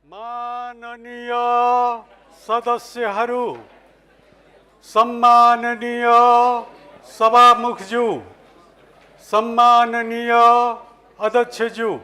माननीय सदस्यहरू, सम्माननीय सभामुखज्यू, सम्माननीय अध्यक्षज्यू,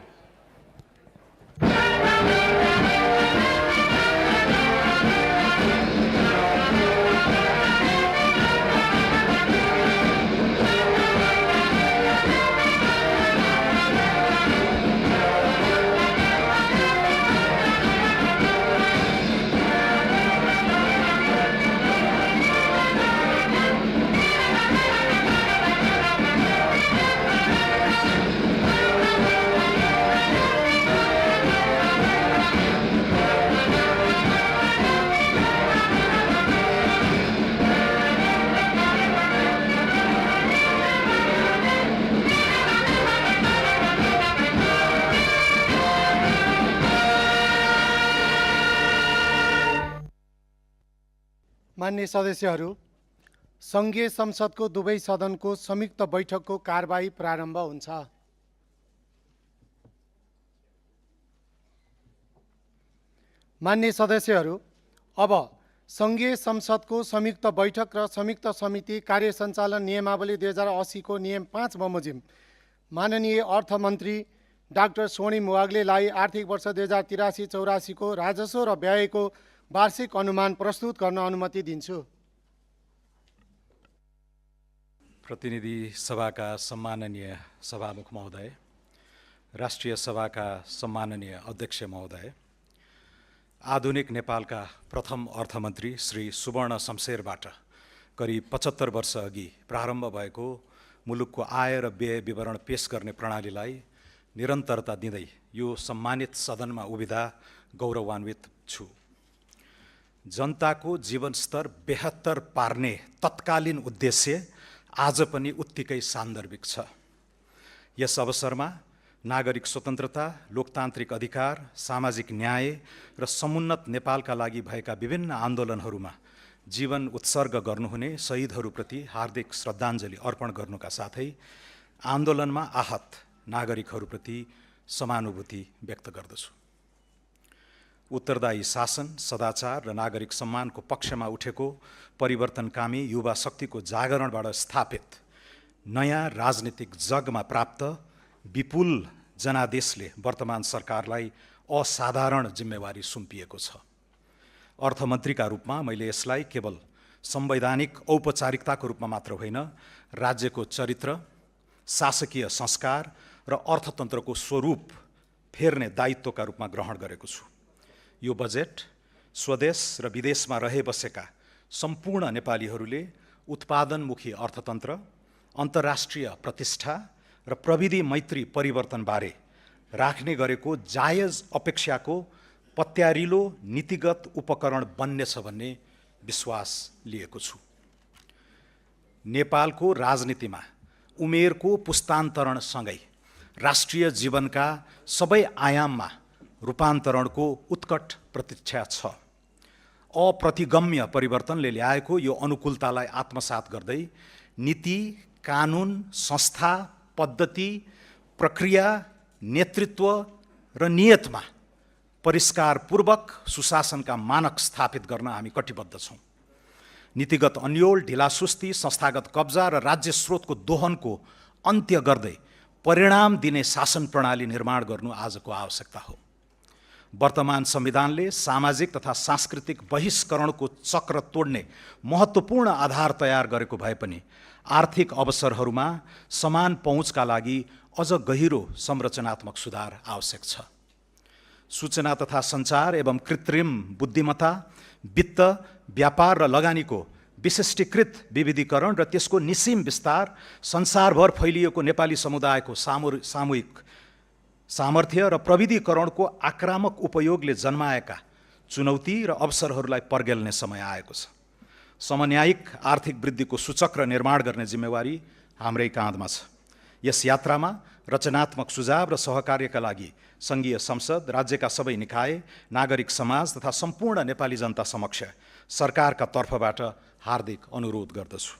मान्य सदस्यहरू, सङ्घीय संसदको दुवै सदनको संयुक्त बैठकको कारबाही प्रारम्भ हुन्छ। मान्य सदस्यहरू, अब सङ्घीय संसदको संयुक्त बैठक र संयुक्त समिति कार्य सञ्चालन नियमावली 2080 को नियम 5 बमोजिम माननीय अर्थमन्त्री डाक्टर स्वर्णिम वाग्लेलाई आर्थिक वर्ष 2083-84 को राजस्व र व्ययको वार्षिक अनुमान प्रस्तुत गर्न अनुमति दिन्छु। प्रतिनिधि सभाका सम्माननीय सभामुख महोदय, राष्ट्रिय सभाका सम्माननीय अध्यक्ष महोदय, आधुनिक नेपालका प्रथम अर्थमन्त्री श्री सुवर्ण शमशेरबाट करिब 75 वर्ष अघि प्रारम्भ भएको मुलुकको आय र व्यय विवरण पेश गर्ने प्रणालीलाई निरन्तरता दिँदै यो सम्मानित सदनमा उभिँदा गौरवान्वित छु। जनताको जीवनस्तर बेहत्तर पार्ने तत्कालीन उद्देश्य आज पनि उत्तिकै सान्दर्भिक छ। यस अवसरमा नागरिक स्वतन्त्रता, लोकतान्त्रिक अधिकार, सामाजिक न्याय र समुन्नत नेपालका लागि भएका विभिन्न आन्दोलनहरूमा जीवन उत्सर्ग गर्नुहुने शहीदहरूप्रति हार्दिक श्रद्धाञ्जली अर्पण गर्नुका साथै आन्दोलनमा आहत नागरिकहरूप्रति समानुभूति व्यक्त गर्दछु। उत्तरदायी शासन, सदाचार र नागरिक सम्मानको पक्षमा उठेको परिवर्तनकामी युवा शक्तिको जागरणबाट स्थापित नयाँ राजनीतिक जगमा प्राप्त विपुल जनादेशले वर्तमान सरकारलाई असाधारण जिम्मेवारी सुम्पिएको छ। अर्थमन्त्रीका रूपमा मैले यसलाई केवल संवैधानिक औपचारिकताको रूपमा मात्र होइन, राज्यको चरित्र, शासकीय संस्कार र अर्थतन्त्रको स्वरूप फेर्ने दायित्वका रूपमा ग्रहण गरेको छु। यो बजेट स्वदेश र विदेशमा रहे बसेका सम्पूर्ण नेपालीहरूले उत्पादनमुखी अर्थतन्त्र, अन्तर्राष्ट्रिय प्रतिष्ठा र प्रविधि मैत्री परिवर्तनबारे राख्ने गरेको जायज अपेक्षाको पत्यारिलो नीतिगत उपकरण बन्नेछ भन्ने विश्वास लिएको छु। नेपालको राजनीतिमा उमेरको पुस्तान्तरणसँगै राष्ट्रिय जीवनका सबै आयाममा रूपान्तरणको उत्कट प्रतीक्षा छ। अप्रतिगम्य परिवर्तनले ल्याएको यो अनुकूलतालाई आत्मसात गर्दै नीति, कानुन, संस्था, पद्धति, प्रक्रिया, नेतृत्व र नियतमा परिष्कारपूर्वक सुशासनका मानक स्थापित गर्न हामी कटिबद्ध छौँ। नीतिगत अन्योल, ढिलासुस्ती, संस्थागत कब्जा र राज्य स्रोतको दोहनको अन्त्य गर्दै परिणाम दिने शासन प्रणाली निर्माण गर्नु आजको आवश्यकता हो। वर्तमान संविधानले सामाजिक तथा सांस्कृतिक बहिष्करणको चक्र तोड्ने महत्त्वपूर्ण आधार तयार गरेको भए पनि आर्थिक अवसरहरूमा समान पहुँचका लागि अझ गहिरो संरचनात्मक सुधार आवश्यक छ। सूचना तथा सञ्चार एवं कृत्रिम बुद्धिमत्ता, वित्त, व्यापार र लगानीको विशिष्टीकृत विविधीकरण र त्यसको निसीम विस्तार संसारभर फैलिएको नेपाली समुदायको सामूहिक सामर्थ्य र प्रविधिकरणको आक्रामक उपयोगले जन्माएका चुनौती र अवसरहरूलाई पर्गेल्ने समय आएको छ। समन्यायिक आर्थिक वृद्धिको सूचक्र निर्माण गर्ने जिम्मेवारी हाम्रै काँधमा छ। यस यात्रामा रचनात्मक सुझाव र सहकार्यका लागि सङ्घीय संसद, राज्यका सबै निकाय, नागरिक समाज तथा सम्पूर्ण नेपाली जनता समक्ष सरकारका तर्फबाट हार्दिक अनुरोध गर्दछु।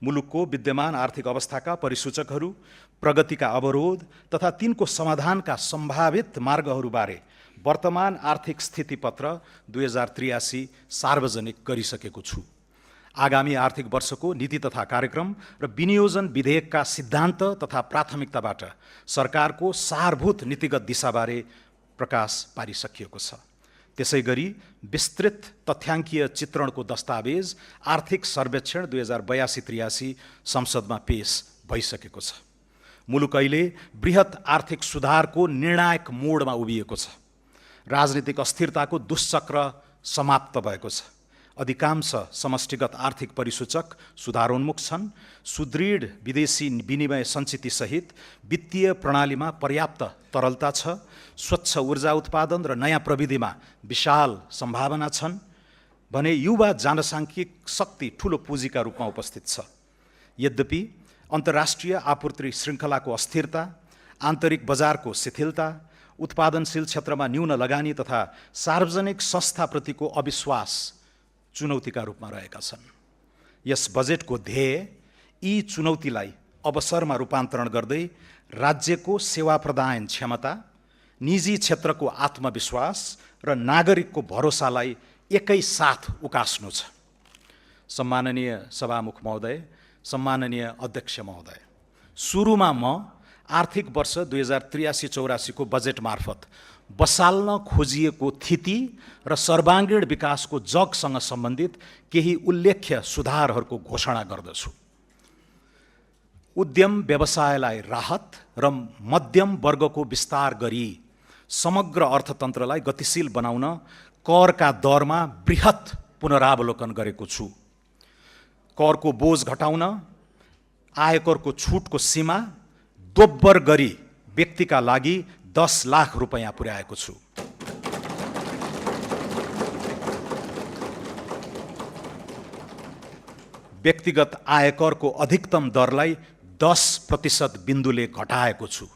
मुलुकको विद्यमान आर्थिक अवस्थाका परिसूचकहरू, प्रगतिका अवरोध तथा तिनको समाधानका सम्भावित मार्गहरूबारे वर्तमान आर्थिक स्थितिपत्र 2083 सार्वजनिक गरिसकेको छु। आगामी आर्थिक वर्षको नीति तथा कार्यक्रम र विनियोजन विधेयकका सिद्धान्त तथा प्राथमिकताबाट सरकारको सारभूत नीतिगत दिशाबारे प्रकाश पारिसकिएको छ। त्यसैगरी विस्तृत तथ्याङ्कीय चित्रणको दस्तावेज आर्थिक सर्वेक्षण 2082-83 संसदमा पेश भइसकेको छ। मुलुक अहिले बृहत आर्थिक सुधारको निर्णायक मोडमा उभिएको छ। राजनीतिक अस्थिरताको दुष्चक्र समाप्त भएको छ। अधिकांश समष्टिगत आर्थिक परिसूचक सुधारोन्मुख छन्। सुदृढ विदेशी विनिमय सञ्चितसहित वित्तीय प्रणालीमा पर्याप्त तरलता छ। स्वच्छ ऊर्जा उत्पादन र नयाँ प्रविधिमा विशाल सम्भावना छन् भने युवा जनसाङ्ख्यिक शक्ति ठूलो पुँजीका रूपमा उपस्थित छ। यद्यपि अन्तर्राष्ट्रिय आपूर्ति श्रृङ्खलाको अस्थिरता, आन्तरिक बजारको शिथिलता, उत्पादनशील क्षेत्रमा न्यून लगानी तथा सार्वजनिक संस्थाप्रतिको अविश्वास चुनौतीका रूपमा रहेका छन्। यस बजेटको ध्येय यी चुनौतीलाई अवसरमा रूपान्तरण गर्दै राज्यको सेवा प्रदान क्षमता, निजी क्षेत्रको आत्मविश्वास र नागरिकको भरोसालाई एकैसाथ उकास्नु छ। सम्माननीय सभामुख महोदय, सम्माननीय अध्यक्ष महोदय, सुरुमा म आर्थिक वर्ष 2083-84 को बजेट मार्फत बसाल्न खोजिएको थिति र सर्वाङ्गीण विकासको जगसँग सम्बन्धित केही उल्लेख्य सुधारहरूको घोषणा गर्दछु। उद्यम व्यवसायलाई राहत र मध्यम वर्गको विस्तार गरी समग्र अर्थतन्त्रलाई गतिशील बनाउन करका दरमा बृहत पुनरावलोकन गरेको छु। करको बोझ घटाउन आयकरको छुटको सीमा दोब्बर गरी व्यक्तिका लागि 10 लाख रुपैयाँ पुर्याएको छु। व्यक्तिगत आयकरको अधिकतम दरलाई 10% बिन्दुले घटाएको छु।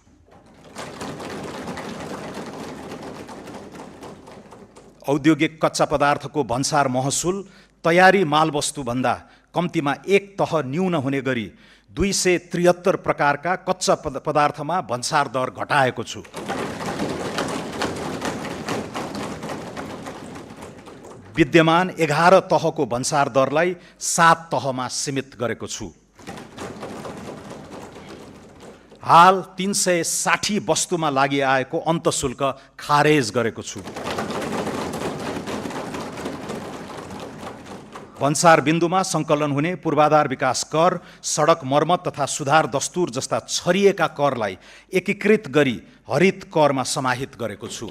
औद्योगिक कच्चा पदार्थको भन्सार महसुल तयारी मालवस्तुभन्दा कम्तीमा एक तह न्यून हुने गरी 273 प्रकारका कच्चा पदार्थमा भन्सार दर घटाएको छु। विद्यमान 11 तहको भन्सार दरलाई 7 तहमा सीमित गरेको छु। हाल 360 वस्तुमा लागि आएको अन्तशुल्क खारेज गरेको छु। भन्सार बिन्दुमा सङ्कलन हुने पूर्वाधार विकास कर, सडक मर्मत तथा सुधार दस्तुर जस्ता छरिएका करलाई एकीकृत गरी हरित करमा समाहित गरेको छु।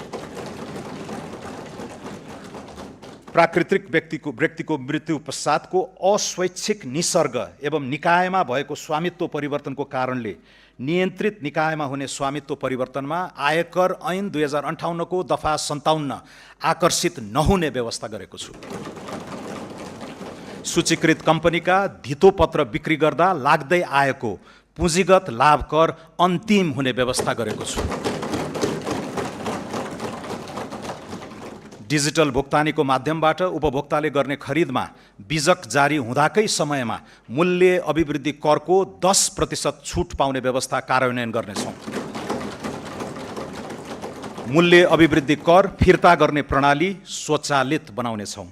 प्राकृतिक व्यक्तिको मृत्यु पश्चातको अस्वैच्छिक निसर्ग एवं निकायमा भएको स्वामित्व परिवर्तनको कारणले नियन्त्रित निकायमा हुने स्वामित्व परिवर्तनमा आयकर ऐन 2058 को दफा 57 आकर्षित नहुने व्यवस्था गरेको छु। सूचीकृत कम्पनीका धितोपत्र बिक्री गर्दा लाग्दै आएको पुँजीगत लाभ कर अन्तिम हुने व्यवस्था गरेको छु। डिजिटल भुक्तानीको माध्यमबाट उपभोक्ताले गर्ने खरिदमा बिजक जारी हुँदाकै समयमा मूल्य अभिवृद्धि करको 10% छुट पाउने व्यवस्था कार्यान्वयन गर्नेछौँ। मूल्य अभिवृद्धि कर फिर्ता गर्ने प्रणाली स्वचालित बनाउनेछौँ।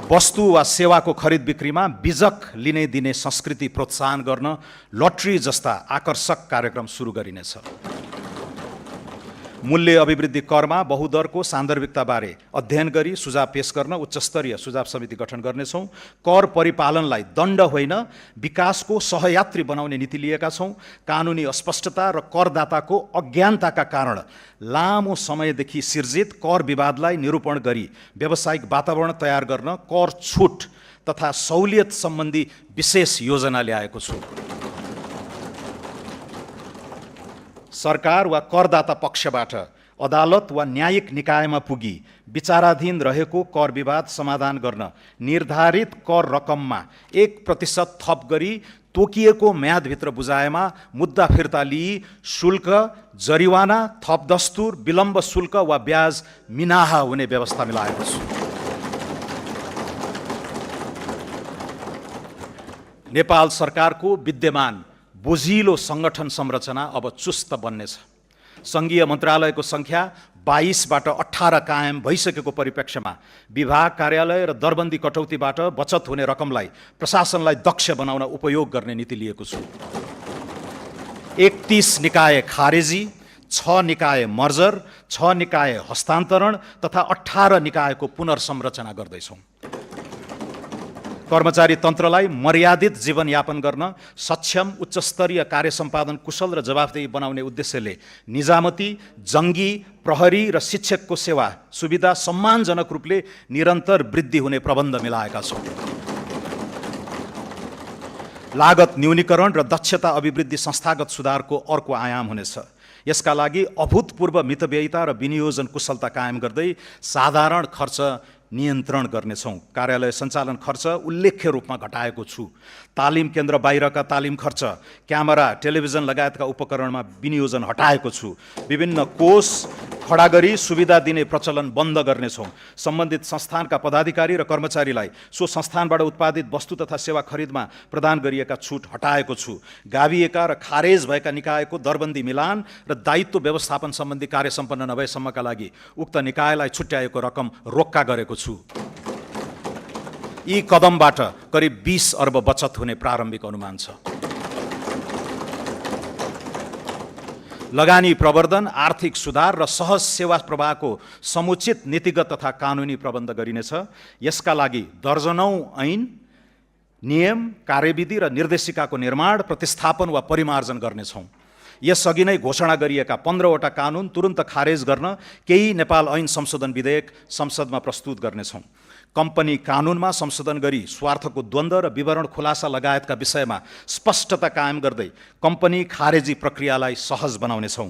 वस्तु वा सेवाको खरिद बिक्रीमा बिजक लिने दिने संस्कृति प्रोत्साहन गर्न लटरी जस्ता आकर्षक कार्यक्रम सुरु गरिनेछ। मूल्य अभिवृद्धि करमा बहुदरको सान्दर्भिकताबारे अध्ययन गरी सुझाव पेश गर्न उच्चस्तरीय सुझाव समिति गठन गर्नेछौँ। कर परिपालनलाई दण्ड होइन विकासको सहयात्री बनाउने नीति लिएका छौँ। कानुनी अस्पष्टता र करदाताको अज्ञानताका कारण लामो समयदेखि सिर्जित कर विवादलाई निरूपण गरी व्यावसायिक वातावरण तयार गर्न कर छुट तथा सहुलियत सम्बन्धी विशेष योजना ल्याएको छु। सरकार वा करदाता पक्षबाट अदालत वा न्यायिक निकायमा पुगी विचाराधीन रहेको कर विवाद समाधान गर्न निर्धारित कर रकममा 1% थप गरी तोकिएको म्यादभित्र बुझाएमा मुद्दा फिर्ता लिई शुल्क, जरिवाना, थप दस्तुर, विलम्ब शुल्क वा ब्याज मिनाहा हुने व्यवस्था मिलाएको छु। नेपाल सरकारको विद्यमान बोझिलो सङ्गठन संरचना अब चुस्त बन्नेछ। सङ्घीय मन्त्रालयको सङ्ख्या 22बाट 18 कायम भइसकेको परिप्रेक्ष्यमा विभाग कार्यालय र दरबन्दी कटौतीबाट बचत हुने रकमलाई प्रशासनलाई दक्ष बनाउन उपयोग गर्ने नीति लिएको छु। 31 निकाय खारेजी, 6 निकाय मर्जर, 6 निकाय हस्तान्तरण तथा 18 निकायको पुनर्संरचना गर्दैछौँ। कर्मचारी तन्त्रलाई मर्यादित जीवनयापन गर्न सक्षम, उच्चस्तरीय कार्य सम्पादन कुशल र जवाफदेही बनाउने उद्देश्यले निजामती, जङ्गी, प्रहरी र शिक्षकको सेवा सुविधा सम्मानजनक रूपले निरन्तर वृद्धि हुने प्रबन्ध मिलाएका छौँ। लागत न्यूनीकरण र दक्षता अभिवृद्धि संस्थागत सुधारको अर्को आयाम हुनेछ। यसका लागि अभूतपूर्व मितव्ययिता र विनियोजन कुशलता कायम गर्दै साधारण खर्च नियन्त्रण गर्नेछौँ। कार्यालय सञ्चालन खर्च उल्लेख्य रूपमा घटाएको छु। तालिम केन्द्र बाहिरका तालिम खर्च, क्यामेरा, टेलिभिजन लगायतका उपकरणमा विनियोजन हटाएको छु। विभिन्न कोष खडा गरी सुविधा दिने प्रचलन बन्द गर्नेछौँ। सम्बन्धित संस्थानका पदाधिकारी र कर्मचारीलाई सो संस्थानबाट उत्पादित वस्तु तथा सेवा खरिदमा प्रदान गरिएका छुट हटाएको छु। गाभिएका र खारेज भएका निकायको दरबन्दी मिलान र दायित्व व्यवस्थापन सम्बन्धी कार्य सम्पन्न नभएसम्मका लागि उक्त निकायलाई छुट्याएको रकम रोक्का गरेको छु। यी कदमबाट करिब 20 अर्ब बचत हुने प्रारम्भिक अनुमान छ। लगानी प्रवर्धन, आर्थिक सुधार र सहज सेवा प्रवाहको समुचित नीतिगत तथा कानुनी प्रबन्ध गरिनेछ। यसका लागि दर्जनौं ऐन, नियम, कार्यविधि र निर्देशिकाको निर्माण, प्रतिस्थापन वा परिमार्जन गर्नेछौँ। यसअघि नै घोषणा गरिएका 15वटा कानुन तुरुन्त खारेज गर्न केही नेपाल ऐन संशोधन विधेयक संसदमा प्रस्तुत गर्नेछौँ। कम्पनी कानुनमा संशोधन गरी स्वार्थको द्वन्द्व र विवरण खुलासा लगायतका विषयमा स्पष्टता कायम गर्दै कम्पनी खारेजी प्रक्रियालाई सहज बनाउनेछौँ।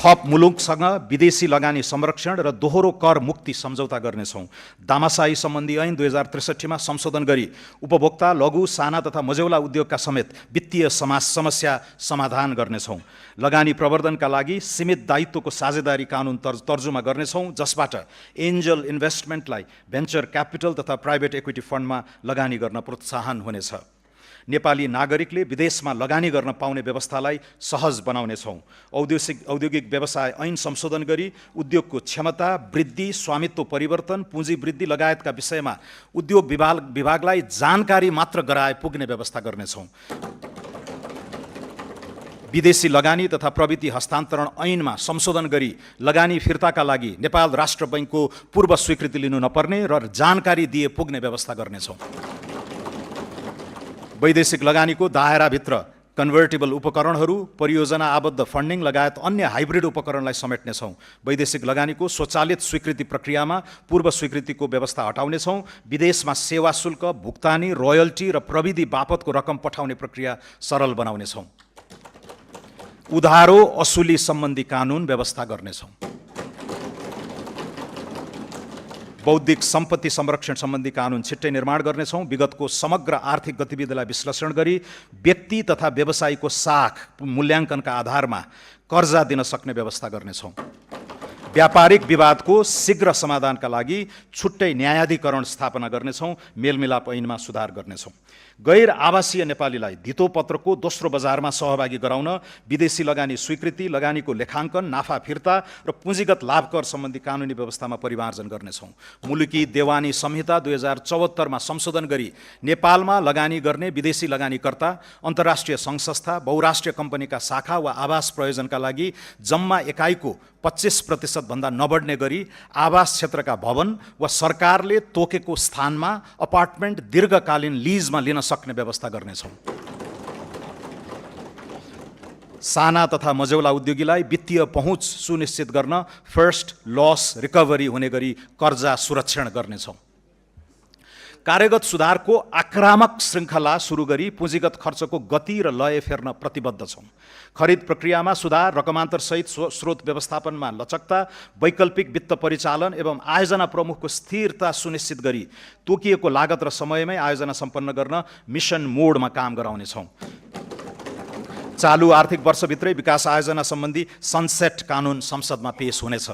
थप मुलुकसँग विदेशी लगानी संरक्षण र दोहोरो कर मुक्ति सम्झौता गर्नेछौँ। दामासाही सम्बन्धी ऐन 2063 मा संशोधन गरी उपभोक्ता, लघु, साना तथा मझौला उद्योगका समेत वित्तीय समस्या समाधान गर्नेछौँ। लगानी प्रवर्धनका लागि सीमित दायित्वको साझेदारी कानुन तर्जुमा गर्नेछौँ, जसबाट एन्जल इन्भेस्टमेन्टलाई भेन्चर क्यापिटल तथा प्राइभेट इक्विटी फन्डमा लगानी गर्न प्रोत्साहन हुनेछ। नेपाली नागरिकले विदेशमा लगानी गर्न पाउने व्यवस्थालाई सहज बनाउनेछौँ। औद्योगिक व्यवसाय ऐन संशोधन गरी उद्योगको क्षमता वृद्धि, स्वामित्व परिवर्तन, पुँजी वृद्धि लगायतका विषयमा उद्योग विभागलाई जानकारी मात्र गराए पुग्ने व्यवस्था गर्नेछौँ। विदेशी लगानी तथा प्रविधि हस्तान्तरण ऐनमा संशोधन गरी लगानी फिर्ताका लागि नेपाल राष्ट्र बैङ्कको पूर्व स्वीकृति लिनु नपर्ने र जानकारी दिए पुग्ने व्यवस्था गर्नेछौँ। वैदेशिक लगानीको दायराभित्र कन्भर्टेबल उपकरणहरू, परियोजना आबद्ध फन्डिङ लगायत अन्य हाइब्रिड उपकरणलाई समेट्नेछौँ। वैदेशिक लगानीको स्वचालित स्वीकृति प्रक्रियामा पूर्व स्वीकृतिको व्यवस्था हटाउनेछौँ। विदेशमा सेवा शुल्क, भुक्तानी, रोयल्टी र प्रविधि बापतको रकम पठाउने प्रक्रिया सरल बनाउनेछौँ। उधारो असुली सम्बन्धी कानुन व्यवस्था गर्नेछौँ। बौद्धिक सम्पत्ति संरक्षण सम्बन्धी कानुन छिट्टै निर्माण गर्नेछौँ। विगतको समग्र आर्थिक गतिविधिलाई विश्लेषण गरी व्यक्ति तथा व्यवसायीको साख मूल्याङ्कनका आधारमा कर्जा दिन सक्ने व्यवस्था गर्नेछौँ। व्यापारिक विवादको शीघ्र समाधानका लागि छुट्टै न्यायाधिकरण स्थापना गर्नेछौँ। मेलमिलाप ऐनमा सुधार गर्नेछौँ। गैर आवासीय नेपालीलाई धितोपत्रको दोस्रो बजारमा सहभागी गराउन विदेशी लगानी स्वीकृति, लगानीको लेखाङ्कन, नाफा फिर्ता र पुँजीगत लाभकर सम्बन्धी कानुनी व्यवस्थामा परिमार्जन गर्नेछौँ। मुलुकी देवानी संहिता 2074 मा संशोधन गरी नेपालमा लगानी गर्ने विदेशी लगानीकर्ता, अन्तर्राष्ट्रिय सङ्घ संस्था, बहुराष्ट्रिय कम्पनीका शाखा वा आवास प्रयोजनका लागि जम्मा एकाइको 25% भन्दा नबढ्ने गरी आवास क्षेत्रका भवन वा सरकारले तोकेको स्थानमा अपार्टमेन्ट दीर्घकालीन लिजमा लिन सक्ने व्यवस्था गर्नेछौँ। साना तथा मझौला उद्योगीलाई वित्तीय पहुँच सुनिश्चित गर्न फर्स्ट लस रिकभरी हुने गरी कर्जा सुरक्षण गर्नेछौँ। कार्यगत सुधारको आक्रामक श्रृङ्खला सुरु गरी पुँजीगत खर्चको गति र लय फेर्न प्रतिबद्ध छौँ। खरिद प्रक्रियामा सुधार, रकमान्तरसहित स्रोत व्यवस्थापनमा लचकता, वैकल्पिक वित्त परिचालन एवं आयोजना प्रमुखको स्थिरता सुनिश्चित गरी तोकिएको लागत र समयमै आयोजना सम्पन्न गर्न मिसन मोडमा काम गराउनेछौँ। चालु आर्थिक वर्षभित्रै विकास आयोजना सम्बन्धी सनसेट कानुन संसदमा पेश हुनेछ।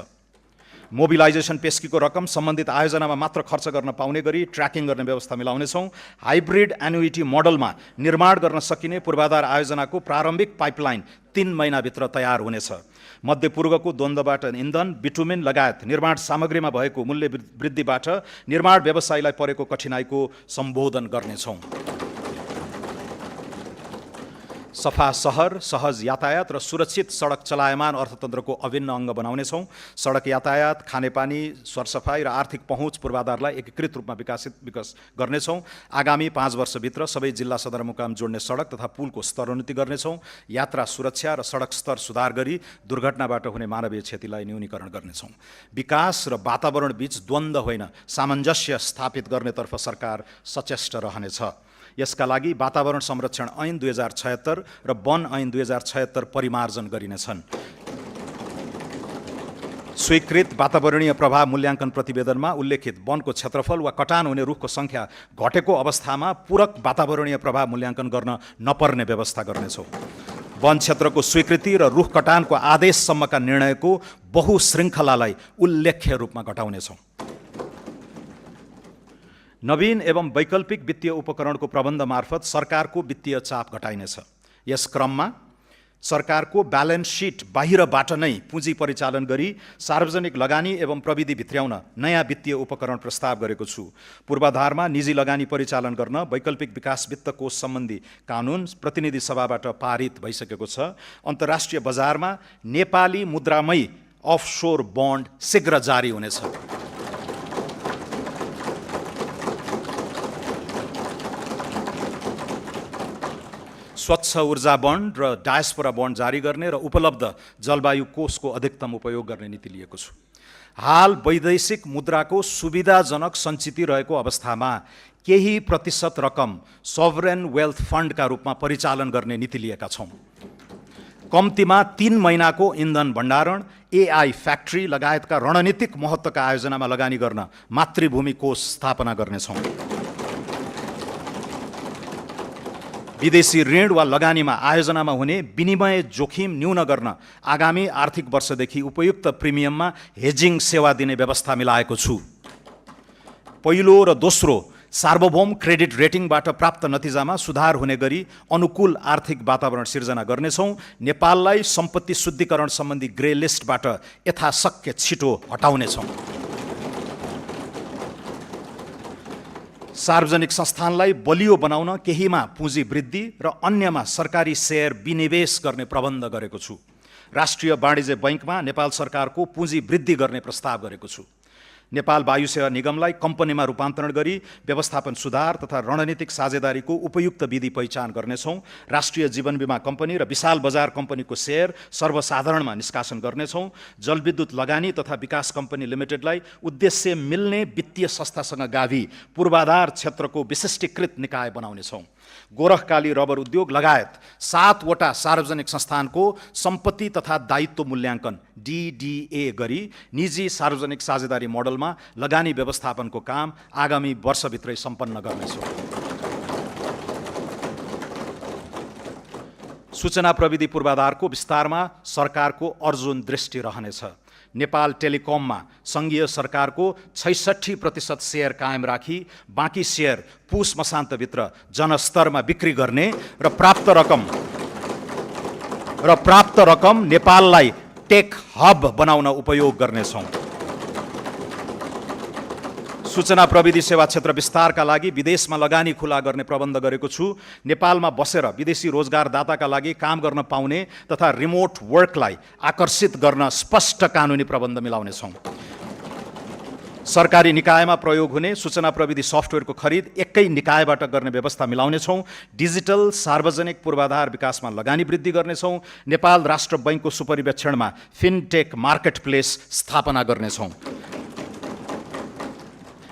मोबिलाइजेसन पेस्कीको रकम सम्बन्धित आयोजनामा मात्र खर्च गर्न पाउने गरी ट्र्याकिङ गर्ने व्यवस्था मिलाउनेछौँ। हाइब्रिड एन्युइटी मोडलमा निर्माण गर्न सकिने पूर्वाधार आयोजनाको प्रारम्भिक पाइपलाइन 3 महिनाभित्र तयार हुनेछ। मध्यपूर्वको द्वन्द्वबाट इन्धन, बिटुमेन लगायत निर्माण सामग्रीमा भएको मूल्य वृद्धिबाट निर्माण व्यवसायलाई परेको कठिनाइको सम्बोधन गर्नेछौँ। सफा सहर, सहज यातायात र सुरक्षित सडक चलायमान अर्थतन्त्रको अभिन्न अङ्ग बनाउनेछौँ। सडक यातायात, खानेपानी, सरसफाई र आर्थिक पहुँच पूर्वाधारलाई एकीकृत रूपमा विकास गर्नेछौँ। आगामी 5 वर्षभित्र सबै जिल्ला सदरमुकाम जोड्ने सडक तथा पुलको स्तरोन्नति गर्नेछौँ। यात्रा सुरक्षा र सडक स्तर सुधार गरी दुर्घटनाबाट हुने मानवीय क्षतिलाई न्यूनीकरण गर्नेछौँ। विकास र वातावरण बीच द्वन्द्व होइन, सामञ्जस्य स्थापित गर्नेतर्फ सरकार सचेष्ट रहनेछ। यसका लागि वातावरण संरक्षण ऐन 2076 र वन ऐन 2076 परिमार्जन गरिनेछन्। स्वीकृत वातावरणीय प्रभाव मूल्याङ्कन प्रतिवेदनमा उल्लेखित वनको क्षेत्रफल वा कटान हुने रुखको सङ्ख्या घटेको अवस्थामा पूरक वातावरणीय प्रभाव मूल्याङ्कन गर्न नपर्ने व्यवस्था गर्नेछौँ। वन क्षेत्रको स्वीकृति र रुख कटानको आदेशसम्मका निर्णयको बहुशृङ्खलालाई उल्लेख्य रूपमा घटाउनेछौँ। नवीन एवं वैकल्पिक वित्तीय उपकरणको प्रबन्ध मार्फत सरकारको वित्तीय चाप घटाइनेछ। यस क्रममा सरकारको ब्यालेन्स सिट बाहिरबाट नै पुँजी परिचालन गरी सार्वजनिक लगानी एवं प्रविधि भित्र्याउन नयाँ वित्तीय उपकरण प्रस्ताव गरेको छु। पूर्वाधारमा निजी लगानी परिचालन गर्न वैकल्पिक विकास वित्त कोष सम्बन्धी कानुन प्रतिनिधि सभाबाट पारित भइसकेको छ। अन्तर्राष्ट्रिय बजारमा नेपाली मुद्रामै अफसोर बन्ड शीघ्र जारी हुनेछ। स्वच्छ ऊर्जा बन्ड र डायस्पोरा बन्ड जारी गर्ने र उपलब्ध जलवायु कोषको अधिकतम उपयोग गर्ने नीति लिएको छु। हाल वैदेशिक मुद्राको सुविधाजनक सञ्चित रहेको अवस्थामा केही प्रतिशत रकम सभरेन वेल्थ फन्डका रूपमा परिचालन गर्ने नीति लिएका छौँ। कम्तीमा 3 महिनाको इन्धन भण्डारण, एआई फ्याक्ट्री लगायतका रणनीतिक महत्त्वका आयोजनामा लगानी गर्न मातृभूमि कोष स्थापना गर्नेछौँ। विदेशी ऋण वा लगानीमा आयोजनामा हुने विनिमय जोखिम न्यून गर्न आगामी आर्थिक वर्षदेखि उपयुक्त प्रिमियममा हेजिङ सेवा दिने व्यवस्था मिलाएको छु। पहिलो र दोस्रो सार्वभौम क्रेडिट रेटिङबाट प्राप्त नतिजामा सुधार हुने गरी अनुकूल आर्थिक वातावरण सिर्जना गर्नेछौँ। नेपाललाई सम्पत्ति शुद्धिकरण सम्बन्धी ग्रे लिस्टबाट यथाशक्य छिटो हटाउनेछौँ। सार्वजनिक संस्थानलाई बलियो बनाउन केहीमा पुँजी वृद्धि र अन्यमा सरकारी सेयर विनिवेश गर्ने प्रबन्ध गरेको छु। राष्ट्रिय वाणिज्य बैङ्कमा नेपाल सरकारको पुँजी वृद्धि गर्ने प्रस्ताव गरेको छु। नेपाल वायु सेवा निगमलाई कम्पनीमा रूपान्तरण गरी व्यवस्थापन सुधार तथा रणनीतिक साझेदारीको उपयुक्त विधि पहिचान गर्नेछौँ। राष्ट्रिय जीवन बीमा कम्पनी र विशाल बजार कम्पनीको सेयर सर्वसाधारणमा निष्कासन गर्नेछौँ। जलविद्युत लगानी तथा विकास कम्पनी लिमिटेडलाई उद्देश्य मिल्ने वित्तीय संस्थासँग गाभी पूर्वाधार क्षेत्रको विशिष्टीकृत निकाय बनाउनेछौँ। गोरखकाली रबर उद्योग लगायत 7 वटा सार्वजनिक संस्थानको सम्पत्ति तथा दायित्व मूल्याङ्कन DDA गरी निजी सार्वजनिक साझेदारी मोडलमा लगानी व्यवस्थापनको काम आगामी वर्षभित्रै सम्पन्न गर्नेछौँ। सूचना प्रविधि पूर्वाधारको विस्तारमा सरकारको अर्जुन दृष्टि रहनेछ। नेपाल टेलिकममा सङ्घीय सरकारको 66% सेयर कायम राखी बाँकी सेयर पुस मसान्तभित्र जनस्तरमा बिक्री गर्ने र प्राप्त रकम नेपाललाई टेक हब बनाउन उपयोग गर्नेछौँ। सूचना प्रविधि सेवा क्षेत्र विस्तारका लागि विदेशमा लगानी खुला गर्ने प्रबन्ध गरेको छु। नेपालमा बसेर विदेशी रोजगारदाताका लागि काम गर्न पाउने तथा रिमोट वर्कलाई आकर्षित गर्न स्पष्ट कानुनी प्रबन्ध मिलाउनेछौँ। सरकारी निकायमा प्रयोग हुने सूचना प्रविधि सफ्टवेयरको खरिद एकै निकायबाट गर्ने व्यवस्था मिलाउनेछौँ। डिजिटल सार्वजनिक पूर्वाधार विकासमा लगानी वृद्धि गर्नेछौँ। नेपाल राष्ट्र बैङ्कको सुपरिवेक्षणमा फिनटेक मार्केट प्लेस स्थापना गर्नेछौँ।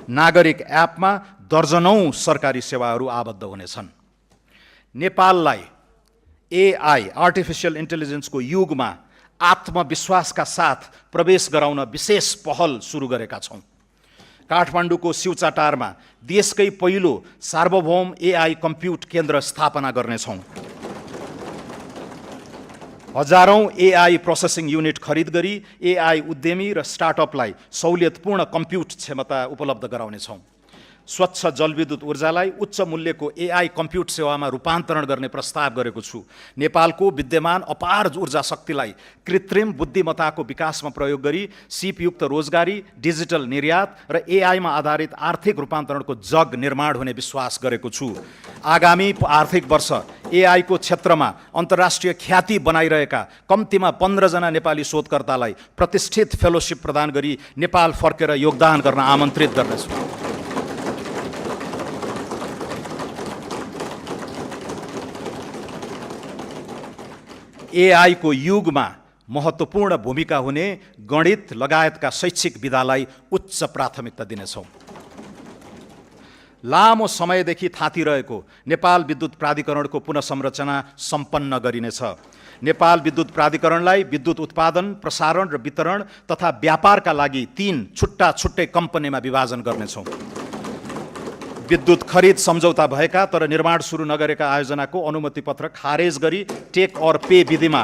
नागरिक एपमा दर्जनौं सरकारी सेवाहरू आबद्ध हुनेछन्। नेपाललाई एआई आर्टिफिसियल इन्टेलिजेन्सको युगमा आत्मविश्वासका साथ प्रवेश गराउन विशेष पहल सुरु गरेका छौँ। काठमाडौँको सिउचाटारमा देशकै पहिलो सार्वभौम एआई कम्प्युट केन्द्र स्थापना गर्नेछौँ। हजारौं एआई प्रोसेसिङ युनिट खरिद गरी एआई उद्यमी र स्टार्टअपलाई सहुलियतपूर्ण कम्प्युट क्षमता उपलब्ध गराउनेछौँ। स्वच्छ जलविद्युत ऊर्जालाई उच्च मूल्यको एआई कम्प्युट सेवामा रूपान्तरण गर्ने प्रस्ताव गरेको छु। नेपालको विद्यमान अपार ऊर्जा शक्तिलाई कृत्रिम बुद्धिमत्ताको विकासमा प्रयोग गरी सिपयुक्त रोजगारी, डिजिटल निर्यात र एआईमा आधारित आर्थिक रूपान्तरणको जग निर्माण हुने विश्वास गरेको छु। आगामी आर्थिक वर्ष एआईको क्षेत्रमा अन्तर्राष्ट्रिय ख्याति बनाइरहेका कम्तीमा 15 जना नेपाली शोधकर्तालाई प्रतिष्ठित फेलोशिप प्रदान गरी नेपाल फर्केर योगदान गर्न आमन्त्रित गर्नेछु। एआई को युगमा महत्त्वपूर्ण भूमिका हुने गणित लगायतका शैक्षिक विधालाई उच्च प्राथमिकता दिनेछौँ। लामो समयदेखि थाँतिरहेको नेपाल विद्युत प्राधिकरणको पुनःसंरचना सम्पन्न गरिनेछ। नेपाल विद्युत प्राधिकरणलाई विद्युत उत्पादन, प्रसारण र वितरण तथा व्यापारका लागि 3 छुट्टा छुट्टै कम्पनीमा विभाजन गर्नेछौँ। विद्युत खरिद सम्झौता भएका तर निर्माण सुरु नगरेका आयोजनाको अनुमति पत्र खारेज गरी टेक और पे विधिमा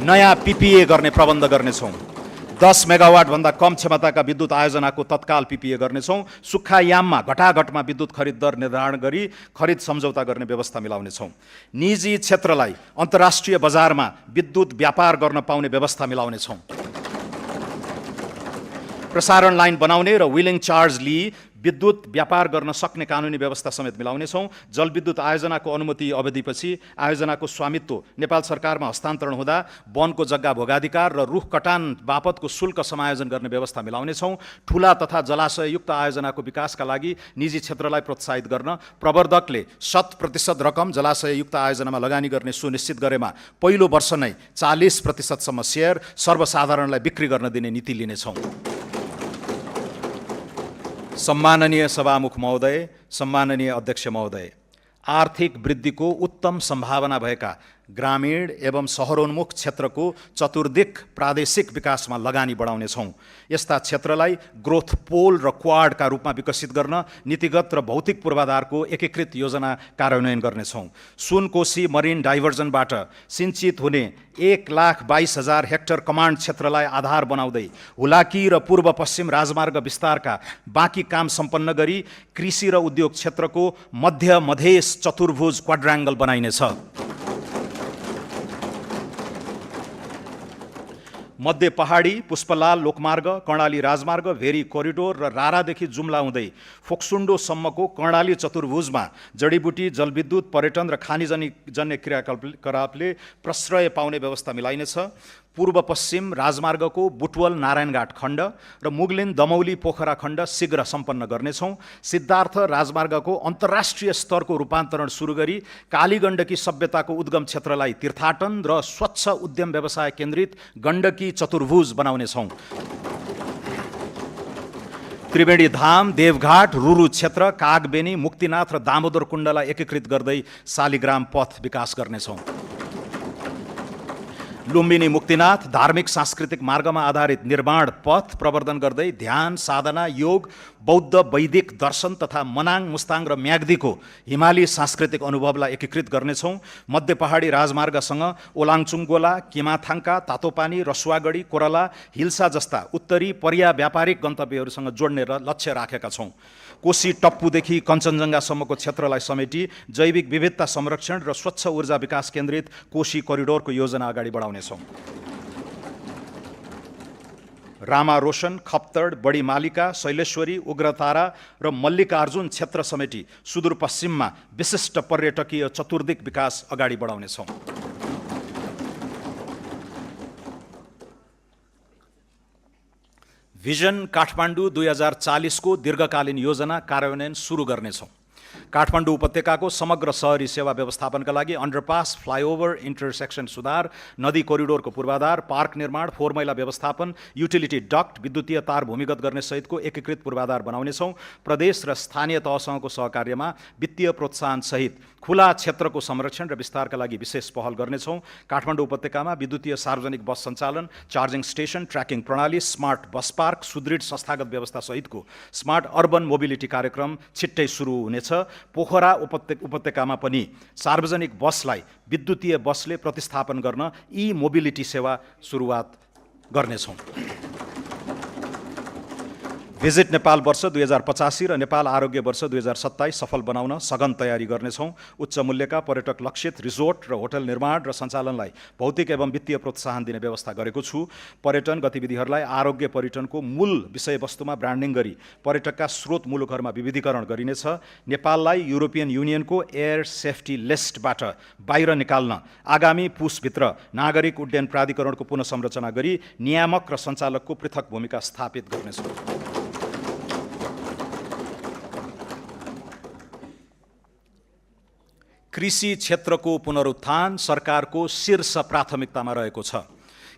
नयाँ पिपिए गर्ने प्रबन्ध गर्नेछौँ। 10 मेगावाट भन्दा कम क्षमताका विद्युत आयोजनाको तत्काल पिपिए गर्नेछौँ। सुक्खा याममा घटाघटमा विद्युत खरिद दर निर्धारण गरी खरिद सम्झौता गर्ने व्यवस्था मिलाउनेछौँ। निजी क्षेत्रलाई अन्तर्राष्ट्रिय बजारमा विद्युत व्यापार गर्न पाउने व्यवस्था मिलाउनेछौँ। प्रसारण लाइन बनाउने र विलिङ चार्ज लिई विद्युत व्यापार गर्न सक्ने कानुनी व्यवस्था समेत मिलाउनेछौँ। जलविद्युत आयोजनाको अनुमति अवधिपछि आयोजनाको स्वामित्व नेपाल सरकारमा हस्तान्तरण हुँदा वनको जग्गा भोगाधिकार र रुख कटान बापतको शुल्क समायोजन गर्ने व्यवस्था मिलाउनेछौँ। ठुला तथा जलाशययुक्त आयोजनाको विकासका लागि निजी क्षेत्रलाई प्रोत्साहित गर्न प्रवर्धकले 100% रकम जलाशययुक्त आयोजनामा लगानी गर्ने सुनिश्चित गरेमा पहिलो वर्ष नै 40% सम्म सेयर सर्वसाधारणलाई बिक्री गर्न दिने नीति लिनेछौँ। सम्माननीय सभामुख महोदय, सम्माननीय अध्यक्ष महोदय, आर्थिक वृद्धिको उत्तम सम्भावना भएका ग्रामीण एवं शहरोन्मुख क्षेत्रको चतुर्दिक प्रादेशिक विकासमा लगानी बढाउनेछौँ। यस्ता क्षेत्रलाई ग्रोथ पोल र क्वाडका रूपमा विकसित गर्न नीतिगत र भौतिक पूर्वाधारको एकीकृत योजना कार्यान्वयन गर्नेछौँ। सुनकोशी मरिन डाइभर्जनबाट सिंचित हुने 1,22,000 हेक्टर कमान्ड क्षेत्रलाई आधार बनाउँदै हुलाकी र पूर्व पश्चिम राजमार्ग विस्तारका बाँकी काम सम्पन्न गरी कृषि र उद्योग क्षेत्रको मध्य मधेस चतुर्भुज क्वाड्राङ्गल बनाइनेछ। मध्य पहाडी, पुष्पलाल लोकमार्ग, कर्णाली राजमार्ग, भेरी कोरिडोर र रारादेखि जुम्ला हुँदै फोक्सुन्डोसम्मको कर्णाली चतुर्भुजमा जडीबुटी, जलविद्युत, पर्यटन र खानीजन्य क्रियाकलापले प्रश्रय पाउने व्यवस्था मिलाइनेछ। पूर्व पश्चिम राजमार्गको बुटवल नारायणघाट खण्ड र मुगलिन दमौली पोखरा खण्ड शीघ्र सम्पन्न गर्नेछौँ। सिद्धार्थ राजमार्गको अन्तर्राष्ट्रिय स्तरको रूपान्तरण सुरु गरी कालीगण्डकी सभ्यताको उद्गम क्षेत्रलाई तीर्थाटन र स्वच्छ उद्यम व्यवसाय केन्द्रित गण्डकी चतुर्भुज बनाउनेछौँ। त्रिवेणी धाम, देवघाट, रुरु क्षेत्र, कागबेनी, मुक्तिनाथ र दामोदर कुण्डलाई एकीकृत गर्दै शालिग्राम पथ विकास गर्नेछौँ। लुम्बिनी मुक्तिनाथ धार्मिक सांस्कृतिक मार्गमा आधारित निर्माण पथ प्रवर्धन गर्दै ध्यान, साधना, योग, बौद्ध वैदिक दर्शन तथा मनाङ, मुस्ताङ र म्याग्दीको हिमाली सांस्कृतिक अनुभवलाई एकीकृत गर्नेछौँ। मध्य पहाडी राजमार्गसँग ओलाङचुङगोला, किमाथाङका, तातोपानी, रसुवागढी, कोरला, हिल्सा जस्ता उत्तरी परिया व्यापारिक गन्तव्यहरूसँग जोड्ने लक्ष्य राखेका छौँ। कोशी टप्पुदेखि कञ्चनजङ्घासम्मको क्षेत्रलाई समेटी जैविक विविधता संरक्षण र स्वच्छ ऊर्जा विकास केन्द्रित कोशी कोरिडोरको योजना अगाडि बढाउनेछौँ। रामा रोशन, खप्तड, बडी मालिका, शैलेश्वरी, उग्रतारा र मल्लिकार्जुन क्षेत्र समेटी सुदूरपश्चिममा विशिष्ट पर्यटकीय चतुर्दिक विकास अगाडि बढाउनेछौँ। भिजन काठमाडौँ 2040 को दीर्घकालीन योजना कार्यान्वयन सुरु गर्नेछौँ। काठमाडौँ उपत्यकाको समग्र शहरी सेवा व्यवस्थापनका लागि अन्डरपास, फ्लाइओभर, इन्टरसेक्सन सुधार, नदी कोरिडोरको पूर्वाधार, पार्क निर्माण, फोहोर मैला व्यवस्थापन, युटिलिटी डक्ट, विद्युतीय तार भूमिगत गर्ने सहितको एकीकृत पूर्वाधार बनाउनेछौँ। प्रदेश र स्थानीय तहसँगको सहकार्यमा वित्तीय प्रोत्साहन सहित खुला क्षेत्रको संरक्षण र विस्तारका लागि विशेष पहल गर्नेछौँ। काठमाडौँ उपत्यकामा विद्युतीय सार्वजनिक बस सञ्चालन, चार्जिङ स्टेसन, ट्र्याकिङ प्रणाली, स्मार्ट बस पार्क, सुदृढ संस्थागत व्यवस्था सहितको स्मार्ट अर्बन मोबिलिटी कार्यक्रम छिट्टै सुरु हुनेछ। पोखरा उपत्यकामा पनि सार्वजनिक बसलाई विद्युतीय बसले प्रतिस्थापन गर्न ई मोबिलिटी सेवा सुरुवात गर्नेछौँ। भिजिट नेपाल वर्ष 2085 र नेपाल आरोग्य वर्ष 2027 सफल बनाउन सघन तयारी गर्नेछौँ। उच्च मूल्यका पर्यटक लक्षित रिजोर्ट र होटल निर्माण र सञ्चालनलाई भौतिक एवं वित्तीय प्रोत्साहन दिने व्यवस्था गरेको छु। पर्यटन गतिविधिहरूलाई आरोग्य पर्यटनको मूल विषयवस्तुमा ब्रान्डिङ गरी पर्यटकका स्रोत मुलुकहरूमा विविधीकरण गरिनेछ। नेपाललाई युरोपियन युनियनको एयर सेफ्टी लिस्टबाट बाहिर निकाल्न आगामी पुसभित्र नागरिक उड्डयन प्राधिकरणको पुनः संरचना गरी नियामक र सञ्चालकको पृथक भूमिका स्थापित गर्नेछौँ। कृषि क्षेत्रको पुनरुत्थान सरकारको शीर्ष प्राथमिकतामा रहेको छ।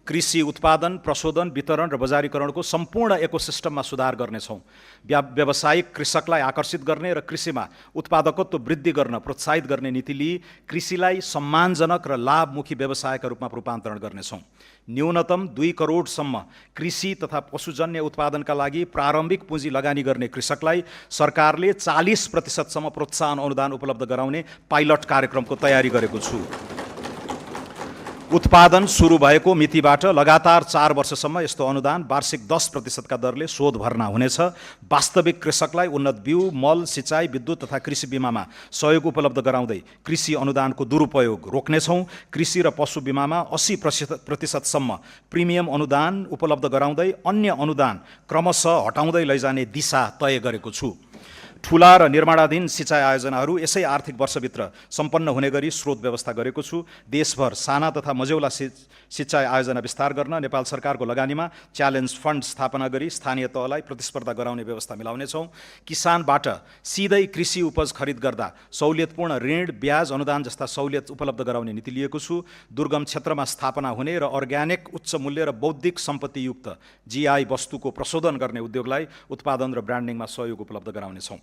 कृषि उत्पादन, प्रशोधन, वितरण र बजारीकरणको सम्पूर्ण इकोसिस्टममा सुधार गर्नेछौँ। व्यावसायिक कृषकलाई आकर्षित गर्ने र कृषिमा उत्पादकत्व वृद्धि गर्न प्रोत्साहित गर्ने नीति लिई कृषिलाई सम्मानजनक र लाभमुखी व्यवसायका रूपमा रूपान्तरण गर्नेछौँ। न्यूनतम 2 करोडसम्म कृषि तथा पशुजन्य उत्पादनका लागि प्रारम्भिक पुँजी लगानी गर्ने कृषकलाई सरकारले 40% प्रोत्साहन अनुदान उपलब्ध गराउने पाइलट कार्यक्रमको तयारी गरेको छु। उत्पादन सुरु भएको मितिबाट लगातार 4 वर्षसम्म यस्तो अनुदान वार्षिक 10% का दरले शोध भर्ना हुनेछ। वास्तविक कृषकलाई उन्नत बिउ, मल, सिँचाइ, विद्युत तथा कृषि बिमामा सहयोग उपलब्ध गराउँदै कृषि अनुदानको दुरुपयोग रोक्नेछौँ। कृषि र पशु बिमामा 80% प्रिमियम अनुदान उपलब्ध गराउँदै अन्य अनुदान क्रमशः हटाउँदै लैजाने दिशा तय गरेको छु। ठुला र निर्माणाधीन सिँचाइ आयोजनाहरू यसै आर्थिक वर्षभित्र सम्पन्न हुने गरी स्रोत व्यवस्था गरेको छु। देशभर साना तथा मझौला सिँचाइ आयोजना विस्तार गर्न नेपाल सरकारको लगानीमा च्यालेन्ज फन्ड स्थापना गरी स्थानीय तहलाई प्रतिस्पर्धा गराउने व्यवस्था मिलाउनेछौँ। किसानबाट सिधै कृषि उपज खरिद गर्दा सहुलियतपूर्ण ऋण, ब्याज, अनुदान जस्ता सहुलियत उपलब्ध गराउने नीति लिएको छु। दुर्गम क्षेत्रमा स्थापना हुने र अर्ग्यानिक, उच्च मूल्य र बौद्धिक सम्पत्तियुक्त जीआई वस्तुको प्रशोधन गर्ने उद्योगलाई उत्पादन र ब्रान्डिङमा सहयोग उपलब्ध गराउनेछौँ।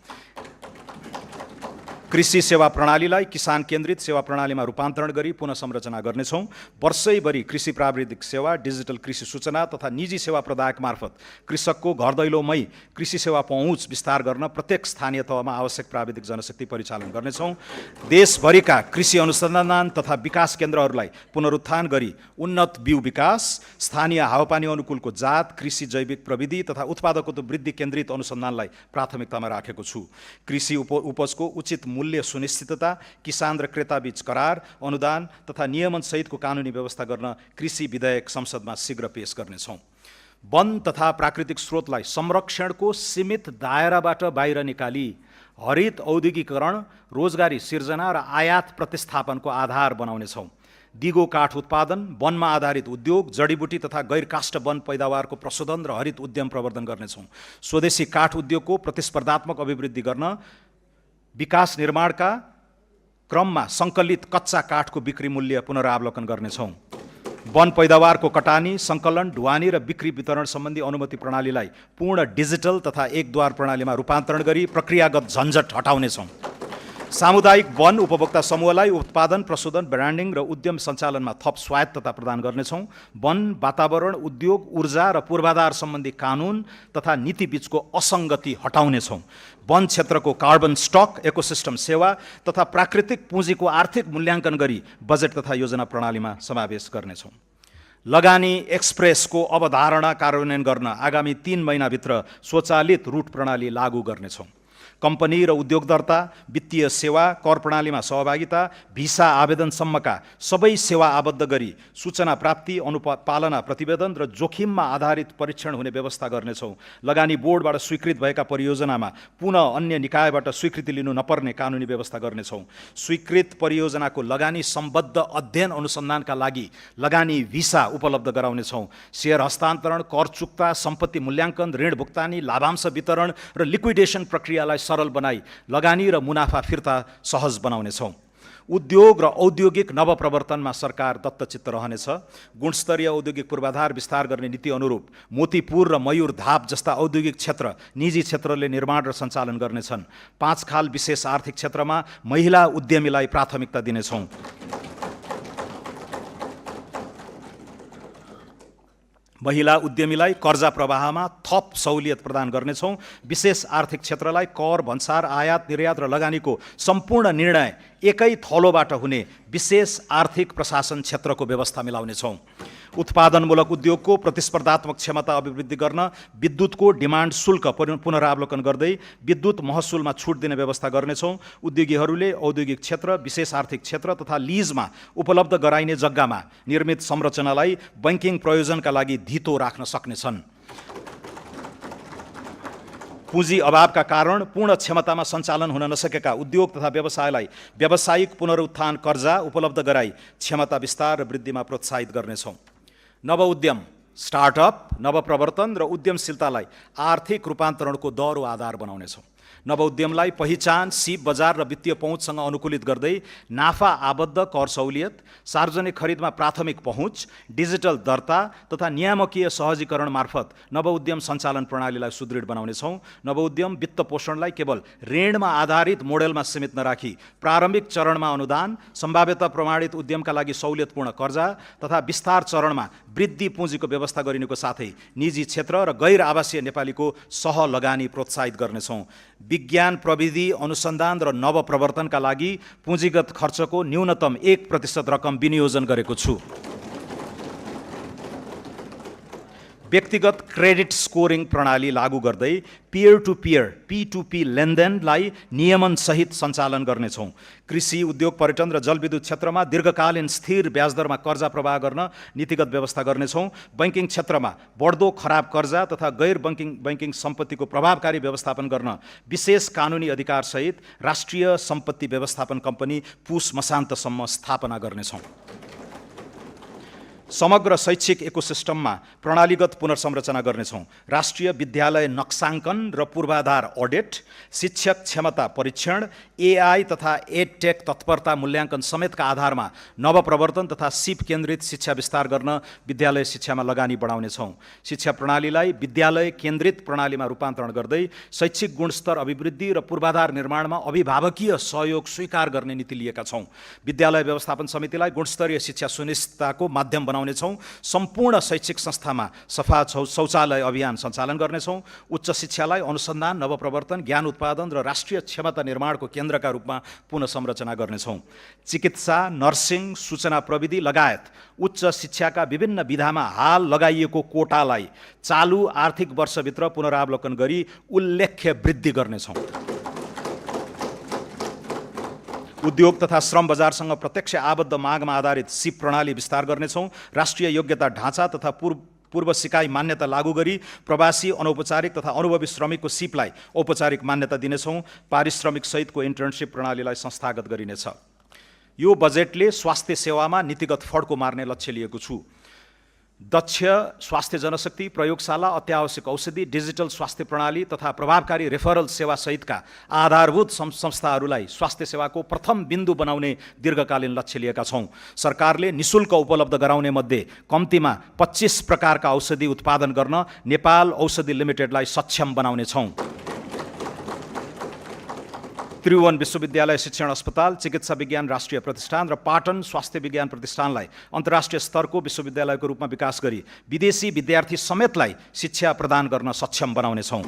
कृषि सेवा प्रणालीलाई किसान केन्द्रित सेवा प्रणालीमा रूपान्तरण गरी पुनः संरचना गर्नेछौँ। वर्षैभरि कृषि प्राविधिक सेवा, डिजिटल कृषि सूचना तथा निजी सेवा प्रदायक मार्फत कृषकको घर दैलोमै कृषि सेवा पहुँच विस्तार गर्न प्रत्येक स्थानीय तहमा आवश्यक प्राविधिक जनशक्ति परिचालन गर्नेछौँ। देशभरिका कृषि अनुसन्धान तथा विकास केन्द्रहरूलाई पुनरुत्थान गरी उन्नत बिउ विकास, स्थानीय हावापानी अनुकूलको जात, कृषि जैविक प्रविधि तथा उत्पादकत्व वृद्धि केन्द्रित अनुसन्धानलाई प्राथमिकतामा राखेको छु। कृषि उपजको उचित मूल्य सुनिश्चितता, किसान र क्रेताबीच करार, अनुदान तथा नियमन सहितको कानुनी व्यवस्था गर्न कृषि विधेयक संसदमा शीघ्र पेश गर्नेछौँ। वन तथा प्राकृतिक स्रोतलाई संरक्षणको सीमित दायराबाट बाहिर निकाली हरित औद्योगिकीकरण, रोजगारी सिर्जना र आयात प्रतिस्थापनको आधार बनाउनेछौँ। दिगो काठ उत्पादन, वनमा आधारित उद्योग, जडीबुटी तथा गैरकाष्ठ वन पैदावारको प्रशोधन र हरित उद्यम प्रवर्धन गर्नेछौँ। स्वदेशी काठ उद्योगको प्रतिस्पर्धात्मक अभिवृद्धि गर्न विकास निर्माणका क्रममा सङ्कलित कच्चा काठको बिक्री मूल्य पुनरावलोकन गर्नेछौँ। वन पैदावारको कटानी, सङ्कलन, ढुवानी र बिक्री वितरण सम्बन्धी अनुमति प्रणालीलाई पूर्ण डिजिटल तथा एकद्वार प्रणालीमा रूपान्तरण गरी प्रक्रियागत झन्झट हटाउनेछौँ। सामुदायिक वन उपभोक्ता समूहलाई उत्पादन, प्रशोधन, ब्रान्डिङ र उद्यम सञ्चालनमा थप स्वायत्तता प्रदान गर्नेछौँ। वन, वातावरण, उद्योग, ऊर्जा र पूर्वाधार सम्बन्धी कानुन तथा नीति बीचको असङ्गति हटाउनेछौँ। वन क्षेत्रको कार्बन स्टक, इकोसिस्टम सेवा तथा प्राकृतिक पुँजीको आर्थिक मूल्याङ्कन गरी बजेट तथा योजना प्रणालीमा समावेश गर्नेछौँ। लगानी एक्सप्रेसको अवधारणा कार्यान्वयन गर्न आगामी 3 महिनाभित्र स्वचालित रूट प्रणाली लागू गर्नेछौँ। कम्पनी र उद्योग दर्ता, वित्तीय सेवा, कर प्रणालीमा सहभागिता, भिसा आवेदनसम्मका सबै सेवा आबद्ध गरी सूचना प्राप्ति, अनुपालना प्रतिवेदन र जोखिममा आधारित परीक्षण हुने व्यवस्था गर्नेछौँ। लगानी बोर्डबाट स्वीकृत भएका परियोजनामा पुनः अन्य निकायबाट स्वीकृति लिनु नपर्ने कानुनी व्यवस्था गर्नेछौँ। स्वीकृत परियोजनाको लगानी सम्बद्ध अध्ययन अनुसन्धानका लागि लगानी भिसा उपलब्ध गराउनेछौँ। सेयर हस्तान्तरण, कर चुक्ता, सम्पत्ति मूल्याङ्कन, ऋण भुक्तानी, लाभांश वितरण र लिक्विडेसन प्रक्रियालाई सरल बनाई लगानी र मुनाफा फिर्ता सहज बनाउनेछौँ। उद्योग र औद्योगिक नवप्रवर्तनमा सरकार दत्तचित्त रहनेछ। गुणस्तरीय औद्योगिक पूर्वाधार विस्तार गर्ने नीति अनुरूप मोतीपुर र मयूर धाप जस्ता औद्योगिक क्षेत्र निजी क्षेत्रले निर्माण र सञ्चालन गर्नेछन्। 5 खाल विशेष आर्थिक क्षेत्रमा महिला उद्यमीलाई प्राथमिकता दिनेछौँ। महिला उद्यमीलाई कर्जा प्रवाहमा थप सहुलियत प्रदान गर्नेछौँ। विशेष आर्थिक क्षेत्रलाई कर, भन्सार, आयात निर्यात र लगानीको सम्पूर्ण निर्णय एकै थलोबाट हुने विशेष आर्थिक प्रशासन क्षेत्रको व्यवस्था मिलाउनेछौँ। उत्पादनमूलक उद्योगको प्रतिस्पर्धात्मक क्षमता अभिवृद्धि गर्न विद्युतको डिमान्ड शुल्क पुनरावलोकन गर्दै विद्युत महसुलमा छुट दिने व्यवस्था गर्नेछौँ। उद्योगीहरूले औद्योगिक क्षेत्र, विशेष आर्थिक क्षेत्र तथा लिजमा उपलब्ध गराइने जग्गामा निर्मित संरचनालाई बैंकिङ प्रयोजनका लागि धितो राख्न सक्नेछन्। पुँजी अभावका कारण पूर्ण क्षमतामा सञ्चालन हुन नसकेका उद्योग तथा व्यवसायलाई व्यावसायिक पुनरुत्थान कर्जा उपलब्ध गराई क्षमता विस्तार र वृद्धिमा प्रोत्साहित गर्नेछौँ। नवउद्यम, स्टार्टअप, नवप्रवर्तन र उद्यमशीलतालाई आर्थिक रूपान्तरणको दह्रो आधार बनाउनेछौँ। नवउद्यमलाई पहिचान, सिप बजार र वित्तीय पहुँचसँग अनुकूलित गर्दै नाफा आबद्ध कर सहुलियत, सार्वजनिक खरिदमा प्राथमिक पहुँच, डिजिटल दर्ता तथा नियामकीय सहजीकरण मार्फत नवउद्यम सञ्चालन प्रणालीलाई सुदृढ बनाउनेछौँ। नवउद्यम वित्त पोषणलाई केवल ऋणमा आधारित मोडेलमा सीमित नराखी प्रारम्भिक चरणमा अनुदान, सम्भाव्यता प्रमाणित उद्यमका लागि सहुलियतपूर्ण कर्जा तथा विस्तार चरणमा वृद्धि पुँजीको व्यवस्था गरिनुको साथै निजी क्षेत्र र गैर आवासीय नेपालीको सहलगानी प्रोत्साहित गर्नेछौँ। विज्ञान, प्रविधि, अनुसन्धान र नवप्रवर्तनका लागि पुँजीगत खर्चको न्यूनतम 1% रकम विनियोजन गरेको छु। व्यक्तिगत क्रेडिट स्कोरिङ प्रणाली लागू गर्दै पियर टु पियर P2P लेनदेनलाई नियमनसहित सञ्चालन गर्नेछौँ। कृषि, उद्योग, पर्यटन र जलविद्युत क्षेत्रमा दीर्घकालीन स्थिर ब्याजदरमा कर्जा प्रवाह गर्न नीतिगत व्यवस्था गर्नेछौँ। बैंकिङ क्षेत्रमा बढ्दो खराब कर्जा तथा गैर बैंकिङ सम्पत्तिको प्रभावकारी व्यवस्थापन गर्न विशेष कानुनी अधिकारसहित राष्ट्रिय सम्पत्ति व्यवस्थापन कम्पनी पुस मसान्तसम्म स्थापना गर्नेछौँ। समग्र शैक्षिक इकोसिस्टममा प्रणालीगत पुनर्संरचना गर्नेछौँ। राष्ट्रिय विद्यालय नक्साङ्कन र पूर्वाधार अडिट, शिक्षक क्षमता परीक्षण, AI तथा एडटेक तत्परता मूल्याङ्कन समेतका आधारमा नवप्रवर्तन तथा सिप केन्द्रित शिक्षा विस्तार गर्न विद्यालय शिक्षामा लगानी बढाउनेछौँ। शिक्षा प्रणालीलाई विद्यालय केन्द्रित प्रणालीमा रूपान्तरण गर्दै शैक्षिक गुणस्तर अभिवृद्धि र पूर्वाधार निर्माणमा अभिभावकीय सहयोग स्वीकार गर्ने नीति लिएका छौँ। विद्यालय व्यवस्थापन समितिलाई गुणस्तरीय शिक्षा सुनिश्चितताको माध्यम बनाउनेछौँ। सम्पूर्ण शैक्षिक संस्थामा सफा शौचालय अभियान सञ्चालन गर्नेछौँ। उच्च शिक्षालाई अनुसन्धान, नवप्रवर्तन, ज्ञान उत्पादन र राष्ट्रिय क्षमता निर्माणको केन्द्रका रूपमा पुनः संरचना गर्नेछौँ। चिकित्सा, नर्सिङ, सूचना प्रविधि लगायत उच्च शिक्षाका विभिन्न विधामा हाल लगाइएको कोटालाई चालु आर्थिक वर्षभित्र पुनरावलोकन गरी उल्लेख्य वृद्धि गर्नेछौँ। उद्योग तथा श्रम बजारसँग प्रत्यक्ष आबद्ध मागमा आधारित सिप प्रणाली विस्तार गर्नेछौँ। राष्ट्रिय योग्यता ढाँचा तथा पूर्व सिकाइ मान्यता लागू गरी प्रवासी, अनौपचारिक तथा अनुभवी श्रमिकको सिपलाई औपचारिक मान्यता दिनेछौँ। पारिश्रमिक सहितको इन्टर्नसिप प्रणालीलाई संस्थागत गरिनेछ। यो बजेटले स्वास्थ्य सेवामा नीतिगत फड्को मार्ने लक्ष्य लिएको छु। दक्ष स्वास्थ्य जनशक्ति, प्रयोगशाला, अत्यावश्यक औषधि, डिजिटल स्वास्थ्य प्रणाली तथा प्रभावकारी रेफरल सेवा सहितका आधारभूत संस्थाहरूलाई स्वास्थ्य सेवाको प्रथम बिन्दु बनाउने दीर्घकालीन लक्ष्य लिएका छौँ। सरकारले निशुल्क उपलब्ध गराउने मध्ये कम्तीमा 25 प्रकारका औषधि उत्पादन गर्न नेपाल औषधि लिमिटेडलाई सक्षम बनाउनेछौँ। त्रिभुवन विश्वविद्यालय शिक्षण अस्पताल, चिकित्सा विज्ञान राष्ट्रिय प्रतिष्ठान र पाटन स्वास्थ्य विज्ञान प्रतिष्ठानलाई अन्तर्राष्ट्रिय स्तरको विश्वविद्यालयको रूपमा विकास गरी विदेशी विद्यार्थी समेतलाई शिक्षा प्रदान गर्न सक्षम बनाउनेछौँ।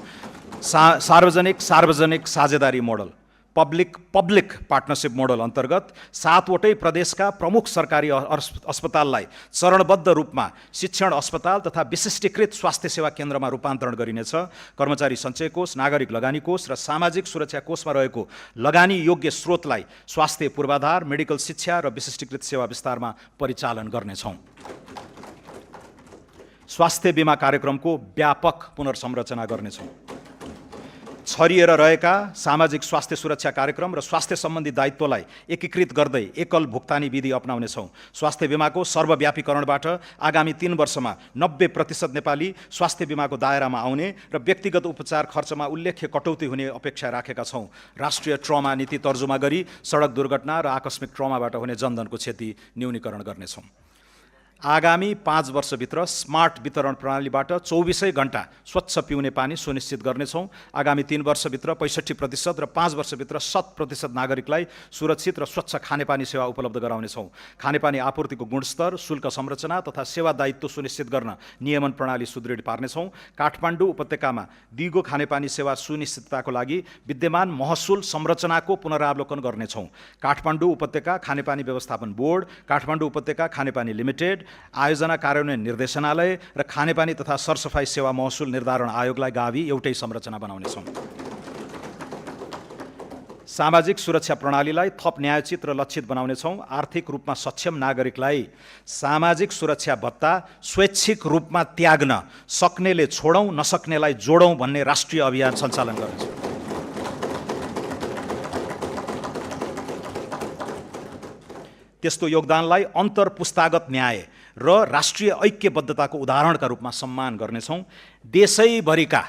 सार्वजनिक साझेदारी मोडल, पब्लिक पार्टनरसिप मोडल अन्तर्गत 7वटै प्रदेशका प्रमुख सरकारी अस्पताललाई चरणबद्ध रूपमा शिक्षण अस्पताल तथा विशिष्टीकृत स्वास्थ्य सेवा केन्द्रमा रूपान्तरण गरिनेछ। कर्मचारी सञ्चय कोष, नागरिक लगानी कोष र सामाजिक सुरक्षा कोषमा रहेको लगानी योग्य स्रोतलाई स्वास्थ्य पूर्वाधार, मेडिकल शिक्षा र विशिष्टीकृत सेवा विस्तारमा परिचालन गर्नेछौँ। स्वास्थ्य बिमा कार्यक्रमको व्यापक पुनर्संरचना गर्नेछौँ। 6 छरिएर रहेका सामाजिक स्वास्थ्य सुरक्षा कार्यक्रम र स्वास्थ्य सम्बन्धी दायित्वलाई एकीकृत गर्दै एकल भुक्तानी विधि अपनाउनेछौँ। स्वास्थ्य बिमाको सर्वव्यापीकरणबाट आगामी 3 वर्षमा 90% नेपाली स्वास्थ्य बिमाको दायरामा आउने र व्यक्तिगत उपचार खर्चमा उल्लेख्य कटौती हुने अपेक्षा राखेका छौँ। राष्ट्रिय ट्रमा नीति तर्जुमा गरी सडक दुर्घटना र आकस्मिक ट्रमाबाट हुने जनधनको क्षति न्यूनीकरण गर्नेछौँ। आगामी 5 वर्षभित्र स्मार्ट वितरण प्रणालीबाट 24 घण्टा स्वच्छ पिउने पानी सुनिश्चित गर्नेछौँ। आगामी 3 वर्षभित्र 65% र 5 वर्षभित्र 100% नागरिकलाई सुरक्षित र स्वच्छ खानेपानी सेवा उपलब्ध गराउनेछौँ। खानेपानी आपूर्तिको गुणस्तर, शुल्क संरचना तथा सेवा दायित्व सुनिश्चित गर्न नियमन प्रणाली सुदृढ पार्नेछौँ। काठमाडौँ उपत्यकामा दिगो खानेपानी सेवा सुनिश्चितताको लागि विद्यमान महसुल संरचनाको पुनरावलोकन गर्नेछौँ। काठमाडौँ उपत्यका खानेपानी व्यवस्थापन बोर्ड, काठमाडौँ उपत्यका खानेपानी लिमिटेड, आयोजना कार्यान्वयन निर्देशनालय र खानेपानी तथा सरसफाई सेवा महसुल निर्धारण आयोगलाई गाभी एउटै संरचना बनाउनेछौँ। सामाजिक सुरक्षा प्रणालीलाई थप न्यायोचित र लक्षित बनाउनेछौँ। आर्थिक रूपमा सक्षम नागरिकलाई सामाजिक सुरक्षा भत्ता स्वैच्छिक रूपमा त्याग्न सक्नेले छोडौँ, नसक्नेलाई जोडौँ भन्ने राष्ट्रिय अभियान सञ्चालन गर्नेछौँ। त्यस्तो योगदानलाई अन्तर्पुस्तागत न्याय र राष्ट्रिय ऐक्यबद्धताको उदाहरणका रूपमा सम्मान गर्नेछौँ। देशैभरिका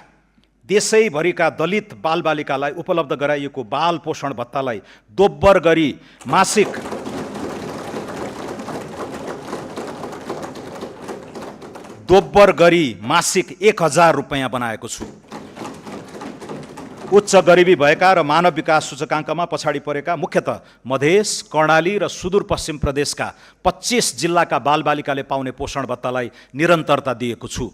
दलित बालबालिकालाई उपलब्ध गराइएको बाल पोषण भत्तालाई दोब्बर गरी मासिक 1000 रुपैयाँ बनाएको छु। उच्च गरिबी भएका र मानव विकास सूचकाङ्कमा पछाडि परेका मुख्यतः मधेस, कर्णाली र सुदूरपश्चिम प्रदेशका 25 जिल्लाका बालबालिकाले पाउने पोषण भत्तालाई निरन्तरता दिएको छु।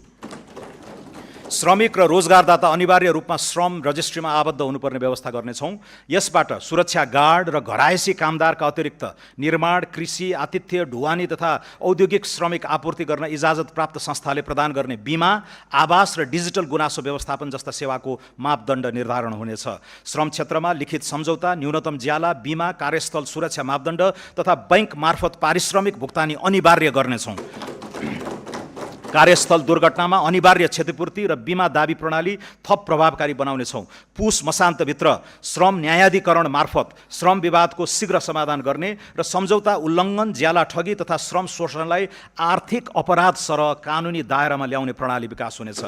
श्रमिक र रोजगारदाता अनिवार्य रूपमा श्रम रजिस्ट्रीमा आबद्ध हुनुपर्ने व्यवस्था गर्नेछौँ। यसबाट सुरक्षा गार्ड र घरायसी कामदारका अतिरिक्त निर्माण, कृषि, आतिथ्य, ढुवानी तथा औद्योगिक श्रमिक आपूर्ति गर्न इजाजत प्राप्त संस्थाले प्रदान गर्ने बिमा, आवास र डिजिटल गुनासो व्यवस्थापन जस्ता सेवाको मापदण्ड निर्धारण हुनेछ। श्रम क्षेत्रमा लिखित सम्झौता, न्यूनतम ज्याला, बिमा, कार्यस्थल सुरक्षा मापदण्ड तथा बैंक मार्फत पारिश्रमिक भुक्तानी अनिवार्य गर्नेछौँ। कार्यस्थल दुर्घटनामा अनिवार्य क्षतिपूर्ति र बिमा दाबी प्रणाली थप प्रभावकारी बनाउनेछौँ। पुस मसान्तभित्र श्रम न्यायाधिकरण मार्फत श्रम विवादको शीघ्र समाधान गर्ने र सम्झौता उल्लङ्घन, ज्याला ठगी तथा श्रम शोषणलाई आर्थिक अपराध सरह कानुनी दायरामा ल्याउने प्रणाली विकास हुनेछ।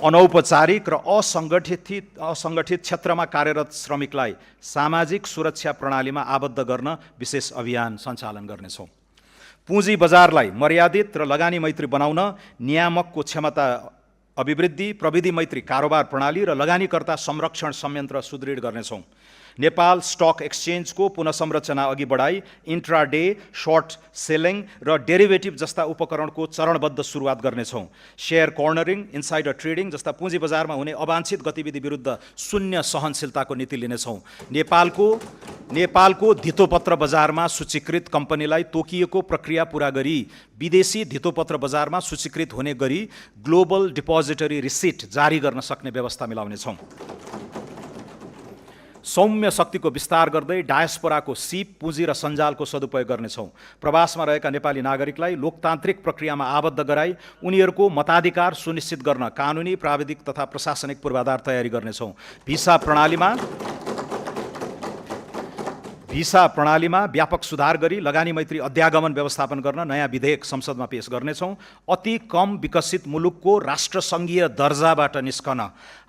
अनौपचारिक र असङ्गठित क्षेत्रमा कार्यरत श्रमिकलाई सामाजिक सुरक्षा प्रणालीमा आबद्ध गर्न विशेष अभियान सञ्चालन गर्नेछौँ। पुँजी बजारलाई मर्यादित र लगानी मैत्री बनाउन नियामकको क्षमता अभिवृद्धि, प्रविधि मैत्री कारोबार प्रणाली र लगानीकर्ता संरक्षण संयन्त्र सुदृढ गर्नेछौँ। नेपाल स्टक एक्सचेन्जको पुनः संरचना अघि बढाई इन्ट्राडे, सर्ट सेलिङ र डेरिभेटिभ जस्ता उपकरणको चरणबद्ध सुरुवात गर्नेछौँ। शेयर कर्नरिङ, इन्साइडर ट्रेडिङ जस्ता पुँजी बजारमा हुने अवांछित गतिविधि विरुद्ध शून्य सहनशीलताको नीति लिनेछौँ। नेपालको धितोपत्र बजारमा सूचीकृत कम्पनीलाई तोकिएको प्रक्रिया पूरा गरी विदेशी धितोपत्र बजारमा सूचीकृत हुने गरी ग्लोबल डिपोजिटरी रिसिट जारी गर्न सक्ने व्यवस्था मिलाउनेछौँ। सौम्य शक्तिको विस्तार गर्दै डायस्पोराको सिप, पुँजी र सञ्जालको सदुपयोग गर्नेछौँ। प्रवासमा रहेका नेपाली नागरिकलाई लोकतान्त्रिक प्रक्रियामा आबद्ध गराई उनीहरूको मताधिकार सुनिश्चित गर्न कानुनी, प्राविधिक तथा प्रशासनिक पूर्वाधार तयारी गर्नेछौँ। भिसा प्रणालीमा व्यापक सुधार गरी लगानी मैत्री अध्यागमन व्यवस्थापन गर्न नयाँ विधेयक संसदमा पेश गर्नेछौँ। अति कम विकसित मुलुकको राष्ट्रसङ्घीय दर्जाबाट निस्कन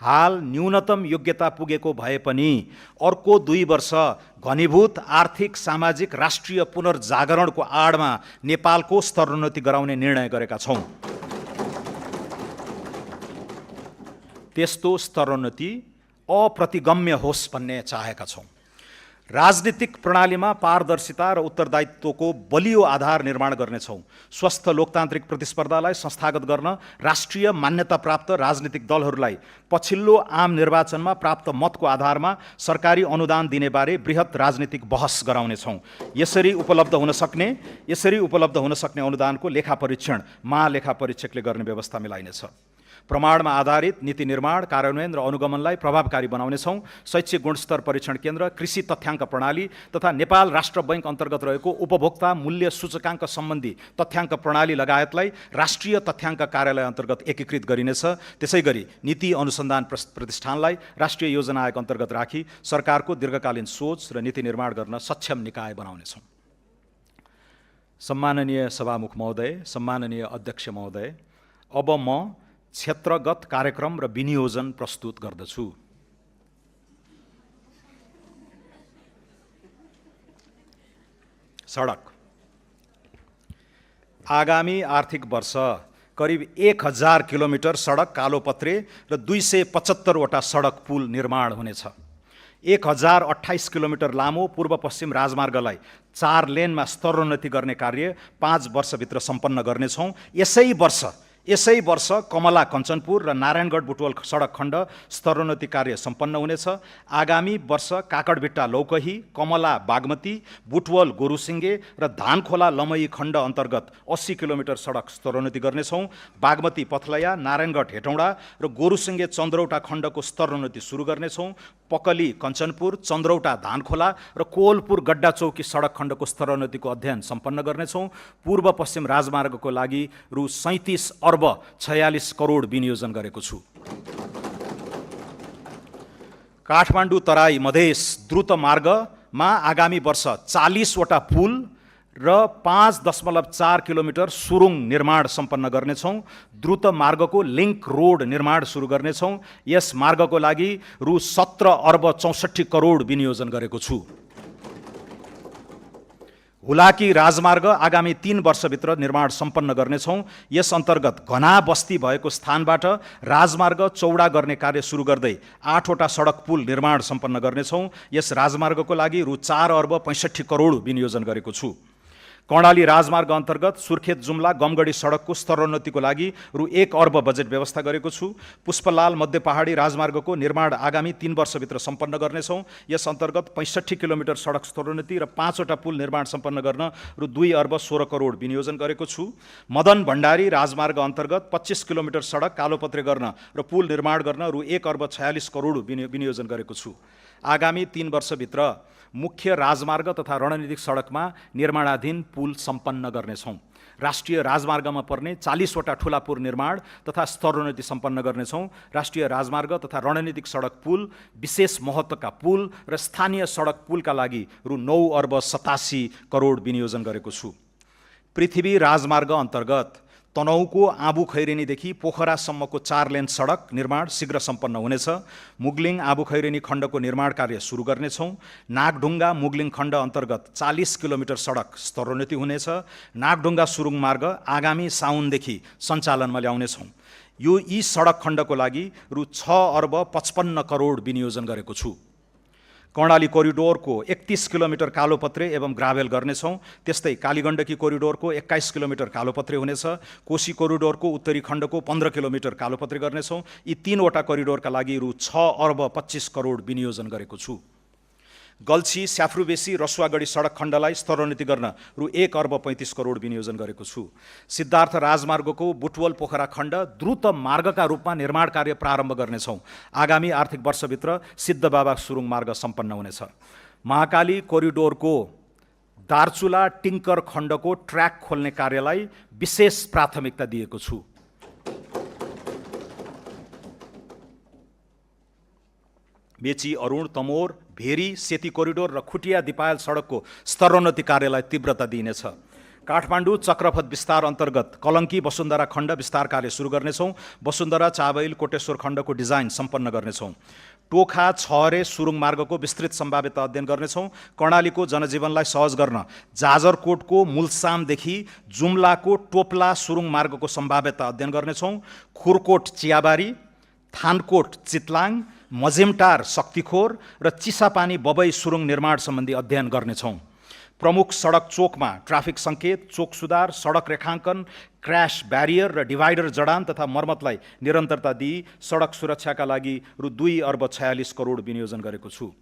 हाल न्यूनतम योग्यता पुगेको भए पनि अर्को 2 वर्ष घनीभूत आर्थिक, सामाजिक, राष्ट्रिय पुनर्जागरणको आडमा नेपालको स्तरोन्नति गराउने निर्णय गरेका छौँ। त्यस्तो स्तरोन्नति अप्रतिगम्य होस् भन्ने चाहेका छौँ। राजनीतिक प्रणालीमा पारदर्शिता र उत्तरदायित्वको बलियो आधार निर्माण गर्नेछौँ। स्वस्थ लोकतान्त्रिक प्रतिस्पर्धालाई संस्थागत गर्न राष्ट्रिय मान्यता प्राप्त राजनीतिक दलहरूलाई पछिल्लो आम निर्वाचनमा प्राप्त मतको आधारमा सरकारी अनुदान दिने बारे बृहत राजनीतिक बहस गराउनेछौँ। यसरी उपलब्ध हुन सक्ने अनुदानको लेखा परीक्षण महालेखा परीक्षकले गर्ने व्यवस्था मिलाइनेछ। प्रमाणमा आधारित नीति निर्माण, कार्यान्वयन र अनुगमनलाई प्रभावकारी बनाउनेछौँ। शैक्षिक गुणस्तर परीक्षण केन्द्र, कृषि तथ्याङ्क प्रणाली तथा नेपाल राष्ट्र बैङ्क अन्तर्गत रहेको उपभोक्ता मूल्य सूचकाङ्क सम्बन्धी तथ्याङ्क प्रणाली लगायतलाई राष्ट्रिय तथ्याङ्क कार्यालय अन्तर्गत एकीकृत गरिनेछ। त्यसैगरी नीति अनुसन्धान प्रतिष्ठानलाई राष्ट्रिय योजना आयोग अन्तर्गत राखी सरकारको दीर्घकालीन सोच र नीति निर्माण गर्न सक्षम निकाय बनाउनेछौँ। सम्माननीय सभामुख महोदय, सम्माननीय अध्यक्ष महोदय, अब म क्षेत्रगत कार्यक्रम र विनियोजन प्रस्तुत गर्दछु। सडक। आगामी आर्थिक वर्ष करिब 1000 किलोमिटर सडक कालोपत्रे र 275वटा सडक पुल निर्माण हुनेछ। 1028 किलोमिटर लामो पूर्व पश्चिम राजमार्गलाई 4 लेनमा स्तरोन्नति गर्ने कार्य 5 वर्षभित्र सम्पन्न गर्नेछौँ। यसै वर्ष कमला कञ्चनपुर र नारायणगढ बुटवल सडक खण्ड स्तरोन्नति कार्य सम्पन्न हुनेछ। आगामी वर्ष काकडभिट्टा लौकही, कमला बागमती, बुटवल गोरुसिङ्गे र धानखोला लमही खण्ड अन्तर्गत 80 किलोमिटर सडक स्तरोन्नति गर्नेछौँ। बागमती पथलया, नारायणगढ हेटौँडा र गोरुसिङ्गे चन्द्रौटा खण्डको स्तरोन्नति सुरु गर्नेछौँ। पकली कञ्चनपुर, चन्द्रौटा धानखोला र कोवलपुर गड्डा चौकी सडक खण्डको स्तरोन्नतिको अध्ययन सम्पन्न गर्नेछौँ। पूर्व पश्चिम राजमार्गको लागि रु 37 अर्ब 46 करोड विनियोजन गरेको छु। काठमाडौँ तराई मधेस द्रुत मार्गमा आगामी वर्ष 40वटा पुल र 5.4 किलोमिटर सुरुङ निर्माण सम्पन्न गर्नेछौँ। द्रुत मार्गको लिङ्क रोड निर्माण सुरु गर्नेछौँ। यस मार्गको लागि रु 17 अर्ब 64 करोड विनियोजन गरेको छु। हुलाकी राजमार्ग आगामी 3 वर्षभित्र निर्माण सम्पन्न गर्नेछौँ। यस अन्तर्गत घना बस्ती भएको स्थानबाट राजमार्ग चौडा गर्ने कार्य सुरु गर्दै 8वटा सडक पुल निर्माण सम्पन्न गर्नेछौँ। यस राजमार्गको लागि रु 4 अर्ब 65 करोड विनियोजन गरेको छु। कर्णाली राजमार्ग अन्तर्गत सुर्खेत जुम्ला गमगढी सडकको स्तरोन्नतिको लागि रु 1 अर्ब बजेट व्यवस्था गरेको छु। पुष्पलाल मध्य पहाडी राजमार्गको निर्माण आगामी 3 वर्षभित्र सम्पन्न गर्नेछौँ। यस अन्तर्गत 65 किलोमिटर सडक स्तरोन्नति र 5वटा पुल निर्माण सम्पन्न गर्न रु 2 अर्ब 16 करोड विनियोजन गरेको छु। मदन भण्डारी राजमार्ग अन्तर्गत 25 किलोमिटर सडक कालोपत्रे गर्न र पुल निर्माण गर्न रु 1 अर्ब 46 करोड विनियोजन गरेको छु। आगामी 3 वर्षभित्र मुख्य राजमार्ग तथा रणनीतिक सडकमा निर्माणाधीन पुल सम्पन्न गर्नेछौँ। राष्ट्रिय राजमार्गमा पर्ने 40वटा ठुला पुल निर्माण तथा स्तरोन्नति सम्पन्न गर्नेछौँ। राष्ट्रिय राजमार्ग तथा रणनीतिक सडक पुल, विशेष महत्त्वका पुल र स्थानीय सडक पुलका लागि रु 9 अर्ब 87 करोड विनियोजन गरेको छु। पृथ्वी राजमार्ग अन्तर्गत तनहुको आँबु खैरेनीदेखि पोखरासम्मको 4 लेन सडक निर्माण शीघ्र सम्पन्न हुनेछ। मुगलिङ आँबु खैरेनी खण्डको निर्माण कार्य सुरु गर्नेछौँ। नागढुङ्गा मुगलिङ खण्ड अन्तर्गत 40 किलोमिटर सडक स्तरोन्नति हुनेछ। नागढुङ्गा सुरुङ मार्ग आगामी साउनदेखि सञ्चालनमा ल्याउनेछौँ। यी सडक खण्डको लागि रु 6 अर्ब 55 करोड विनियोजन गरेको छु। कर्णाली कोरिडोरको 31 किलोमिटर कालोपत्रे एवं ग्राभेल गर्नेछौँ। त्यस्तै कालीगण्डकी कोरिडोरको 21 किलोमिटर कालोपत्रे हुनेछ। कोशी कोरिडोरको उत्तरी खण्डको 15 किलोमिटर कालोपत्रे गर्नेछौँ। यी 3वटा कोरिडोरका लागि रु 6 अर्ब 25 करोड विनियोजन गरेको छु। गल्छी स्याफ्रुबेसी रसुवागढी सडक खण्डलाई स्तरोन्नति गर्न रु 1 अर्ब 35 करोड विनियोजन गरेको छु। सिद्धार्थ राजमार्गको बुटवल पोखरा खण्ड द्रुत मार्गका रूपमा निर्माण कार्य प्रारम्भ गर्नेछौँ। आगामी आर्थिक वर्षभित्र सिद्धबाबा सुरुङ मार्ग सम्पन्न हुनेछ। महाकाली कोरिडोरको दार्चुला टिङ्कर खण्डको ट्र्याक खोल्ने कार्यलाई विशेष प्राथमिकता दिएको छु। मेची अरुण तमोर भेरी सेती कोरिडोर र खुटिया दिपायल सडकको स्तरोन्नति कार्यलाई तीव्रता दिइनेछ। काठमाडौँ चक्रपथ विस्तार अन्तर्गत कलङ्की वसुन्धरा खण्ड विस्तार कार्य सुरु गर्नेछौँ। वसुन्धरा चाबैल कोटेश्वर खण्डको डिजाइन सम्पन्न गर्नेछौँ। टोखा छहरे सुरुङ मार्गको विस्तृत सम्भाव्यता अध्ययन गर्नेछौँ। कर्णालीको जनजीवनलाई सहज गर्न जाजरकोटको मुलसामदेखि जुम्लाको टोप्ला सुरुङ मार्गको सम्भाव्यता अध्ययन गर्नेछौँ। खुरकोट चियाबारी, थानकोट चितलाङ, मजेमटार शक्तिखोर र चिसापानी बबई सुरुङ निर्माण सम्बन्धी अध्ययन गर्नेछौँ। प्रमुख सडक चोकमा ट्राफिक सङ्केत, चोक सुधार, सडक रेखाङ्कन, क्र्यास ब्यारियर र डिभाइडर जडान तथा मर्मतलाई निरन्तरता दिई सडक सुरक्षाका लागि रु 2 अर्ब 46 करोड विनियोजन गरेको छु।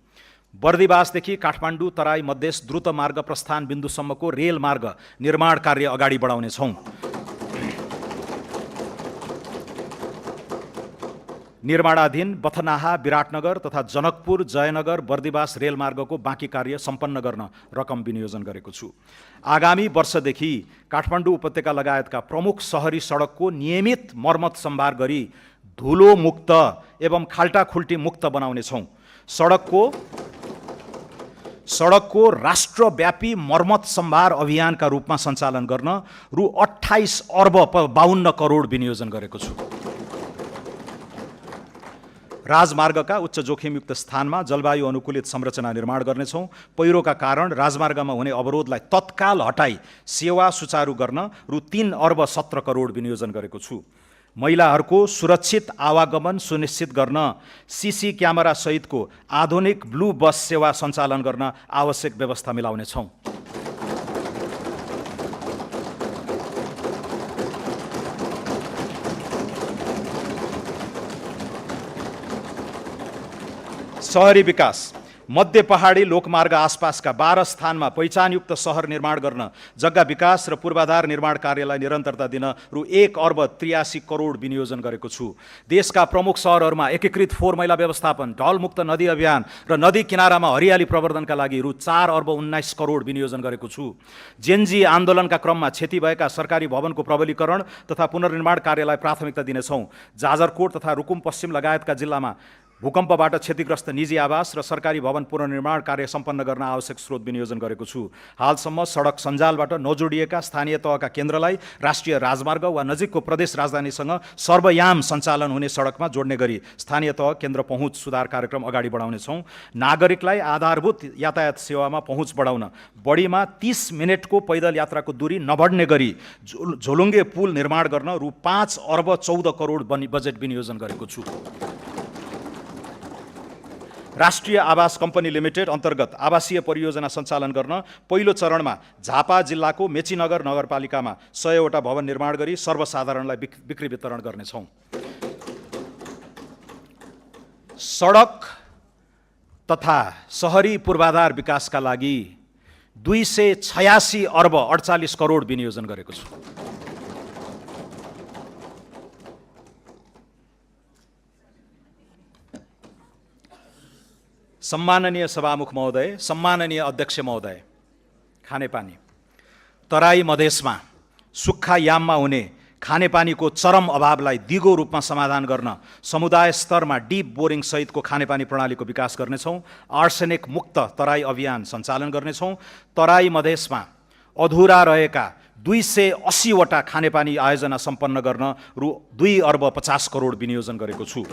बर्दिवासदेखि काठमाडौँ तराई मधेस द्रुत मार्ग प्रस्थान बिन्दुसम्मको रेल मार्ग निर्माण कार्य अगाडि बढाउनेछौँ। निर्माणाधीन बथनाहा विराटनगर तथा जनकपुर जयनगर बर्दिवास रेलमार्गको बाँकी कार्य सम्पन्न गर्न रकम विनियोजन गरेको छु। आगामी वर्षदेखि काठमाडौँ उपत्यका लगायतका प्रमुख सहरी सडकको नियमित मर्मत सम्भार गरी धुलो मुक्त एवं खाल्टाखुल्टी मुक्त बनाउनेछौँ। सडकको राष्ट्रव्यापी मर्मत सम्भार अभियानका रूपमा सञ्चालन गर्न रु 28 अर्ब 52 करोड विनियोजन गरेको छु। राजमार्गका उच्च जोखिमयुक्त स्थानमा जलवायु अनुकूलित संरचना निर्माण गर्नेछौँ। पहिरोका कारण राजमार्गमा हुने अवरोधलाई तत्काल हटाई सेवा सुचारू गर्न रु 3 अर्ब 17 करोड विनियोजन गरेको छु। महिलाहरूको सुरक्षित आवागमन सुनिश्चित गर्न सीसी क्यामेरा सहितको आधुनिक ब्लू बस सेवा सञ्चालन गर्न आवश्यक व्यवस्था मिलाउनेछौँ। सहरी विकास मध्य पहाडी लोकमार्ग आसपासका 12 स्थानमा पहिचानयुक्त सहर निर्माण गर्न जग्गा विकास र पूर्वाधार निर्माण कार्यलाई निरन्तरता दिन रु 1 अर्ब 83 करोड विनियोजन गरेको छु। देशका प्रमुख सहरहरूमा एकीकृत फोहोर मैला व्यवस्थापन, ढलमुक्त नदी अभियान र नदी किनारामा हरियाली प्रवर्धनका लागि रु 4 अर्ब 19 करोड विनियोजन गरेको छु। जेनजी आन्दोलनका क्रममा क्षति भएका सरकारी भवनको प्रबलीकरण तथा पुनर्निर्माण कार्यलाई प्राथमिकता दिनेछौँ। जाजरकोट तथा रुकुम पश्चिम लगायतका जिल्लामा भूकम्पबाट क्षतिग्रस्त निजी आवास र सरकारी भवन पुनर्निर्माण कार्य सम्पन्न गर्न आवश्यक स्रोत विनियोजन गरेको छु। हालसम्म सडक सञ्जालबाट नजोडिएका स्थानीय तहका केन्द्रलाई राष्ट्रिय राजमार्ग वा नजिकको प्रदेश राजधानीसँग सर्वयाम सञ्चालन हुने सडकमा जोड्ने गरी स्थानीय तह केन्द्र पहुँच सुधार कार्यक्रम अगाडि बढाउनेछौँ। नागरिकलाई आधारभूत यातायात सेवामा पहुँच बढाउन बढीमा 30 मिनटको पैदल यात्राको दूरी नबढ्ने गरी झोलुङ्गे पुल निर्माण गर्न रु 5 अर्ब 14 करोड बजेट विनियोजन गरेको छु। राष्ट्रिय आवास कम्पनी लिमिटेड अन्तर्गत आवासीय परियोजना सञ्चालन गर्न पहिलो चरणमा झापा जिल्लाको मेचीनगर नगरपालिकामा 100वटा भवन निर्माण गरी सर्वसाधारणलाई बिक्री वितरण गर्नेछौँ। सडक तथा सहरी पूर्वाधार विकासका लागि 286 अर्ब 48 करोड विनियोजन गरेको छु। सम्माननीय सभामुख महोदय, सम्माननीय अध्यक्ष महोदय, खानेपानी तराई मधेसमा सुक्खा याममा हुने खानेपानीको चरम अभावलाई दिगो रूपमा समाधान गर्न समुदाय स्तरमा डिप बोरिङ सहितको खानेपानी प्रणालीको विकास गर्नेछौँ। आर्सेनिक मुक्त तराई अभियान सञ्चालन गर्नेछौँ। तराई मधेसमा अधुरा रहेका 280वटा खानेपानी आयोजना सम्पन्न गर्न रु 2 अर्ब 50 करोड विनियोजन गरेको छु।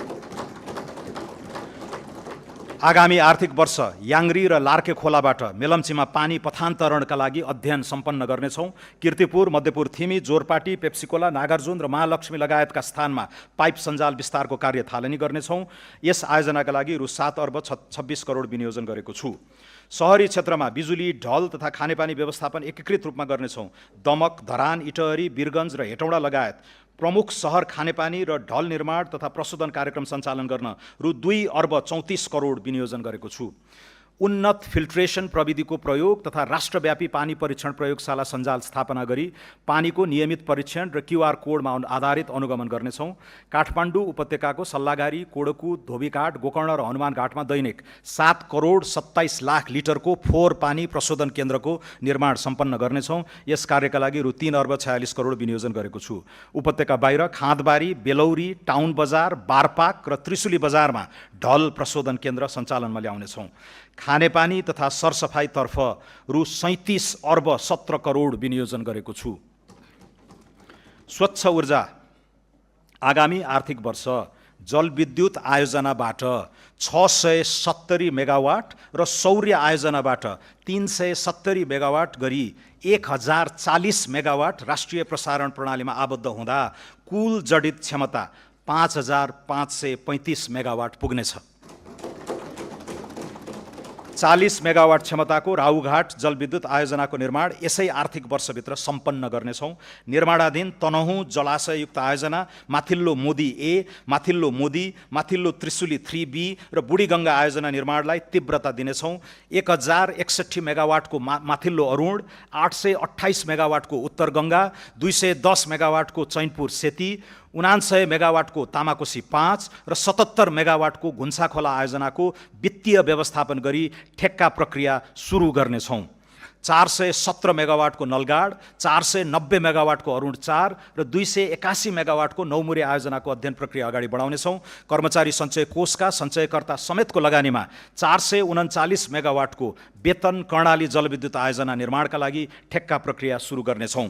आगामी आर्थिक वर्ष याङ्री र लार्के खोलाबाट मेलम्चीमा पानी पथान्तरणका लागि अध्ययन सम्पन्न गर्नेछौँ। किर्तिपुर, मध्यपुर थिमी, जोरपाटी, पेप्सिकोला, नागार्जुन र महालक्ष्मी लगायतका स्थानमा पाइप सञ्जाल विस्तारको कार्य थालनी गर्नेछौँ। यस आयोजनाका लागि रु 7 अर्ब 26 करोड विनियोजन गरेको छु। सहरी क्षेत्रमा बिजुली, ढल तथा खानेपानी व्यवस्थापन एकीकृत रूपमा गर्नेछौँ। दमक, धरान, इटहरी, वीरगञ्ज र हेटौँडा लगायत प्रमुख सहर खानेपानी र ढल निर्माण तथा प्रशोधन कार्यक्रम सञ्चालन गर्न रु 2 अर्ब 34 करोड विनियोजन गरेको छु। उन्नत फिल्ट्रेसन प्रविधिको प्रयोग तथा राष्ट्रव्यापी पानी परीक्षण प्रयोगशाला सञ्जाल स्थापना गरी पानीको नियमित परीक्षण र QR कोडमा आधारित अनुगमन गर्नेछौँ। काठमाडौँ उपत्यकाको सल्लाघारी, कोडकु, धोबीघाट, गोकर्ण र हनुमान घाटमा दैनिक 7 करोड 27 लाख लिटरको फोहोर पानी प्रशोधन केन्द्रको निर्माण सम्पन्न गर्नेछौँ। यस कार्यका लागि रु 3 अर्ब 46 करोड विनियोजन गरेको छु। उपत्यका बाहिर खाँदबारी, बेलौरी, टाउन बजार, बारपाक र त्रिशुली बजारमा ढल प्रशोधन केन्द्र सञ्चालनमा ल्याउनेछौँ। खानेपानी तथा सरसफाइतर्फ रु 37 अर्ब 17 करोड विनियोजन गरेको छु। स्वच्छ ऊर्जा आगामी आर्थिक वर्ष जलविद्युत आयोजनाबाट 670 मेगावाट र सौर्य आयोजनाबाट 370 मेगावाट गरी 1040 मेगावाट राष्ट्रिय प्रसारण प्रणालीमा आबद्ध हुँदा कुल जडित क्षमता 5535 मेगावाट पुग्नेछ। 40 मेगावाट क्षमताको राहुघाट जलविद्युत आयोजनाको निर्माण यसै आर्थिक वर्षभित्र सम्पन्न गर्नेछौँ। निर्माणाधीन तनहुँ जलाशययुक्त आयोजना, माथिल्लो मोदी ए, माथिल्लो मोदी, माथिल्लो त्रिशुली 3B र बुढीगङ्गा आयोजना निर्माणलाई तीव्रता दिनेछौँ। 1061 मेगावाटको माथिल्लो अरुण, 828 मेगावाटको उत्तर गङ्गा, 210 मेगावाटको चैनपुर सेती, 99 मेगावाटको तामाकोसी 5 र 77 मेगावाटको घुन्साखोला आयोजनाको वित्तीय व्यवस्थापन गरी ठेक्का प्रक्रिया सुरु गर्नेछौँ। 417 मेगावाटको नलगाड, 490 मेगावाटको अरुण 4 र 281 मेगावाटको नौमुरे आयोजनाको अध्ययन प्रक्रिया अगाडि बढाउनेछौँ। कर्मचारी सञ्चय कोषका सञ्चयकर्ता समेतको लगानीमा 439 मेगावाटको वेतन कर्णाली जलविद्युत आयोजना निर्माणका लागि ठेक्का प्रक्रिया सुरु गर्नेछौँ।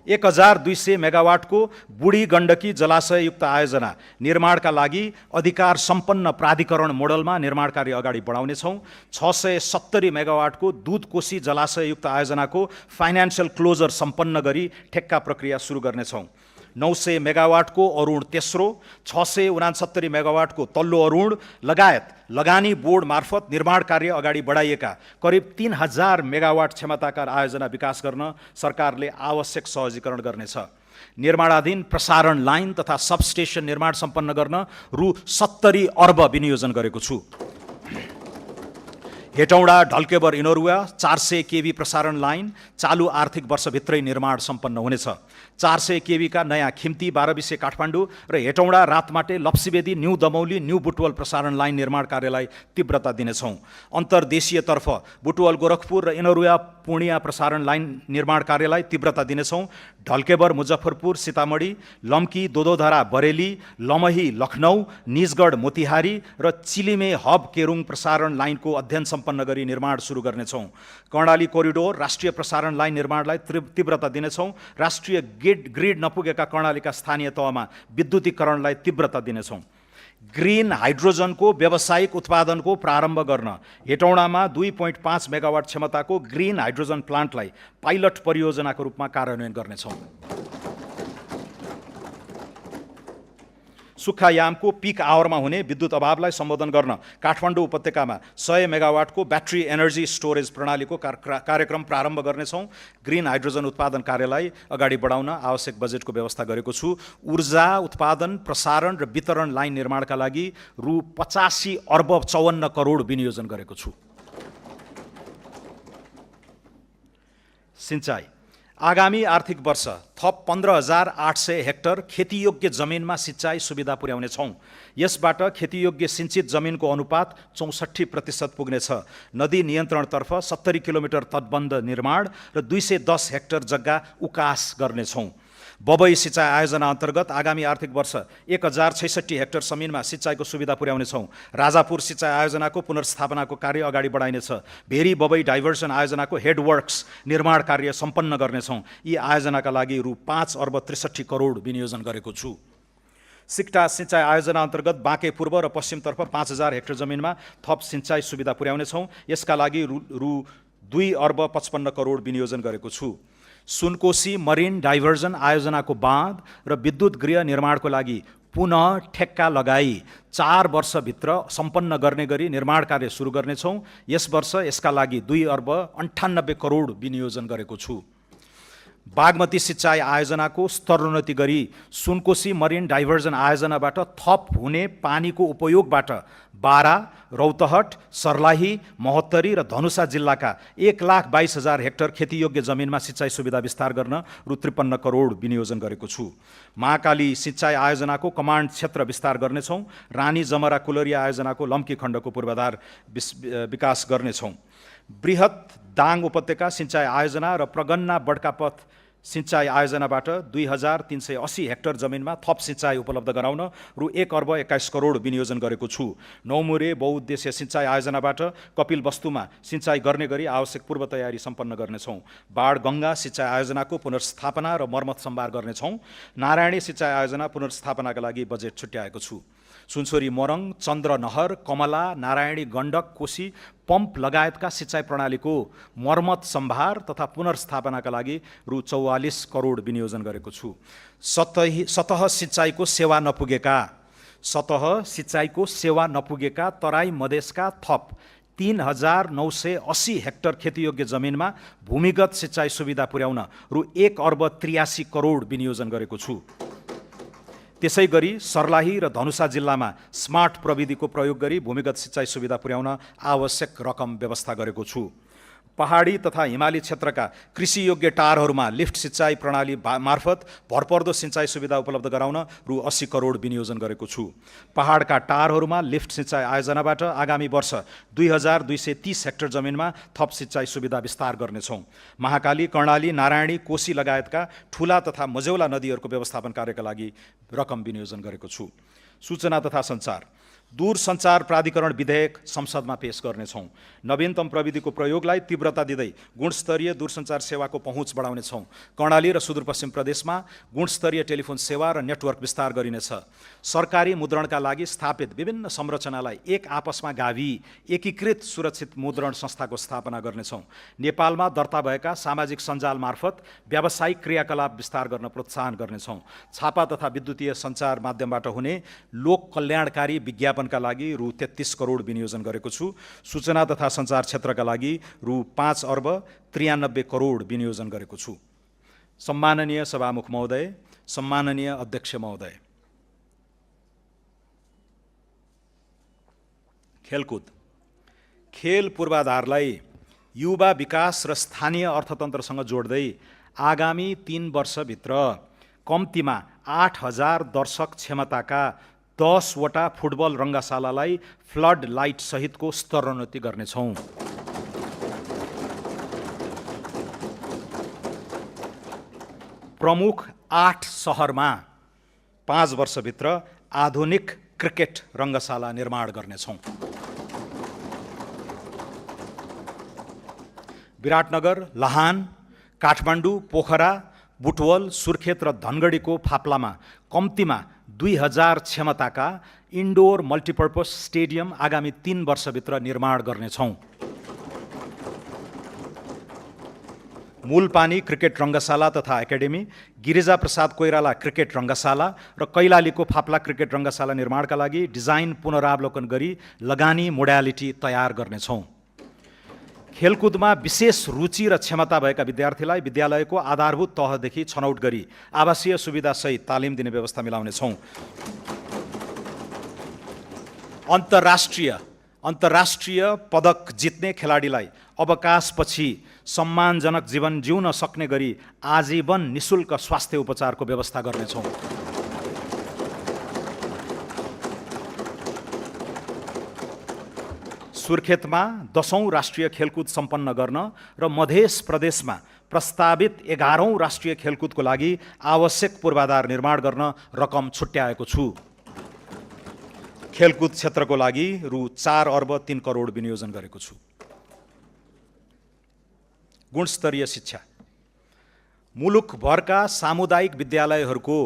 1200 मेगावाटको बुढी गण्डकी जलाशययुक्त आयोजना निर्माणका लागि अधिकार सम्पन्न प्राधिकरण मोडलमा निर्माण कार्य अगाडि बढाउनेछौँ। 670 मेगावाटको दुधकोशी जलाशययुक्त आयोजनाको फाइनान्सियल क्लोजर सम्पन्न गरी ठेक्का प्रक्रिया सुरु गर्नेछौँ। 900 मेगावाटको अरुण तेस्रो, 669 मेगावाटको तल्लो अरुण लगायत लगानी बोर्ड मार्फत निर्माण कार्य अगाडि बढाइएका करिब 3000 मेगावाट क्षमताका आयोजना विकास गर्न सरकारले आवश्यक सहजीकरण गर्नेछ। निर्माणाधीन प्रसारण लाइन तथा सबस्टेसन निर्माण सम्पन्न गर्न रु 70 अर्ब विनियोजन गरेको छु। हेटौँडा ढल्केबर इनोरुवा 400 केभी प्रसारण लाइन चालु आर्थिक वर्षभित्रै निर्माण सम्पन्न हुनेछ। 400 केभीका नयाँ खिम्ती 12 काठमाडौँ र हेटौँडा रातमाटे लप्सीबेदी न्यू दमौली न्यू बुटवल प्रसारण लाइन निर्माण कार्यलाई तीव्रता दिनेछौँ। अन्तर्देशीयतर्फ बुटवल गोरखपुर र इनरुवा पूर्णिया प्रसारण लाइन निर्माण कार्यलाई तीव्रता दिनेछौँ। ढल्केबर मुजफ्फरपुर सीतामढी, लम्की दोदोधरा बरेली, लमही लखनऊ, निजगढ मोतिहारी र चिलिमे हब केरुङ प्रसारण लाइनको अध्ययन सम्पन्न गरी निर्माण सुरु गर्नेछौँ। कर्णाली कोरिडोर राष्ट्रिय प्रसारण लाइन निर्माणलाई तीव्रता दिनेछौँ। राष्ट्रिय ग्रिड नपुगेका कर्णालीका स्थानीय तहमा विद्युतीकरणलाई तीव्रता दिनेछौँ। ग्रिन हाइड्रोजनको व्यावसायिक उत्पादनको प्रारम्भ गर्न हेटौँडामा 2.5 मेगावाट क्षमताको ग्रिन हाइड्रोजन प्लान्टलाई पाइलट परियोजनाको रूपमा कार्यान्वयन गर्नेछौँ। सुक्खायामको पिक आवरमा हुने विद्युत अभावलाई सम्बोधन गर्न काठमाडौँ उपत्यकामा 100 मेगावाटको ब्याट्री एनर्जी स्टोरेज प्रणालीको कार्यक्रम प्रारम्भ गर्नेछौँ। ग्रिन हाइड्रोजन उत्पादन कार्यलाई अगाडि बढाउन आवश्यक बजेटको व्यवस्था गरेको छु। ऊर्जा उत्पादन, प्रसारण र वितरण लाइन निर्माणका लागि रु 85 अर्ब 54 करोड विनियोजन गरेको छु। सिंचाई आगामी आर्थिक वर्ष थप 15,800 हेक्टर खेतीयोग्य जमिनमा सिंचाई सुविधा पुर्याउनेछौँ। यसबाट खेतीयोग्य सिंचित जमिनको अनुपात 64% पुग्नेछ। नदी नियन्त्रणतर्फ 70 किलोमिटर तटबन्ध निर्माण र 210 हेक्टर जग्गा उकास गर्नेछौँ। बबई सिँचाइ आयोजना अन्तर्गत आगामी आर्थिक वर्ष 1066 हेक्टर जमिनमा सिँचाइको सुविधा पुर्याउनेछौँ। राजापुर सिँचाइ आयोजनाको पुनर्स्थापनाको कार्य अगाडि बढाइनेछ। भेरी बबई डाइभर्सन आयोजनाको हेडवर्क्स निर्माण कार्य सम्पन्न गर्नेछौँ। यी आयोजनाका लागि रु 5 अर्ब 63 करोड विनियोजन गरेको छु। सिक्टा सिँचाइ आयोजना अन्तर्गत बाँके पूर्व र पश्चिमतर्फ 5000 हेक्टर जमिनमा थप सिँचाइ सुविधा पुर्याउनेछौँ। यसका लागि रु 2 अर्ब 55 करोड विनियोजन गरेको छु। सुनकोशी मरिन डाइभर्जन आयोजनाको बाँध र विद्युत गृह निर्माणको लागि पुनः ठेक्का लगाई 4 वर्षभित्र सम्पन्न गर्ने गरी निर्माण कार्य सुरु गर्नेछौँ। यस वर्ष यसका लागि 2 अर्ब 98 करोड विनियोजन गरेको छु। बागमती सिँचाइ आयोजनाको स्तरोन्नति गरी सुनकोशी मरिन डाइभर्जन आयोजनाबाट थप हुने पानीको उपयोगबाट बारा, रौतहट, सर्लाही, महोत्तरी र धनुषा जिल्लाका 1,22,000 हेक्टर खेतीयोग्य जमिनमा सिँचाइ सुविधा विस्तार गर्न रु 53 करोड विनियोजन गरेको छु। महाकाली सिँचाइ आयोजनाको कमान्ड क्षेत्र विस्तार गर्नेछौँ। रानी जमरा कुलरिया आयोजनाको लम्की खण्डको पूर्वाधार विकास गर्नेछौँ। बृहत दाङ उपत्यका सिँचाइ आयोजना र प्रगन्ना बड्कापथ सिँचाइ आयोजनाबाट 2380 हेक्टर जमिनमा थप सिँचाइ उपलब्ध गराउन रु 1 अर्ब 21 करोड विनियोजन गरेको छु। नौमुरे बहुउद्देश्य सिँचाइ आयोजनाबाट कपिल वस्तुमा सिँचाइ गर्ने गरी आवश्यक पूर्व तयारी सम्पन्न गर्नेछौँ। बाढगङ्गा सिँचाइ आयोजनाको पुनर्स्थापना र मर्मत सम्भार गर्नेछौँ। नारायणी सिँचाइ आयोजना पुनर्स्थापनाका लागि बजेट छुट्याएको छु। सुनसरी मोरङ, चन्द्रनहर, कमला, नारायणी गण्डक, कोशी पम्प लगायतका सिँचाइ प्रणालीको मर्मत सम्भार तथा पुनर्स्थापनाका लागि रु 44 करोड विनियोजन गरेको छु। सतह सिँचाइको सेवा नपुगेका तराई मधेसका थप 3,980 हेक्टर खेतीयोग्य जमिनमा भूमिगत सिँचाइ सुविधा पुर्याउन रु 1 अर्ब 83 करोड विनियोजन गरेको छु। त्यसै गरी सर्लाही र धनुषा जिल्लामा स्मार्ट प्रविधिको प्रयोग गरी भूमिगत सिँचाइ सुविधा पुर्याउन आवश्यक रकम व्यवस्था गरेको छु। पहाडी तथा हिमाली क्षेत्रका कृषियोग्य टारहरूमा लिफ्ट सिँचाइ प्रणाली मार्फत भरपर्दो सिँचाइ सुविधा उपलब्ध गराउन रु 80 करोड विनियोजन गरेको छु। पहाडका टारहरूमा लिफ्ट सिँचाइ आयोजनाबाट आगामी वर्ष 2230 हेक्टर जमिनमा थप सिँचाइ सुविधा विस्तार गर्नेछौँ। महाकाली, कर्णाली, नारायणी, कोशी लगायतका ठुला तथा मझौला नदीहरूको व्यवस्थापन कार्यका लागि रकम विनियोजन गरेको छु। सूचना तथा सञ्चार दूरसञ्चार प्राधिकरण विधेयक संसदमा पेश गर्नेछौँ। नवीनतम प्रविधिको प्रयोगलाई तीव्रता दिँदै गुणस्तरीय दूरसञ्चार सेवाको पहुँच बढाउनेछौँ। कर्णाली र सुदूरपश्चिम प्रदेशमा गुणस्तरीय टेलिफोन सेवा र नेटवर्क विस्तार गरिनेछ। सरकारी मुद्रणका लागि स्थापित विभिन्न संरचनालाई एक आपसमा गाभी एकीकृत सुरक्षित मुद्रण संस्थाको स्थापना गर्नेछौँ। नेपालमा दर्ता भएका सामाजिक सञ्जाल मार्फत व्यावसायिक क्रियाकलाप विस्तार गर्न प्रोत्साहन गर्नेछौँ। छापा तथा विद्युतीय सञ्चार माध्यमबाट हुने लोक कल्याणकारी विज्ञापनका लागि रु 33 करोड विनियोजन गरेको छु। सूचना तथा सञ्चार क्षेत्रका लागि रु 5 अर्ब 93 करोड विनियोजन गरेको छु। सम्माननीय सभामुख महोदय, सम्माननीय अध्यक्ष महोदय, खेलकुद खेल पूर्वाधारलाई युवा विकास र स्थानीय अर्थतन्त्रसँग जोड्दै आगामी 3 वर्षभित्र कम्तीमा 8000 दर्शक क्षमताका 10 वटा फुटबल रङ्गशालालाई फ्लड लाइट सहितको स्तरोन्नति गर्नेछौँ। प्रमुख 8 सहरमा 5 वर्षभित्र आधुनिक क्रिकेट रङ्गशाला निर्माण गर्नेछौँ। विराटनगर, लाहान, काठमाडौँ, पोखरा, बुटवल, सुर्खेत र धनगढीको फाप्लामा कम्तीमा 2000 क्षमताका इन्डोर मल्टिपर्पज स्टेडियम आगामी 3 वर्षभित्र निर्माण गर्नेछौँ। मूलपानी क्रिकेट रङ्गशाला तथा एकाडेमी, गिरिजा प्रसाद कोइराला क्रिकेट रङ्गशाला र कैलालीको फाप्ला क्रिकेट रङ्गशाला निर्माणका लागि डिजाइन पुनरावलोकन गरी लगानी मोडालिटी तयार गर्नेछौँ। खेलकुदमा विशेष रुचि र क्षमता भएका विद्यार्थीलाई विद्यालयको आधारभूत तहदेखि छनौट गरी आवासीय सुविधासहित तालिम दिने व्यवस्था मिलाउनेछौँ। अन्तर्राष्ट्रिय पदक जित्ने खेलाडीलाई अवकाशपछि सम्मानजनक जीवन जिउन सक्ने गरी आजीवन निशुल्क स्वास्थ्य उपचारको व्यवस्था गर्नेछौँ। सुर्खेतमा 10औं राष्ट्रिय खेलकुद सम्पन्न गर्न र मध्य प्रदेशमा प्रस्तावित 11औं राष्ट्रिय खेलकुदको लागि आवश्यक पूर्वाधार निर्माण गर्न रकम छुट्याएको छु। खेलकुद क्षेत्रको लागि रु 4 अर्ब 3 करोड विनियोजन गरेको छु। गुणस्तरीय शिक्षा मुलुकभरका सामुदायिक विद्यालयहरूको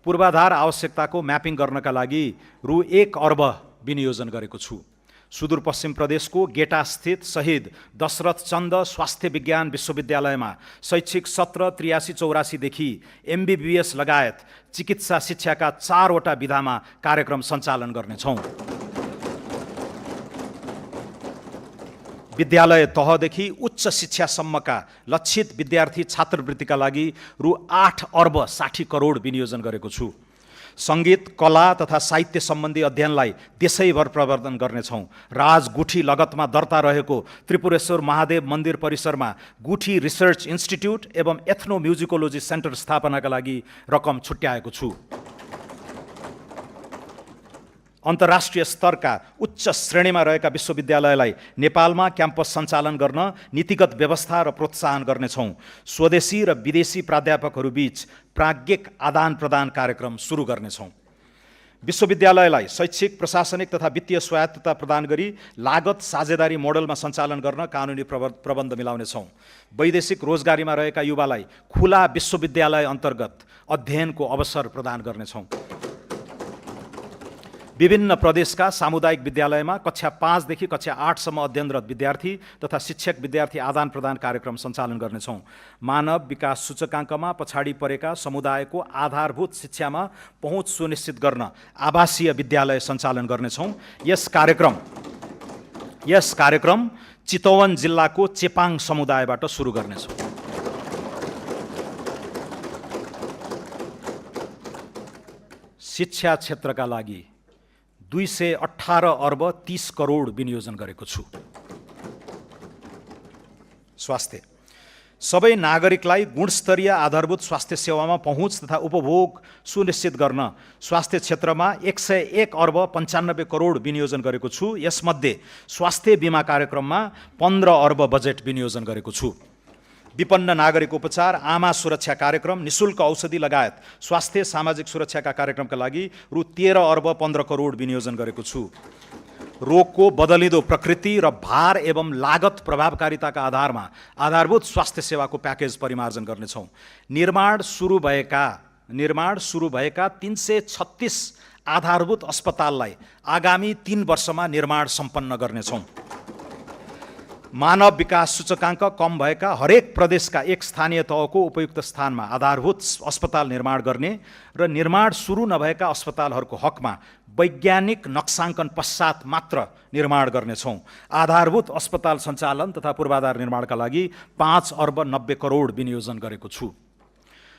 पूर्वाधार आवश्यकताको म्यापिङ गर्नका लागि रु 1 अर्ब विनियोजन गरेको छु। सुदूरपश्चिम प्रदेशको गेटास्थित शहीद दशरथ चन्द स्वास्थ्य विज्ञान विश्वविद्यालयमा शैक्षिक सत्र 83-84 देखि MBBS लगायत चिकित्सा शिक्षाका 4 वटा विधामा कार्यक्रम सञ्चालन गर्नेछौँ। विद्यालय तहदेखि उच्च शिक्षासम्मका लक्षित विद्यार्थी छात्रवृत्तिका लागि रु 8 अर्ब 60 करोड विनियोजन गरेको छु। सङ्गीत, कला तथा साहित्य सम्बन्धी अध्ययनलाई देशैभर प्रवर्धन गर्नेछौँ। राजगुठी लगतमा दर्ता रहेको त्रिपुरेश्वर महादेव मन्दिर परिसरमा गुठी रिसर्च इन्स्टिट्युट एवं एथ्नो म्युजिकोलोजी सेन्टर स्थापनाका लागि रकम छुट्याएको छु। अन्तर्राष्ट्रिय स्तरका उच्च श्रेणीमा रहेका विश्वविद्यालयलाई नेपालमा क्याम्पस सञ्चालन गर्न नीतिगत व्यवस्था र प्रोत्साहन गर्नेछौँ। स्वदेशी र विदेशी प्राध्यापकहरूबीच प्राज्ञिक आदान प्रदान कार्यक्रम सुरु गर्नेछौँ। विश्वविद्यालयलाई शैक्षिक, प्रशासनिक तथा वित्तीय स्वायत्तता प्रदान गरी लागत साझेदारी मोडलमा सञ्चालन गर्न कानुनी प्रबन्ध मिलाउनेछौँ। वैदेशिक रोजगारीमा रहेका युवालाई खुला विश्वविद्यालय अन्तर्गत अध्ययनको अवसर प्रदान गर्नेछौँ। विभिन्न प्रदेशका सामुदायिक विद्यालयमा कक्षा 5 देखि कक्षा 8 सम्म अध्ययनरत विद्यार्थी तथा शिक्षक विद्यार्थी आदान प्रदान कार्यक्रम सञ्चालन गर्नेछौँ। मानव विकास सूचकाङ्कमा पछाडि परेका समुदायको आधारभूत शिक्षामा पहुँच सुनिश्चित गर्न आवासीय विद्यालय सञ्चालन गर्नेछौँ। यस कार्यक्रम चितवन जिल्लाको चेपाङ समुदायबाट सुरु गर्नेछौँ। शिक्षा क्षेत्रका लागि 218 अर्ब 30 करोड विनियोजन गरेको छु। स्वास्थ्य सबै नागरिकलाई गुणस्तरीय आधारभूत स्वास्थ्य सेवामा पहुँच तथा उपभोग सुनिश्चित गर्न स्वास्थ्य क्षेत्रमा 101 अर्ब 95 करोड विनियोजन गरेको छु। यसमध्ये स्वास्थ्य बिमा कार्यक्रममा 15 अर्ब बजेट विनियोजन गरेको छु। विपन्न नागरिक उपचार, आमा सुरक्षा कार्यक्रम, निशुल्क औषधि लगायत स्वास्थ्य सामाजिक सुरक्षाका कार्यक्रमका लागि रु 13 अर्ब 15 करोड विनियोजन गरेको छु। रोगको बदलिँदो प्रकृति र भार एवं लागत प्रभावकारिताका आधारमा आधारभूत स्वास्थ्य सेवाको प्याकेज परिमार्जन गर्नेछौँ। निर्माण सुरु भएका 336 आधारभूत अस्पताललाई आगामी 3 वर्षमा निर्माण सम्पन्न गर्नेछौँ। मानव विकास सूचकाङ्क कम भएका हरेक प्रदेशका एक स्थानीय तहको उपयुक्त स्थानमा आधारभूत अस्पताल निर्माण गर्ने र निर्माण सुरु नभएका अस्पतालहरूको हकमा वैज्ञानिक नक्साङ्कन पश्चात मात्र निर्माण गर्नेछौँ। आधारभूत अस्पताल सञ्चालन तथा पूर्वाधार निर्माणका लागि 5 अर्ब 90 करोड विनियोजन गरेको छु।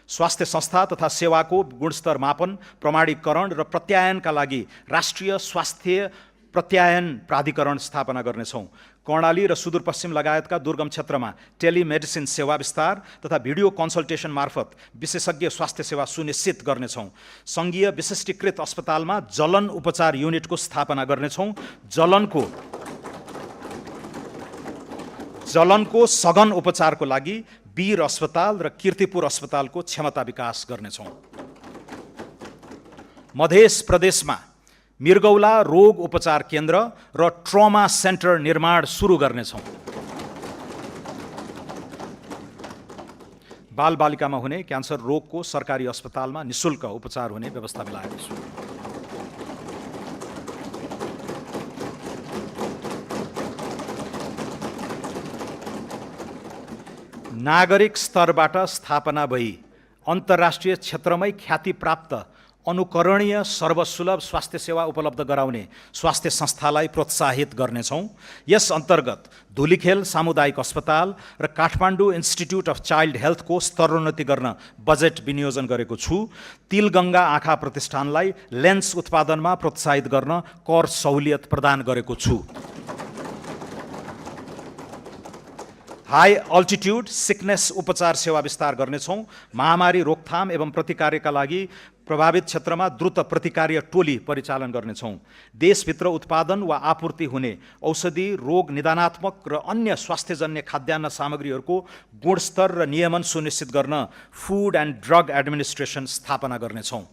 स्वास्थ्य संस्था तथा सेवाको गुणस्तर मापन, प्रमाणीकरण र प्रत्यायनका लागि राष्ट्रिय स्वास्थ्य प्रत्यायन प्राधिकरण स्थापना गर्नेछौँ। कर्णाली र सुदूरपश्चिम लगायतका दुर्गम क्षेत्रमा टेलिमेडिसिन सेवा विस्तार तथा भिडियो कन्सल्टेसन मार्फत विशेषज्ञ स्वास्थ्य सेवा सुनिश्चित गर्नेछौँ। सङ्घीय विशिष्टीकृत अस्पतालमा जलन उपचार युनिटको स्थापना गर्नेछौँ। जलनको सघन उपचारको लागि वीर अस्पताल र कीर्तिपुर अस्पतालको क्षमता विकास गर्नेछौँ। मध्य प्रदेशमा मृगौला रोग उपचार केन्द्र र ट्रमा सेन्टर निर्माण सुरु गर्नेछौँ। बालबालिकामा हुने क्यान्सर रोगको सरकारी अस्पतालमा निशुल्क उपचार हुने व्यवस्था मिलाएको छु। नागरिक स्तरबाट स्थापना भई अन्तर्राष्ट्रिय क्षेत्रमै ख्याति प्राप्त अनुकरणीय सर्वसुलभ स्वास्थ्य सेवा उपलब्ध गराउने स्वास्थ्य संस्थालाई प्रोत्साहित गर्नेछौँ। यस अन्तर्गत धुलीखेल सामुदायिक अस्पताल र काठमाडौँ इन्स्टिट्युट अफ चाइल्ड हेल्थको स्तरोन्नति गर्न बजेट विनियोजन गरेको छु। तिलगङ्गा आँखा प्रतिष्ठानलाई लेन्स उत्पादनमा प्रोत्साहित गर्न कर सहुलियत प्रदान गरेको छु। हाई अल्टिट्युड सिकनेस उपचार सेवा विस्तार गर्नेछौँ। महामारी रोकथाम एवं प्रतिकारका लागि प्रभावित क्षेत्रमा द्रुत प्रतिकार्य टोली परिचालन गर्नेछौँ। देशभित्र उत्पादन वा आपूर्ति हुने औषधि, रोग निदानात्मक र अन्य स्वास्थ्यजन्य खाद्यान्न सामग्रीहरूको गुणस्तर र नियमन सुनिश्चित गर्न फुड एन्ड ड्रग एडमिनिस्ट्रेसन स्थापना गर्नेछौँ।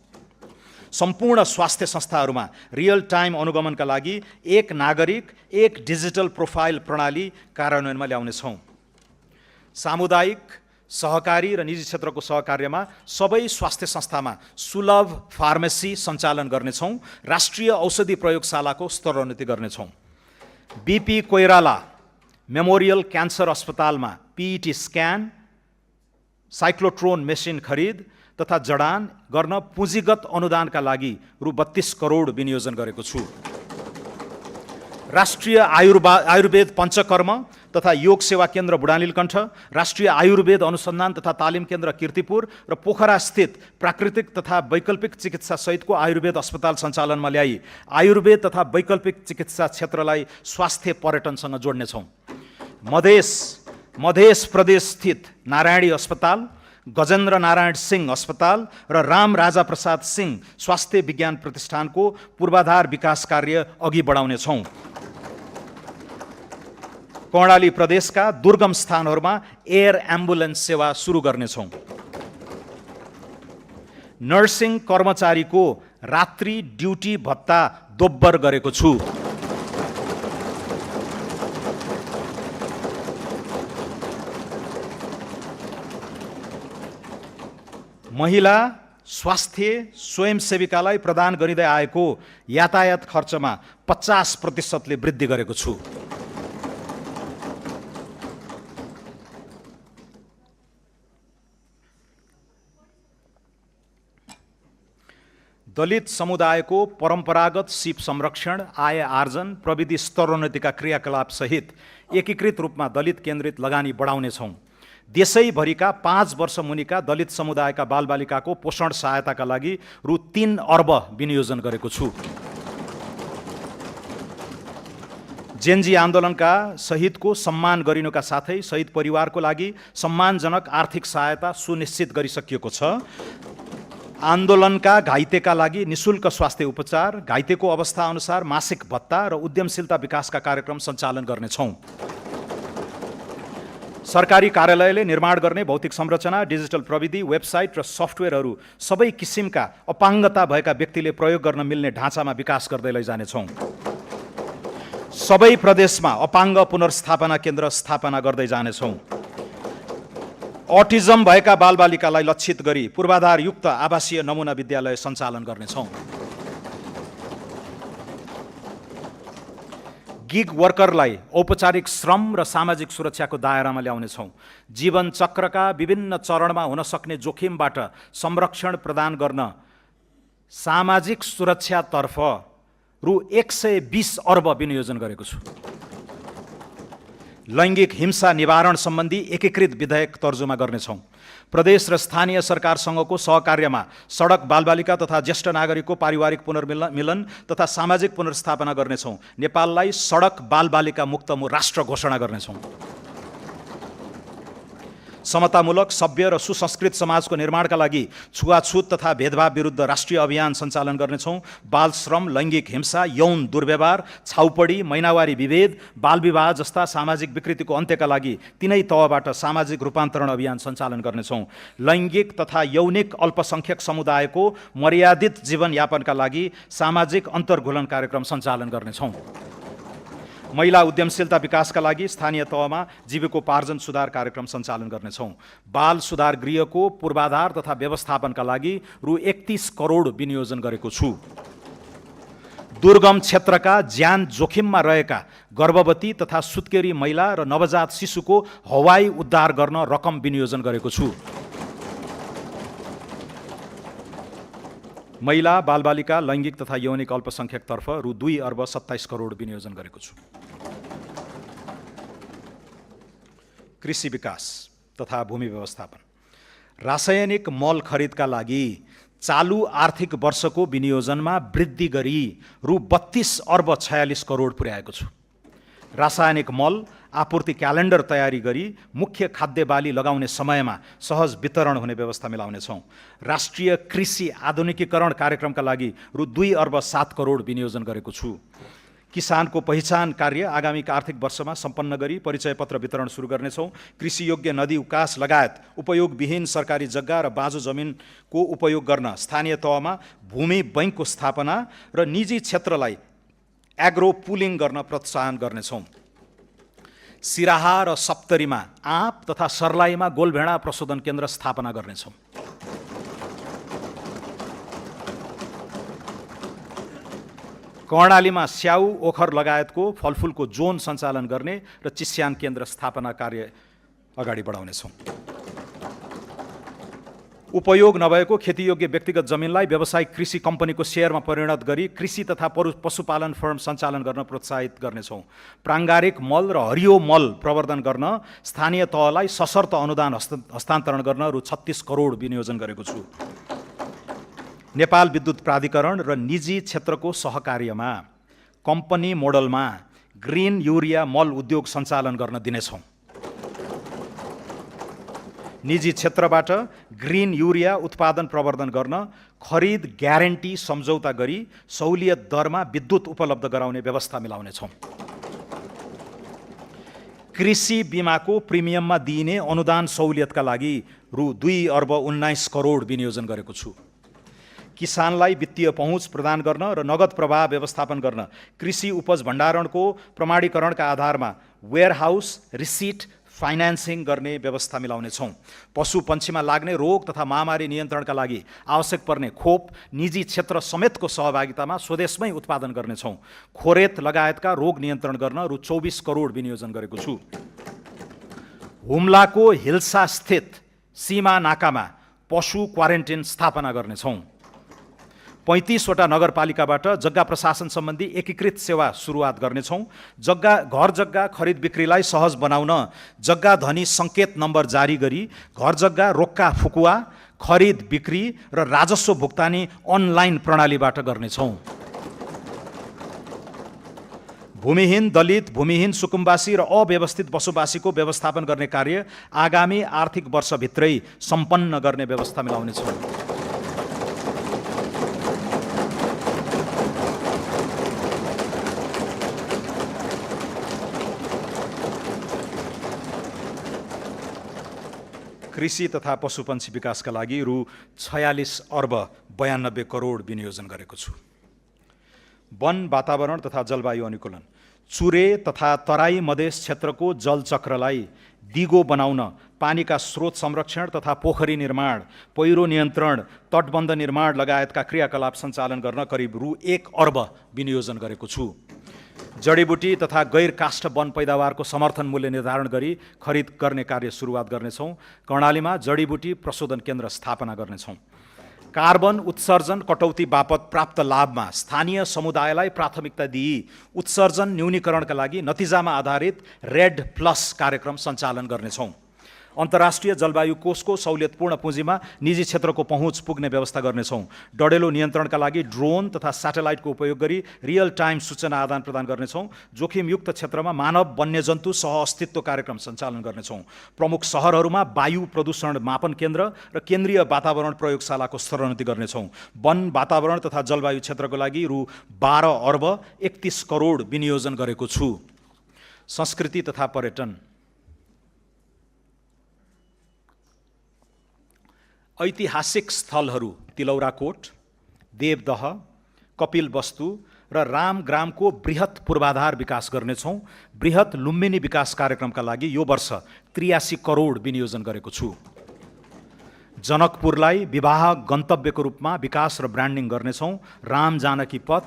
सम्पूर्ण स्वास्थ्य संस्थाहरूमा रियल टाइम अनुगमनका लागि एक नागरिक एक डिजिटल प्रोफाइल प्रणाली कार्यान्वयनमा ल्याउनेछौँ। सामुदायिक, सहकारी र निजी क्षेत्रको सहकार्यमा सबै स्वास्थ्य संस्थामा सुलभ फार्मेसी सञ्चालन गर्नेछौँ। राष्ट्रिय औषधि प्रयोगशालाको स्तरोन्नति गर्नेछौँ। बीपी कोइराला मेमोरियल क्यान्सर अस्पतालमा पीईटी स्क्यान, साइक्लोट्रोन मेसिन खरिद तथा जडान गर्न पुँजीगत अनुदानका लागि रु 32 करोड विनियोजन गरेको छु। राष्ट्रिय आयुर्वेद पञ्चकर्म तथा योग सेवा केन्द्र बुढानीलकण्ठ, राष्ट्रिय आयुर्वेद अनुसन्धान तथा तालिम केन्द्र कीर्तिपुर र पोखरा स्थित प्राकृतिक तथा वैकल्पिक चिकित्सा सहितको आयुर्वेद अस्पताल सञ्चालनमा ल्याई आयुर्वेद तथा वैकल्पिक चिकित्सा क्षेत्रलाई स्वास्थ्य पर्यटनसँग जोड्नेछौँ। मध्य प्रदेश स्थित नारायणी अस्पताल, गजेन्द्र नारायण सिंह अस्पताल र राम राजा प्रसाद सिंह स्वास्थ्य विज्ञान प्रतिष्ठानको पूर्वाधार विकास कार्य अघि बढाउनेछौँ। कर्णाली प्रदेशका दुर्गम स्थानहरूमा एयर एम्बुलेन्स सेवा सुरु गर्नेछौँ। नर्सिङ कर्मचारीको रात्रि ड्युटी भत्ता दोब्बर गरेको छु। महिला स्वास्थ्य स्वयंसेविकालाई प्रदान गरिँदै आएको यातायात खर्चमा 50% वृद्धि गरेको छु। दलित समुदायको परम्परागत सिप संरक्षण, आय आर्जन, प्रविधि स्तरोन्नतिका क्रियाकलाप सहित एकीकृत रूपमा दलित केन्द्रित लगानी बढाउनेछौँ। देशैभरिका 5 वर्ष मुनिका दलित समुदायका बालबालिकाको पोषण सहायताका लागि रु 3 अर्ब विनियोजन गरेको छु। जेनजी आन्दोलनका शहीदको सम्मान गरिनुका साथै शहीद परिवारको लागि सम्मानजनक आर्थिक सहायता सुनिश्चित गरिसकिएको छ। आन्दोलनका घाइतेका लागि निशुल्क स्वास्थ्य उपचार, घाइतेको अवस्था अनुसार मासिक भत्ता र उद्यमशीलता विकासका कार्यक्रम सञ्चालन गर्नेछौँ। सरकारी कार्यालयले निर्माण गर्ने भौतिक संरचना, डिजिटल प्रविधि, वेबसाइट र सफ्टवेयरहरू सबै किसिमका अपाङ्गता भएका व्यक्तिले प्रयोग गर्न मिल्ने ढाँचामा विकास गर्दै लैजानेछौँ। सबै प्रदेशमा अपाङ्ग पुनर्स्थापना केन्द्र स्थापना गर्दै जानेछौँ। अटिजम भएका बालबालिकालाई लक्षित गरी पूर्वाधारयुक्त आवासीय नमुना विद्यालय सञ्चालन गर्नेछौँ। गिग वर्करलाई औपचारिक श्रम र सामाजिक सुरक्षाको दायरामा ल्याउनेछौँ। जीवन चक्रका विभिन्न चरणमा हुन सक्ने जोखिमबाट संरक्षण प्रदान गर्न सामाजिक सुरक्षातर्फ रु 120 अर्ब विनियोजन गरेको छु। लैङ्गिक हिंसा निवारण सम्बन्धी एकीकृत विधेयक तर्जुमा गर्नेछौँ। प्रदेश र स्थानीय सरकारसँगको सहकार्यमा सडक बालबालिका तथा ज्येष्ठ नागरिकको पारिवारिक पुनर्मिलन तथा सामाजिक पुनर्स्थापना गर्नेछौँ। नेपाललाई सडक बालबालिका मुक्त राष्ट्र घोषणा गर्नेछौँ। समतामूलक, सभ्य र सुसंस्कृत समाजको निर्माणका लागि छुवाछुत तथा भेदभाव विरुद्ध राष्ट्रिय अभियान सञ्चालन गर्नेछौँ। बाल श्रम, लैङ्गिक हिंसा, यौन दुर्व्यवहार, छाउपडी, महिनावारी विभेद, बालविवाह जस्ता सामाजिक विकृतिको अन्त्यका लागि तिनै तहबाट सामाजिक रूपान्तरण अभियान सञ्चालन गर्नेछौँ। लैङ्गिक तथा यौनिक अल्पसङ्ख्यक समुदायको मर्यादित जीवनयापनका लागि सामाजिक अन्तर्घुलन कार्यक्रम सञ्चालन गर्नेछौँ। महिला उद्यमशीलता विकासका लागि स्थानीय तहमा जीविकोपार्जन सुधार कार्यक्रम सञ्चालन गर्नेछौँ। बाल सुधार गृहको पूर्वाधार तथा व्यवस्थापनका लागि रु 31 करोड विनियोजन गरेको छु। दुर्गम क्षेत्रका ज्यान जोखिममा रहेका गर्भवती तथा सुत्केरी महिला र नवजात शिशुको हवाई उद्धार गर्न रकम विनियोजन गरेको छु। महिला, बालबालिका, लैङ्गिक तथा यौनिक अल्पसङ्ख्यकतर्फ रु 2 अर्ब 27 करोड विनियोजन गरेको छु। कृषि विकास तथा भूमि व्यवस्थापन। रासायनिक मल खरिदका लागि चालु आर्थिक वर्षको विनियोजनमा वृद्धि गरी रु 32 अर्ब 46 करोड पुर्याएको छु। रासायनिक मल आपूर्ति क्यालेन्डर तयारी गरी मुख्य खाद्य बाली लगाउने समयमा सहज वितरण हुने व्यवस्था मिलाउनेछौँ। राष्ट्रिय कृषि आधुनिकीकरण कार्यक्रमका लागि रु 2 अर्ब 7 करोड विनियोजन गरेको छु। किसानको पहिचान कार्य आगामी आर्थिक वर्षमा सम्पन्न गरी परिचय पत्र वितरण सुरु गर्नेछौँ। कृषि योग्य नदी उकास लगायत उपयोगविहीन सरकारी जग्गा र बाँझो जमिनको उपयोग गर्न स्थानीय तहमा भूमि बैङ्कको स्थापना र निजी क्षेत्रलाई एग्रो पुलिङ गर्न प्रोत्साहन गर्नेछौँ। सिराहा र सप्तरीमा आँप तथा सर्लाहीमा गोलभेडा प्रशोधन केन्द्र स्थापना गर्नेछौँ। कर्णालीमा स्याउ, ओखर लगायतको फलफुलको जोन सञ्चालन गर्ने र चिस्यान केन्द्र स्थापना कार्य अगाडि बढाउनेछौँ। उपयोग नभएको खेतीयोग्य व्यक्तिगत जमिनलाई व्यावसायिक कृषि कम्पनीको सेयरमा परिणत गरी कृषि तथा पशुपालन फर्म सञ्चालन गर्न प्रोत्साहित गर्नेछौँ। प्राङ्गारिक मल र हरियो मल प्रवर्धन गर्न स्थानीय तहलाई सशर्त अनुदान हस्तान्तरण गर्न रु 36 करोड विनियोजन गरेको छु। नेपाल विद्युत प्राधिकरण र निजी क्षेत्रको सहकार्यमा कम्पनी मोडलमा ग्रिन युरिया मल उद्योग सञ्चालन गर्न दिनेछौँ। निजी क्षेत्रबाट ग्रिन युरिया उत्पादन प्रवर्धन गर्न खरिद ग्यारेन्टी सम्झौता गरी सहुलियत दरमा विद्युत उपलब्ध गराउने व्यवस्था मिलाउनेछौँ। कृषि बिमाको प्रिमियममा दिइने अनुदान सहुलियतका लागि रु 2 अर्ब 19 करोड विनियोजन गरेको छु। किसानलाई वित्तीय पहुँच प्रदान गर्न र नगद प्रवाह व्यवस्थापन गर्न कृषि उपज भण्डारणको प्रमाणीकरणका आधारमा वेयरहाउस रिसिट फाइनान्सिङ गर्ने व्यवस्था मिलाउनेछौँ। पशु पन्छीमा लाग्ने रोग तथा महामारी नियन्त्रणका लागि आवश्यक पर्ने खोप निजी क्षेत्र समेतको सहभागितामा स्वदेशमै उत्पादन गर्नेछौँ। खोरेत लगायतका रोग नियन्त्रण गर्न रु 24 करोड विनियोजन गरेको छु। हुम्लाको हिल्सा स्थित सीमा नाकामा पशु क्वारेन्टिन स्थापना गर्नेछौँ। 35 वटा नगरपालिकाबाट जग्गा प्रशासन सम्बन्धी एकीकृत सेवा सुरुवात गर्नेछौँ। घर जग्गा खरिद बिक्रीलाई सहज बनाउन जग्गा धनी सङ्केत नम्बर जारी गरी घर जग्गा रोक्का फुकुवा खरिद बिक्री र राजस्व भुक्तानी अनलाइन प्रणालीबाट गर्नेछौँ। भूमिहीन दलित, भूमिहीन सुकुम्बासी र अव्यवस्थित बसोबासीको व्यवस्थापन गर्ने कार्य आगामी आर्थिक वर्षभित्रै सम्पन्न गर्ने व्यवस्था मिलाउनेछौँ। कृषि तथा पशुपन्छी विकासका लागि रु 46 अर्ब 92 करोड विनियोजन गरेको छु। वन, वातावरण तथा जलवायु अनुकूलन, चुरे तथा तराई मधेस क्षेत्रको जलचक्रलाई दिगो बनाउन पानीका स्रोत संरक्षण तथा पोखरी निर्माण, पहिरो नियन्त्रण, तटबन्ध निर्माण लगायतका क्रियाकलाप सञ्चालन गर्न करिब रु 1 अर्ब विनियोजन गरेको छु। जडीबुटी तथा गैर काष्ठ वन पैदावारको समर्थन मूल्य निर्धारण गरी खरिद गर्ने कार्य सुरुवात गर्नेछौँ। कर्णालीमा जडीबुटी प्रशोधन केन्द्र स्थापना गर्नेछौँ। कार्बन उत्सर्जन कटौती बापत प्राप्त लाभमा स्थानीय समुदायलाई प्राथमिकता दिई उत्सर्जन न्यूनीकरणका लागि नतिजामा आधारित रेड प्लस कार्यक्रम सञ्चालन गर्नेछौँ। अन्तर्राष्ट्रिय जलवायु कोषको सहुलियतपूर्ण पुँजीमा निजी क्षेत्रको पहुँच पुग्ने व्यवस्था गर्नेछौँ। डढेलो नियन्त्रणका लागि ड्रोन तथा स्याटेलाइटको उपयोग गरी रियल टाइम सूचना आदान प्रदान गर्नेछौँ। जोखिमयुक्त क्षेत्रमा मानव वन्यजन्तु सह अस्तित्व कार्यक्रम सञ्चालन गर्नेछौँ। प्रमुख सहरहरूमा वायु प्रदूषण मापन केन्द्र र केन्द्रीय वातावरण प्रयोगशालाको स्तरोन्नति गर्नेछौँ। वन, वातावरण तथा जलवायु क्षेत्रको लागि रु 12 अर्ब 31 करोड विनियोजन गरेको छु। संस्कृति तथा पर्यटन, ऐतिहासिक स्थलहरू तिलौराकोट, देवदह, कपिलवस्तु र रामग्रामको बृहत पूर्वाधार विकास गर्नेछौँ। बृहत लुम्बिनी विकास कार्यक्रमका लागि यो वर्ष 83 करोड विनियोजन गरेको छु। जनकपुरलाई विवाह गन्तव्यको रूपमा विकास र ब्रान्डिङ गर्नेछौँ। राम जानकी पथ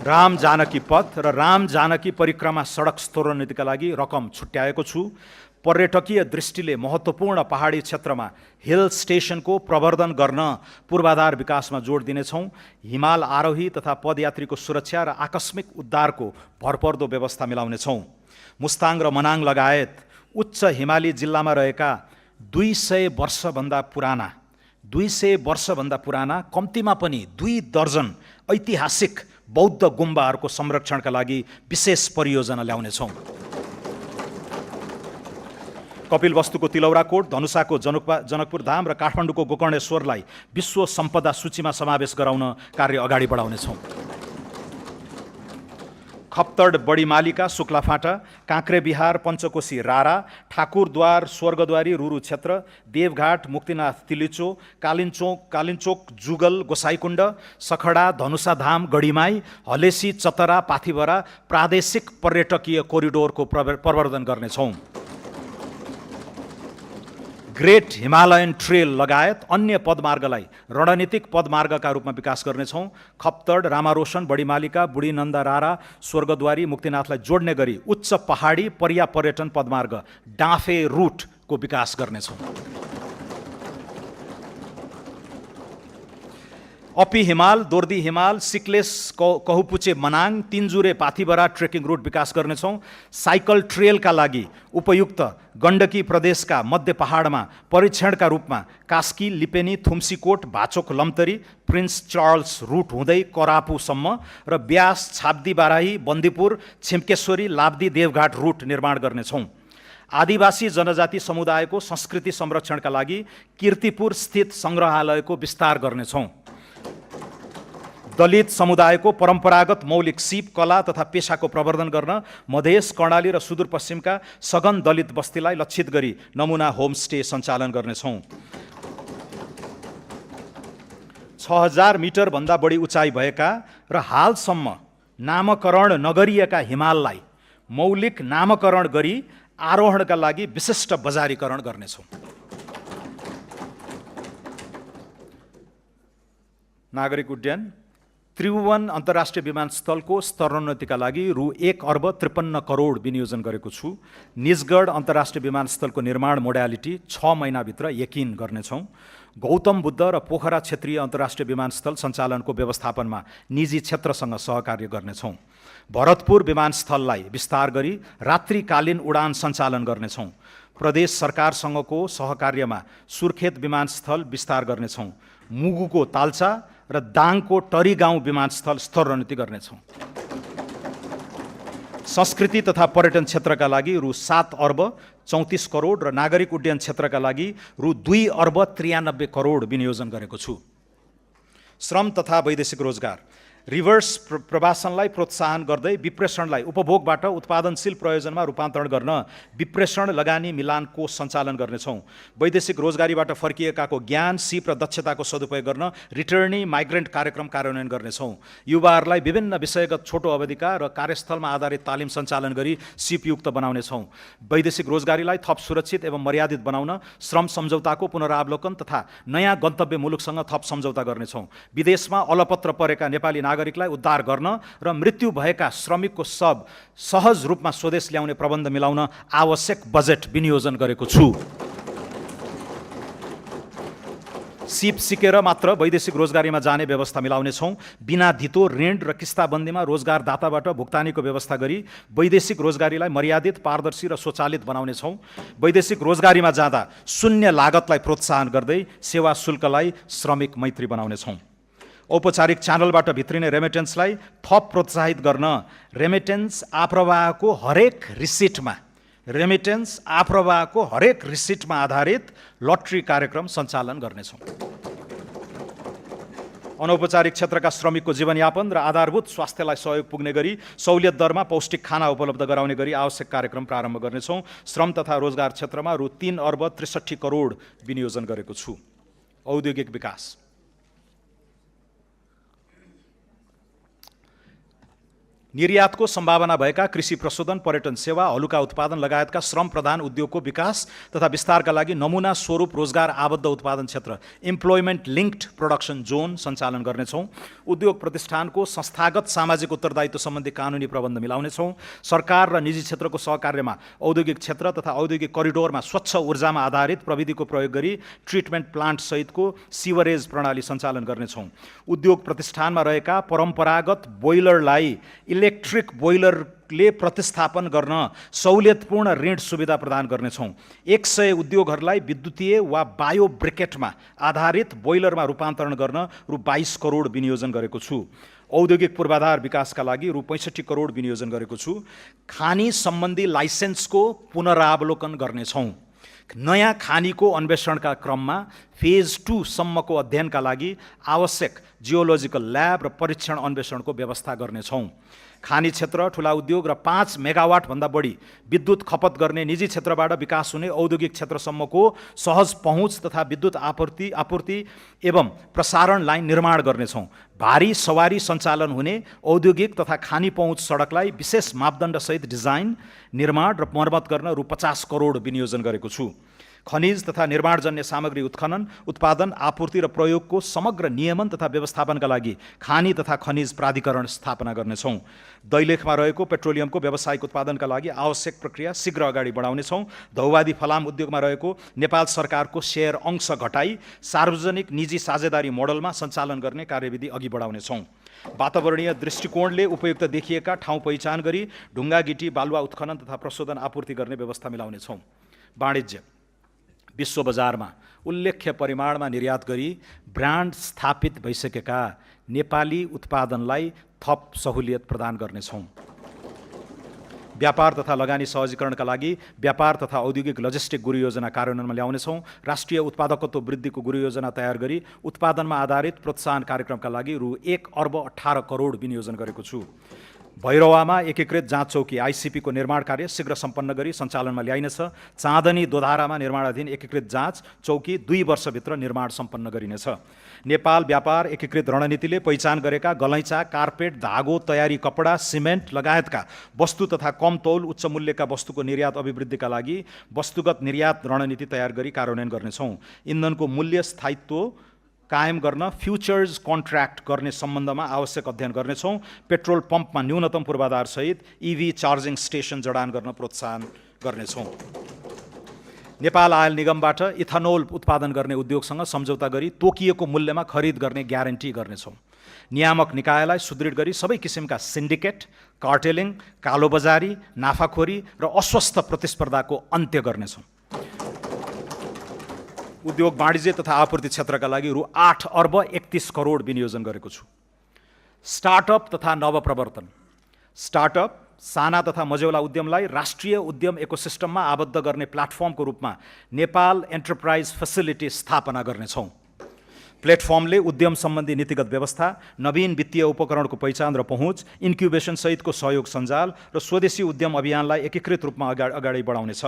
र राम जानकी परिक्रमा सडक स्तरोन्नतिका लागि रकम छुट्याएको छु। पर्यटकीय दृष्टिले महत्त्वपूर्ण पहाडी क्षेत्रमा हिल स्टेशनको प्रवर्धन गर्न पूर्वाधार विकासमा जोड दिनेछौँ। हिमाल आरोही तथा पदयात्रीको सुरक्षा र आकस्मिक उद्धारको भरपर्दो व्यवस्था मिलाउनेछौँ। मुस्ताङ र मनाङ लगायत उच्च हिमाली जिल्लामा रहेका 200 वर्षभन्दा पुराना कम्तीमा पनि 2 दर्जन ऐतिहासिक बौद्ध गुम्बाहरूको संरक्षणका लागि विशेष परियोजना ल्याउनेछौँ। कपिलवस्तुको तिलौराकोट, धनुषाको जनकपुर धाम र काठमाडौँको गोकर्णेश्वरलाई विश्व सम्पदा सूचीमा समावेश गराउन कार्य अगाडि बढाउनेछौँ। खप्तड बडीमालिका शुक्लाफाँटा, काँक्रेबिहार पञ्चकोशी रारा, ठाकुरद्वार स्वर्गद्वारी रुरु क्षेत्र, देवघाट मुक्तिनाथ तिलिचो, कालिन्चोक जुगल गोसाईकुण्ड, सखडा धनुषाधाम गढीमाई, हलेसी चतरा पाथिभरा प्रादेशिक पर्यटकीय कोरिडोरको प्रवर्धन गर्नेछौँ। ग्रेट हिमालयन ट्रेल लगायत अन्य पदमार्गलाई रणनीतिक पदमार्गका रूपमा विकास गर्नेछौँ। खप्तड, रामारोशन, बडीमालिका, बुढीनन्दा रारा, स्वर्गद्वारी, मुक्तिनाथलाई जोड्ने गरी उच्च पहाडी पर्यटन पदमार्ग डाँफे रुटको विकास गर्नेछौँ। अपी हिमाल, दोर्दी हिमाल, सिक्लेस कहुपुचे मनाङ, तिनजुरे पाथिभरा ट्रेकिङ रुट विकास गर्नेछौँ। साइकल ट्रेलका लागि उपयुक्त गण्डकी प्रदेशका मध्य पहाडमा परीक्षणका रूपमा कास्की, लिपेनी, थुम्सीकोट, भाचोक, लम्तरी, प्रिन्स चार्ल्स रुट हुँदै करापुसम्म र ब्यास, छाब्दी बाराही, बन्दीपुर, छिम्केश्वरी, लाब्दी, देवघाट रुट निर्माण गर्नेछौँ। आदिवासी जनजाति समुदायको संस्कृति संरक्षणका लागि कीर्तिपुर स्थित सङ्ग्रहालयको विस्तार गर्नेछौँ। दलित समुदायको परम्परागत मौलिक सिप, कला तथा पेसाको प्रवर्धन गर्न मधेस, कर्णाली र सुदूरपश्चिमका सघन दलित बस्तीलाई लक्षित गरी नमुना होमस्टे सञ्चालन गर्नेछौँ। 6000 मिटरभन्दा बढी उचाइ भएका र हालसम्म नामकरण नगरिएका हिमाललाई मौलिक नामकरण गरी आरोहणका लागि विशिष्ट बजारीकरण गर्नेछौँ। नागरिक उड्डयन, त्रिभुवन अन्तर्राष्ट्रिय विमानस्थलको स्तरोन्नतिका लागि रु 1 अर्ब 53 करोड विनियोजन गरेको छु। निजगढ अन्तर्राष्ट्रिय विमानस्थलको निर्माण मोडालिटी 6 महिनाभित्र यकिन गर्नेछौँ। गौतम बुद्ध र पोखरा क्षेत्रीय अन्तर्राष्ट्रिय विमानस्थल सञ्चालनको व्यवस्थापनमा निजी क्षेत्रसँग सहकार्य गर्नेछौँ। भरतपुर विमानस्थललाई विस्तार गरी रात्रिकालीन उडान सञ्चालन गर्नेछौँ। प्रदेश सरकारसँगको सहकार्यमा सुर्खेत विमानस्थल विस्तार गर्नेछौँ। मुगुको ताल्चा र दाङको टरी गाउँ विमानस्थल स्तरोन्नति गर्नेछौँ। संस्कृति तथा पर्यटन क्षेत्रका लागि रु 7 अर्ब 34 करोड र नागरिक उड्डयन क्षेत्रका लागि रु 2 अर्ब 93 करोड विनियोजन गरेको छु। श्रम तथा वैदेशिक रोजगार रिभर्स प्रवासनलाई प्रोत्साहन गर्दै विप्रेषणलाई उपभोगबाट उत्पादनशील प्रयोजनमा रूपान्तरण गर्न विप्रेषण लगानी मिलान कोष सञ्चालन गर्नेछौँ। वैदेशिक रोजगारीबाट फर्किएकाको ज्ञान, सिप र दक्षताको सदुपयोग गर्न रिटर्नी माइग्रेन्ट कार्यक्रम कार्यान्वयन गर्नेछौँ। युवाहरूलाई विभिन्न विषयगत छोटो अवधिका र कार्यस्थलमा आधारित तालिम सञ्चालन गरी सिपयुक्त बनाउनेछौँ। वैदेशिक रोजगारीलाई थप सुरक्षित एवं मर्यादित बनाउन श्रम सम्झौताको पुनरावलोकन तथा नयाँ गन्तव्य मुलुकसँग थप सम्झौता गर्नेछौँ। विदेशमा अलपत्र परेका नेपाली नागरिकलाई उद्धार गर्न र मृत्यु भएका श्रमिकको शव सहज रूपमा स्वदेश ल्याउने प्रबन्ध मिलाउन आवश्यक बजेट विनियोजन गरेको छु। सिप सिकेर मात्र वैदेशिक रोजगारीमा जाने व्यवस्था मिलाउनेछौँ। बिना धितो ऋण र किस्ताबन्दीमा रोजगारदाताबाट भुक्तानीको व्यवस्था गरी वैदेशिक रोजगारीलाई मर्यादित, पारदर्शी र स्वचालित बनाउनेछौँ। वैदेशिक रोजगारीमा जाँदा शून्य लागतलाई प्रोत्साहन गर्दै सेवा शुल्कलाई श्रमिक मैत्री बनाउनेछौँ। औपचारिक च्यानलबाट भित्रिने रेमिटेन्सलाई थप प्रोत्साहित गर्न रेमिटेन्स आप्रवाहको हरेक रिसिटमा आधारित लटरी कार्यक्रम सञ्चालन गर्नेछौँ। अनौपचारिक क्षेत्रका श्रमिकको जीवनयापन र आधारभूत स्वास्थ्यलाई सहयोग पुग्ने गरी सहुलियत दरमा पौष्टिक खाना उपलब्ध गराउने गरी आवश्यक कार्यक्रम प्रारम्भ गर्नेछौँ। श्रम तथा रोजगार क्षेत्रमा रु 3 अर्ब 63 करोड विनियोजन गरेको छु। औद्योगिक विकास निर्यातको सम्भावना भएका कृषि प्रशोधन, पर्यटन सेवा, हलुका उत्पादन लगायतका श्रम प्रधान उद्योगको विकास तथा विस्तारका लागि नमुना स्वरूप रोजगार आबद्ध उत्पादन क्षेत्र इम्प्लोइमेन्ट लिङ्क्ड प्रोडक्सन जोन सञ्चालन गर्नेछौँ। उद्योग प्रतिष्ठानको संस्थागत सामाजिक उत्तरदायित्व सम्बन्धी कानुनी प्रबन्ध मिलाउनेछौँ। सरकार र निजी क्षेत्रको सहकार्यमा औद्योगिक क्षेत्र तथा औद्योगिक करिडोरमा स्वच्छ ऊर्जामा आधारित प्रविधिको प्रयोग गरी ट्रिटमेन्ट प्लान्ट सहितको सिवरेज प्रणाली सञ्चालन गर्नेछौँ। उद्योग प्रतिष्ठानमा रहेका परम्परागत बोइलरलाई इलेक्ट्रिक बोइलरले प्रतिस्थापन गर्न सहुलियतपूर्ण ऋण सुविधा प्रदान गर्नेछौँ। 100 उद्योगहरूलाई विद्युतीय वा बायो ब्रिकेटमा आधारित बोइलरमा रूपान्तरण गर्न रु 22 करोड विनियोजन गरेको छु। औद्योगिक पूर्वाधार विकासका लागि रु 65 करोड विनियोजन गरेको छु। खानी सम्बन्धी लाइसेन्सको पुनरावलोकन गर्नेछौँ। नयाँ खानीको अन्वेषणका क्रममा फेज 2 सम्मको अध्ययनका लागि आवश्यक जियोलोजिकल ल्याब र परीक्षण अन्वेषणको व्यवस्था गर्नेछौँ। खानी क्षेत्र, ठुला उद्योग र 5 मेगावाटभन्दा बढी विद्युत खपत गर्ने निजी क्षेत्रबाट विकास हुने औद्योगिक क्षेत्रसम्मको सहज पहुँच तथा विद्युत आपूर्ति एवं प्रसारण लाइन निर्माण गर्नेछौँ। भारी सवारी सञ्चालन हुने औद्योगिक तथा खानी पहुँच सडकलाई विशेष मापदण्डसहित डिजाइन, निर्माण र मर्मत गर्न रु 50 करोड विनियोजन गरेको छु। खनिज तथा निर्माणजन्य सामग्री उत्खनन, उत्पादन, आपूर्ति र प्रयोगको समग्र नियमन तथा व्यवस्थापनका लागि खानी तथा खनिज प्राधिकरण स्थापना गर्नेछौँ। दैलेखमा रहेको पेट्रोलियमको व्यावसायिक उत्पादनका लागि आवश्यक प्रक्रिया शीघ्र अगाडि बढाउनेछौँ। धौवादी फलाम उद्योगमा रहेको नेपाल सरकारको सेयर अंश घटाई सार्वजनिक निजी साझेदारी मोडलमा सञ्चालन गर्ने कार्यविधि अघि बढाउनेछौँ। वातावरणीय दृष्टिकोणले उपयुक्त देखिएका ठाउँ पहिचान गरी ढुङ्गा गिटी बालुवा उत्खनन तथा प्रशोधन आपूर्ति गर्ने व्यवस्था मिलाउनेछौँ। वाणिज्य विश्व बजारमा उल्लेख्य परिमाणमा निर्यात गरी ब्रान्ड स्थापित भइसकेका नेपाली उत्पादनलाई थप सहुलियत प्रदान गर्नेछौँ। व्यापार तथा लगानी सहजीकरणका लागि व्यापार तथा औद्योगिक लजिस्टिक गुरु योजना कार्यान्वयनमा ल्याउनेछौँ। राष्ट्रिय उत्पादकत्व वृद्धिको गुरु योजना तयार गरी उत्पादनमा आधारित प्रोत्साहन कार्यक्रमका लागि रु 1 अर्ब 18 करोड विनियोजन गरेको छु। भैरवामा एकीकृत जाँच चौकी आइसिपी को निर्माण कार्य शीघ्र सम्पन्न गरी सञ्चालनमा ल्याइनेछ। चाँदनी दोधारामा निर्माणाधीन एकीकृत जाँच चौकी 2 वर्षभित्र निर्माण सम्पन्न गरिनेछ। नेपाल व्यापार एकीकृत रणनीतिले पहिचान गरेका गलैँचा, कार्पेट, धागो, तयारी कपडा, सिमेन्ट लगायतका वस्तु तथा कम तौल उच्च मूल्यका वस्तुको निर्यात अभिवृद्धिका लागि वस्तुगत निर्यात रणनीति तयार गरी कार्यान्वयन गर्नेछौँ। इन्धनको मूल्य स्थायित्व कायम गर्न फ्युचर्स कन्ट्र्याक्ट गर्ने सम्बन्धमा आवश्यक अध्ययन गर्नेछौँ। पेट्रोल पम्पमा न्यूनतम पूर्वाधारसहित EV चार्जिङ स्टेसन जडान गर्न प्रोत्साहन गर्नेछौँ। नेपाल आयल निगमबाट इथानोल उत्पादन गर्ने उद्योगसँग सम्झौता गरी तोकिएको मूल्यमा खरिद गर्ने ग्यारेन्टी गर्नेछौँ। नियामक निकायलाई सुदृढ गरी सबै किसिमका सिन्डिकेट, कार्टेलिङ, कालोबजारी, नाफाखोरी र अस्वस्थ प्रतिस्पर्धाको अन्त्य गर्नेछौँ। उद्योग वाणिज्य तथा आपूर्ति क्षेत्रका लागि रु 8 अर्ब 31 करोड विनियोजन गरेको छु। स्टार्टअप तथा नवप्रवर्तन। स्टार्टअप साना तथा मझौला उद्यमलाई राष्ट्रिय उद्यम इकोसिस्टममा आबद्ध गर्ने प्लेटफर्मको रूपमा नेपाल एन्टरप्राइज फेसिलिटी स्थापना गर्नेछौँ। प्लेटफर्मले उद्यम सम्बन्धी नीतिगत व्यवस्था, नवीन वित्तीय उपकरणको पहिचान र पहुँच, इन्क्युबेसन सहितको सहयोग सञ्जाल र स्वदेशी उद्यम अभियानलाई एकीकृत रूपमा अगाडि बढाउनेछ।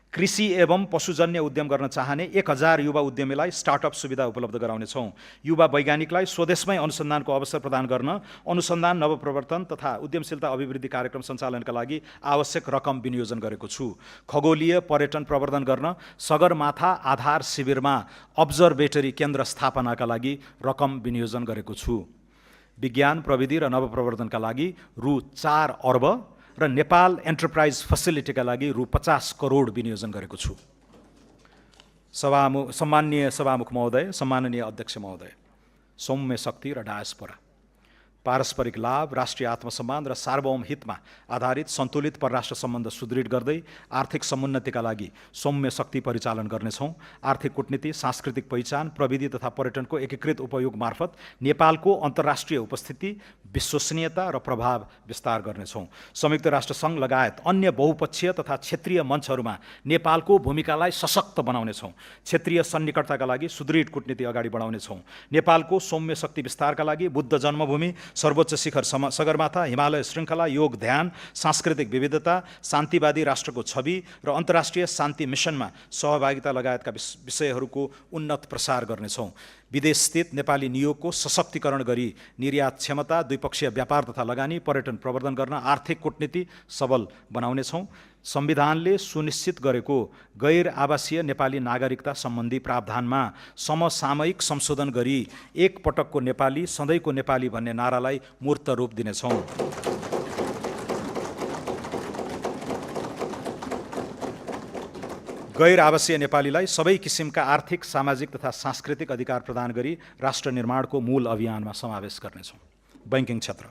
कृषि एवं पशुजन्य उद्यम गर्न चाहने 1000 युवा उद्यमीलाई स्टार्टअप सुविधा उपलब्ध गराउनेछौँ। युवा वैज्ञानिकलाई स्वदेशमै अनुसन्धानको अवसर प्रदान गर्न अनुसन्धान, नवप्रवर्तन तथा उद्यमशीलता अभिवृद्धि कार्यक्रम सञ्चालनका लागि आवश्यक रकम विनियोजन गरेको छु। खगोलीय पर्यटन प्रवर्धन गर्न सगरमाथा आधार शिविरमा अब्जर्भेटरी केन्द्र स्थापनाका लागि रकम विनियोजन गरेको छु। विज्ञान, प्रविधि र नवप्रवर्धनका लागि रु 4 अर्ब र नेपाल एन्टरप्राइज फेसिलिटीका लागि रु 50 करोड विनियोजन गरेको छु। सम्माननीय सभामुख महोदय, सम्माननीय अध्यक्ष महोदय, सौम्य शक्ति र डायस्पोरा, पारस्परिक लाभ, राष्ट्रिय आत्मसम्मान र सार्वभौम हितमा आधारित सन्तुलित परराष्ट्र सम्बन्ध सुदृढ गर्दै आर्थिक समुन्नतिका लागि सौम्य शक्ति परिचालन गर्नेछौँ। आर्थिक कूटनीति, सांस्कृतिक पहिचान, प्रविधि तथा पर्यटनको एकीकृत उपयोग मार्फत नेपालको अन्तर्राष्ट्रिय उपस्थिति, विश्वसनीयता र प्रभाव विस्तार गर्नेछौँ। संयुक्त राष्ट्र सङ्घ लगायत अन्य बहुपक्षीय तथा क्षेत्रीय मञ्चहरूमा नेपालको भूमिकालाई सशक्त बनाउनेछौँ। क्षेत्रीय सन्निकटताका लागि सुदृढ कूटनीति अगाडि बढाउनेछौँ। नेपालको सौम्य शक्ति विस्तारका लागि बुद्ध जन्मभूमि, सर्वोच्च शिखर सगरमाथा, हिमालय श्रृङ्खला, योग ध्यान, सांस्कृतिक विविधता, शान्तिवादी राष्ट्रको छवि र अन्तर्राष्ट्रिय शान्ति मिसनमा सहभागिता लगायतका विषयहरूको उन्नत प्रसार गर्नेछौँ। विदेशस्थित नेपाली नियोगको सशक्तिकरण गरी निर्यात क्षमता, द्विपक्षीय व्यापार तथा लगानी, पर्यटन प्रवर्धन गर्न आर्थिक कूटनीति सबल बनाउनेछौँ। संविधानले सुनिश्चित गरेको गैर आवासीय नेपाली नागरिकता सम्बन्धी प्रावधानमा समसामयिक संशोधन गरी एक पटकको नेपाली सधैँको नेपाली भन्ने नारालाई मूर्त रूप दिनेछौँ। गैर आवासीय नेपालीलाई सबै किसिमका आर्थिक, सामाजिक तथा सांस्कृतिक अधिकार प्रदान गरी राष्ट्र निर्माणको मूल अभियानमा समावेश गर्नेछौँ। बैंकिङ क्षेत्र।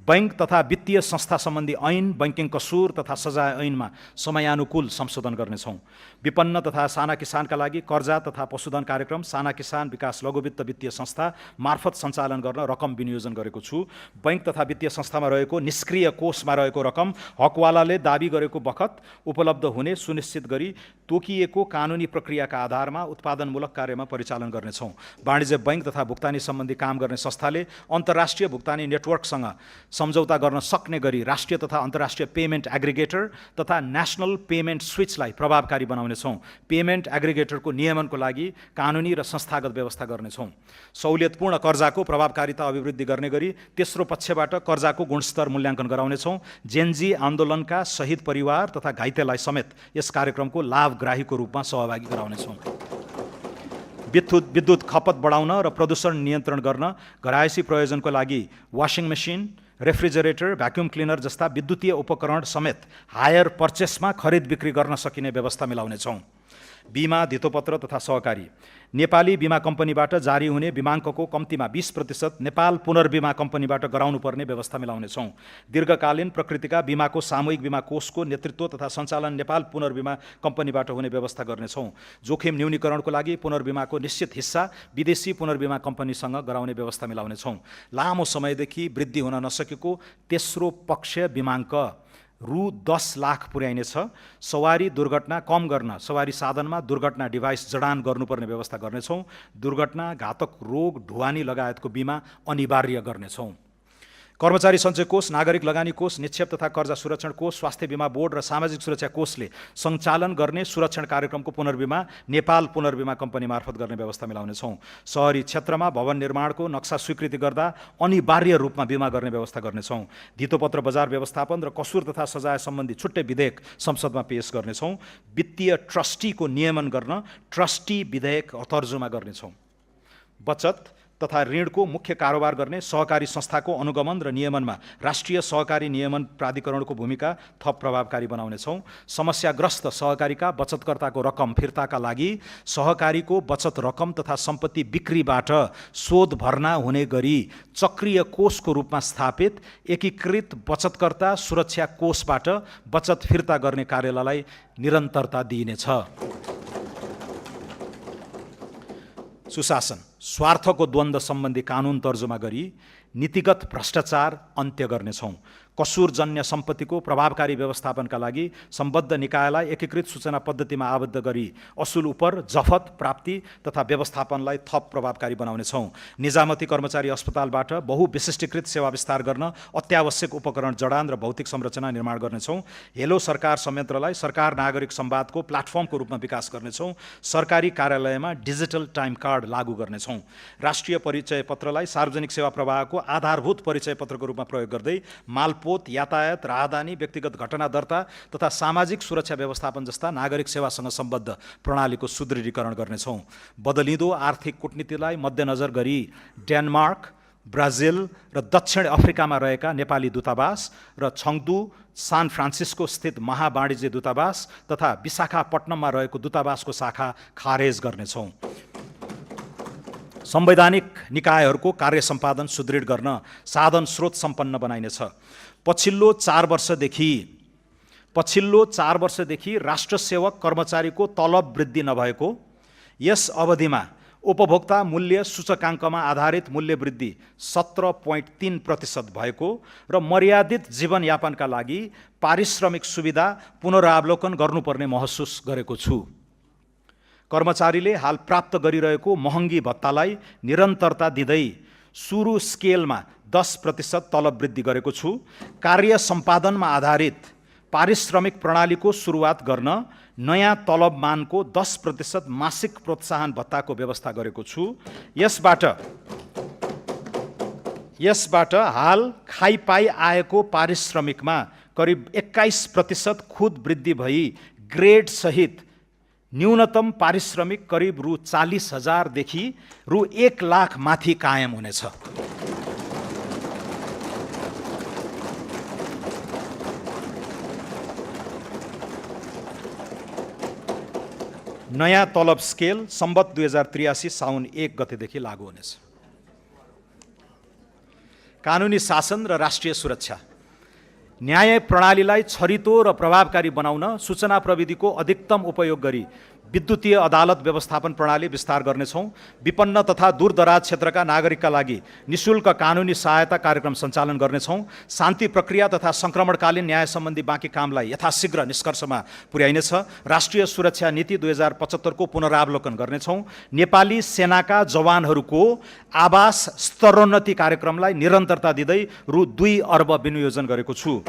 बैंक तथा वित्तीय संस्था सम्बन्धी ऐन, बैंकिङ कसुर तथा सजाय ऐनमा समयानुकूल संशोधन गर्नेछौँ। विपन्न तथा साना किसानका लागि कर्जा तथा पशुधन कार्यक्रम साना किसान विकास लघुवित्त वित्तीय संस्था मार्फत सञ्चालन गर्न रकम विनियोजन गरेको छु। बैंक तथा वित्तीय संस्थामा रहेको निष्क्रिय कोषमा रहेको रकम हकवालाले दाबी गरेको बखत उपलब्ध हुने सुनिश्चित गरी तोकिएको कानुनी प्रक्रियाका आधारमा उत्पादनमूलक कार्यमा परिचालन गर्नेछौँ। वाणिज्य बैंक तथा भुक्तानी सम्बन्धी काम गर्ने संस्थाले अन्तर्राष्ट्रिय भुक्तानी नेटवर्कसँग सम्झौता गर्न सक्ने गरी राष्ट्रिय तथा अन्तर्राष्ट्रिय पेमेन्ट एग्रिगेटर तथा नेसनल पेमेन्ट स्विचलाई प्रभावकारी बनाउनेछौँ। पेमेन्ट एग्रिगेटरको नियमनको लागि कानुनी र संस्थागत व्यवस्था गर्नेछौँ। सहुलियतपूर्ण कर्जाको प्रभावकारिता अभिवृद्धि गर्ने गरी तेस्रो पक्षबाट कर्जाको गुणस्तर मूल्याङ्कन गराउनेछौँ। जेनजी आन्दोलनका शहीद परिवार तथा घाइतेलाई समेत यस कार्यक्रमको लाभग्राहीको रूपमा सहभागी गराउनेछौँ। विद्युत खपत बढाउन र प्रदूषण नियन्त्रण गर्न घरायसी प्रयोजनको लागि washing machine, refrigerator, vacuum cleaner जस्ता विद्युतीय उपकरण समेत हायर पर्चेसमा खरिद बिक्री गर्न सकिने व्यवस्था मिलाउनेछौँ। बीमा, धितोपत्र तथा सहकारी। नेपाली बीमा कम्पनीबाट जारी हुने बीमाङ्कको कम्तीमा 20% नेपाल पुनर्बीमा कम्पनीबाट गराउनुपर्ने व्यवस्था मिलाउनेछौँ। दीर्घकालीन प्रकृतिका बीमाको सामूहिक बीमा कोषको नेतृत्व तथा सञ्चालन नेपाल पुनर्बीमा कम्पनीबाट हुने व्यवस्था गर्नेछौँ। जोखिम न्यूनीकरणको लागि पुनर्बीमाको निश्चित हिस्सा विदेशी पुनर्बीमा कम्पनीसँग गराउने व्यवस्था मिलाउनेछौँ। लामो समयदेखि वृद्धि हुन नसकेको तेस्रो पक्ष बीमाङ्क रु 10 लाख पुर्याइनेछ। सवारी दुर्घटना कम गर्न सवारी साधनमा दुर्घटना डिभाइस जडान गर्नुपर्ने व्यवस्था गर्नेछौँ। दुर्घटना, घातक रोग, ढुवानी लगायतको बिमा अनिवार्य गर्नेछौँ। कर्मचारी सञ्चय कोष, नागरिक लगानी कोष, निक्षेप तथा कर्जा सुरक्षण कोष, स्वास्थ्य बीमा बोर्ड र सामाजिक सुरक्षा कोषले सञ्चालन गर्ने सुरक्षण कार्यक्रमको पुनर्बीमा नेपाल पुनर्बीमा कम्पनी मार्फत गर्ने व्यवस्था मिलाउनेछौँ। सहरी क्षेत्रमा भवन निर्माणको नक्सा स्वीकृति गर्दा अनिवार्य रूपमा बिमा गर्ने व्यवस्था गर्नेछौँ। धितोपत्र बजार व्यवस्थापन र कसुर तथा सजाय सम्बन्धी छुट्टै विधेयक संसदमा पेश गर्नेछौँ। वित्तीय ट्रस्टीको नियमन गर्न ट्रस्टी विधेयक तर्जुमा गर्नेछौँ। बचत तथा ऋणको मुख्य कारोबार गर्ने सहकारी संस्थाको अनुगमन र नियमनमा राष्ट्रिय सहकारी नियमन प्राधिकरणको भूमिका थप प्रभावकारी बनाउनेछौँ। समस्याग्रस्त सहकारीका बचतकर्ताको रकम फिर्ताका लागि सहकारीको बचत रकम तथा सम्पत्ति बिक्रीबाट शोध भर्ना हुने गरी चक्रीय कोषको रूपमा स्थापित एकीकृत बचतकर्ता सुरक्षा कोषबाट बचत फिर्ता गर्ने कार्यालयलाई निरन्तरता दिइनेछ। सुशासन, स्वार्थको द्वन्द्व सम्बन्धी कानुन तर्जुमा गरी नीतिगत भ्रष्टाचार अन्त्य गर्नेछौँ। कसुरजन्य सम्पत्तिको प्रभावकारी व्यवस्थापनका लागि सम्बद्ध निकायलाई एकीकृत सूचना पद्धतिमा आबद्ध गरी असुल उपर जफत प्राप्ति तथा व्यवस्थापनलाई थप प्रभावकारी बनाउनेछौँ। निजामती कर्मचारी अस्पतालबाट बहुविशिष्टीकृत सेवा विस्तार गर्न अत्यावश्यक उपकरण जडान र भौतिक संरचना निर्माण गर्नेछौँ। हेलो सरकार संयन्त्रलाई सरकार नागरिक संवादको प्लाटफर्मको रूपमा विकास गर्नेछौँ। सरकारी कार्यालयमा डिजिटल टाइम कार्ड लागू गर्नेछौँ। राष्ट्रिय परिचय पत्रलाई सार्वजनिक सेवा प्रवाहको आधारभूत परिचय पत्रको रूपमा प्रयोग गर्दै मालपोत, यातायात, राहदानी, व्यक्तिगत घटना दर्ता तथा सामाजिक सुरक्षा व्यवस्थापन जस्ता नागरिक सेवासँग सम्बद्ध प्रणालीको सुदृढीकरण गर्नेछौँ। बदलिँदो आर्थिक कूटनीतिलाई मध्यनजर गरी डेनमार्क, ब्राजिल र दक्षिण अफ्रिकामा रहेका नेपाली दूतावास र छङ्दू, सान फ्रान्सिस्को स्थित महावाणिज्य दूतावास तथा विशाखापट्टनममा रहेको दूतावासको शाखा खारेज गर्नेछौँ। संवैधानिक निकायहरूको कार्य सम्पादन सुदृढ गर्न साधन स्रोत सम्पन्न बनाइनेछ। पछिल्लो 4 वर्षदेखि राष्ट्रसेवक कर्मचारीको तलब वृद्धि नभएको, यस अवधिमा उपभोक्ता मूल्य सूचकाङ्कमा आधारित मूल्य वृद्धि 17.3% भएको र मर्यादित जीवनयापनका लागि पारिश्रमिक सुविधा पुनरावलोकन गर्नुपर्ने महसुस गरेको छु। कर्मचारीले हाल प्राप्त गरिरहेको महँगी भत्तालाई निरन्तरता दिँदै सुरु स्केलमा 10% तलब वृद्धि गरेको छु। कार्य सम्पादनमा आधारित पारिश्रमिक प्रणालीको सुरुवात गर्न नयाँ तलब मानको 10% मासिक प्रोत्साहन भत्ताको व्यवस्था गरेको छु। यसबाट हाल खाइपाई आएको पारिश्रमिकमा करिब 21% खुद वृद्धि भई ग्रेड सहित न्यूनतम पारिश्रमिक करिब रु 40,000 देखि रु 1 लाख माथि कायम हुनेछ। नयाँ तलब स्केल सम्बत 2083 साउन 1 गतेदेखि लागू हुनेछ। कानुनी शासन र राष्ट्रिय सुरक्षा, न्याय प्रणालीलाई छरितो र प्रभावकारी बनाउन सूचना प्रविधिको अधिकतम उपयोग गरी विद्युतीय अदालत व्यवस्थापन प्रणाली विस्तार गर्नेछौँ। विपन्न तथा दूरदराज क्षेत्रका नागरिकका लागि निशुल्क कानुनी सहायता कार्यक्रम सञ्चालन गर्नेछौँ। शान्ति प्रक्रिया तथा सङ्क्रमणकालीन न्याय सम्बन्धी बाँकी कामलाई यथाशीघ्र निष्कर्षमा पुर्याइनेछ। राष्ट्रिय सुरक्षा नीति 2075 को पुनरावलोकन गर्नेछौँ। नेपाली सेनाका जवानहरूको आवास स्तरोन्नति कार्यक्रमलाई निरन्तरता दिँदै रु 2 अर्ब विनियोजन गरेको छु।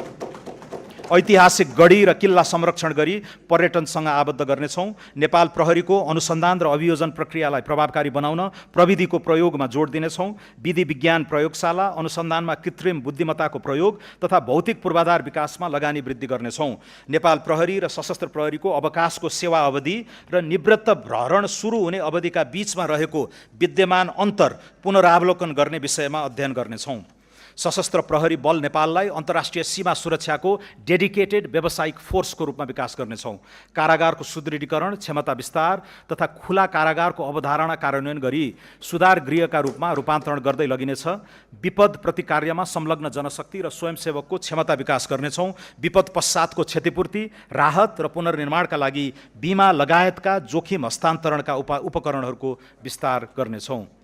ऐतिहासिक गढी र किल्ला संरक्षण गरी पर्यटनसँग आबद्ध गर्नेछौँ। नेपाल प्रहरीको अनुसन्धान र अभियोजन प्रक्रियालाई प्रभावकारी बनाउन प्रविधिको प्रयोगमा जोड दिनेछौँ। विधि विज्ञान प्रयोगशाला, अनुसन्धानमा कृत्रिम बुद्धिमत्ताको प्रयोग तथा भौतिक पूर्वाधार विकासमा लगानी वृद्धि गर्नेछौँ। नेपाल प्रहरी र सशस्त्र प्रहरीको अवकाशको सेवा अवधि र निवृत्त भरण सुरु हुने अवधिका बीचमा रहेको विद्यमान अन्तर पुनरावलोकन गर्ने विषयमा अध्ययन गर्नेछौँ। सशस्त्र प्रहरी बल नेपाललाई अन्तर्राष्ट्रिय सीमा सुरक्षाको डेडिकेटेड व्यावसायिक फोर्सको रूपमा विकास गर्नेछौँ। कारागारको सुदृढीकरण, क्षमता विस्तार तथा खुला कारागारको अवधारणा कार्यान्वयन गरी सुधार गृहका रूपमा रूपान्तरण गर्दै लगिनेछ। विपद प्रतिकार्यमा संलग्न जनशक्ति र स्वयंसेवकको क्षमता विकास गर्नेछौँ। विपद पश्चातको क्षतिपूर्ति, राहत र पुनर्निर्माणका लागि बिमा लगायतका जोखिम हस्तान्तरणका उपकरणहरूको विस्तार गर्नेछौँ।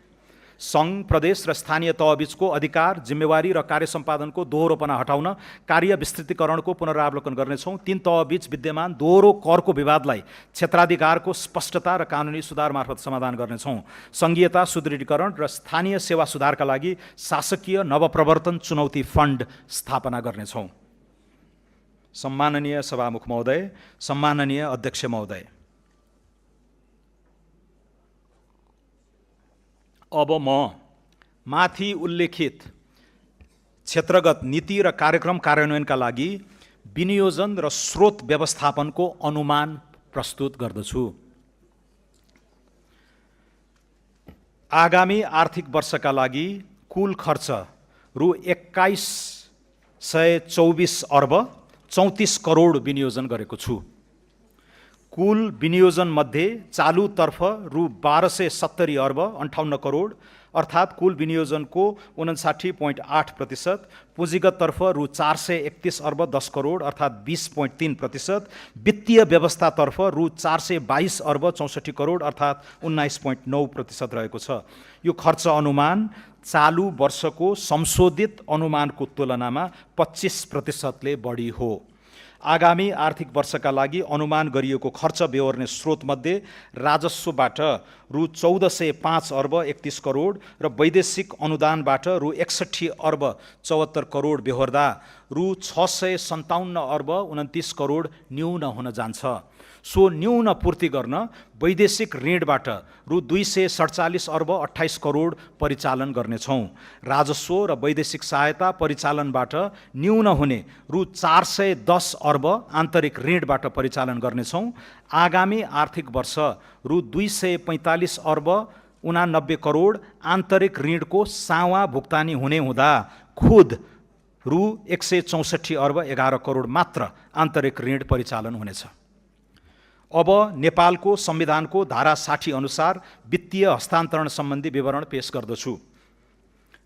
सङ्घ, प्रदेश र स्थानीय तहबीचको अधिकार, जिम्मेवारी र कार्य सम्पादनको दोहोरोपना हटाउन कार्य विस्तृतीकरणको पुनरावलोकन गर्नेछौँ। 3 तहबीच विद्यमान दोहोरो करको विवादलाई क्षेत्राधिकारको स्पष्टता र कानुनी सुधार मार्फत समाधान गर्नेछौँ। सङ्घीयता सुदृढीकरण र स्थानीय सेवा सुधारका लागि शासकीय नवप्रवर्तन चुनौती फन्ड स्थापना गर्नेछौँ। सम्माननीय सभामुख महोदय, सम्माननीय अध्यक्ष महोदय, अब म माथि उल्लेखित क्षेत्रगत नीति र कार्यक्रम कार्यान्वयनका लागि विनियोजन र स्रोत व्यवस्थापनको अनुमान प्रस्तुत गर्दछु। आगामी आर्थिक वर्षका लागि कुल खर्च रु 2124 अर्ब 34 करोड विनियोजन गरेको छु। कुल विनियोजनमध्ये चालुतर्फ रु 1270 अर्ब 58 करोड अर्थात् कुल विनियोजनको 59.8%, पुँजीगततर्फ रु 431 अर्ब 10 करोड अर्थात् 20.3%, वित्तीय व्यवस्थातर्फ रु 422 अर्ब 64 करोड अर्थात् 19.9% रहेको छ। यो खर्च अनुमान चालु वर्षको संशोधित अनुमानको तुलनामा 25%ले बढी हो। आगामी आर्थिक वर्षका लागि अनुमान गरिएको खर्च बेहोर्ने स्रोतमध्ये राजस्वबाट रु 1405 अर्ब 31 करोड र वैदेशिक अनुदानबाट रु 61 अर्ब 74 करोड बेहोर्दा रु 657 अर्ब 29 करोड न्यून हुन जान्छ। सो न्यून पूर्ति गर्न वैदेशिक ऋणबाट रु 247 अर्ब 28 करोड परिचालन गर्नेछौँ। राजस्व र वैदेशिक सहायता परिचालनबाट न्यून हुने रु 410 अर्ब आन्तरिक ऋणबाट परिचालन गर्नेछौँ। आगामी आर्थिक वर्ष रु 245 अर्ब 89 करोड आन्तरिक ऋणको सावा भुक्तानी हुने हुँदा खुद रु 164 अर्ब 11 करोड मात्र आन्तरिक ऋण परिचालन हुनेछ। अब नेपालको संविधानको धारा 60 अनुसार वित्तीय हस्तान्तरण सम्बन्धी विवरण पेश गर्दछु।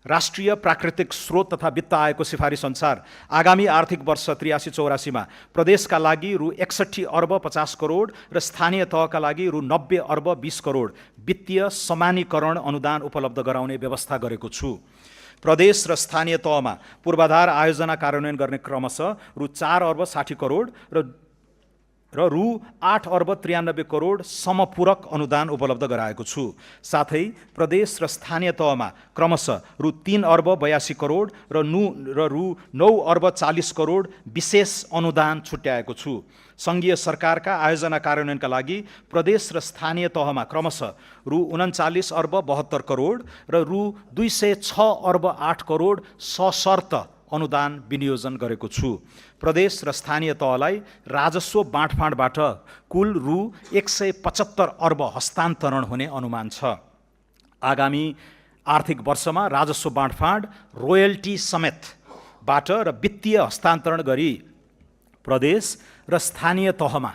राष्ट्रिय प्राकृतिक स्रोत तथा वित्त आयोगको सिफारिस अनुसार आगामी आर्थिक वर्ष 83-84 मा प्रदेशका लागि रु 61 अर्ब 50 करोड र स्थानीय तहका लागि रु 90 अर्ब 20 करोड वित्तीय समानीकरण अनुदान उपलब्ध गराउने व्यवस्था गरेको छु। प्रदेश र स्थानीय तहमा पूर्वाधार आयोजना कार्यान्वयन गर्ने क्रमशः रु 4 अर्ब 60 करोड र रु 8 अर्ब 93 करोड समपूरक अनुदान उपलब्ध गराएको छु। साथै प्रदेश र स्थानीय तहमा क्रमशः रु 3 अर्ब 82 करोड र रु 9 अर्ब 40 करोड विशेष अनुदान छुट्याएको छु। सङ्घीय सरकारका आयोजना कार्यान्वयनका लागि प्रदेश र स्थानीय तहमा क्रमशः रु 39 अर्ब 72 करोड र रु 206 अर्ब 8 करोड सशर्त अनुदान विनियोजन गरेको छु। प्रदेश र स्थानीय तहलाई राजस्व बाँडफाँडबाट कुल रु 175 अर्ब हस्तान्तरण हुने अनुमान छ। आगामी आर्थिक वर्षमा राजस्व बाँडफाँड रोयल्टी समेतबाट र वित्तीय हस्तान्तरण गरी प्रदेश र स्थानीय तहमा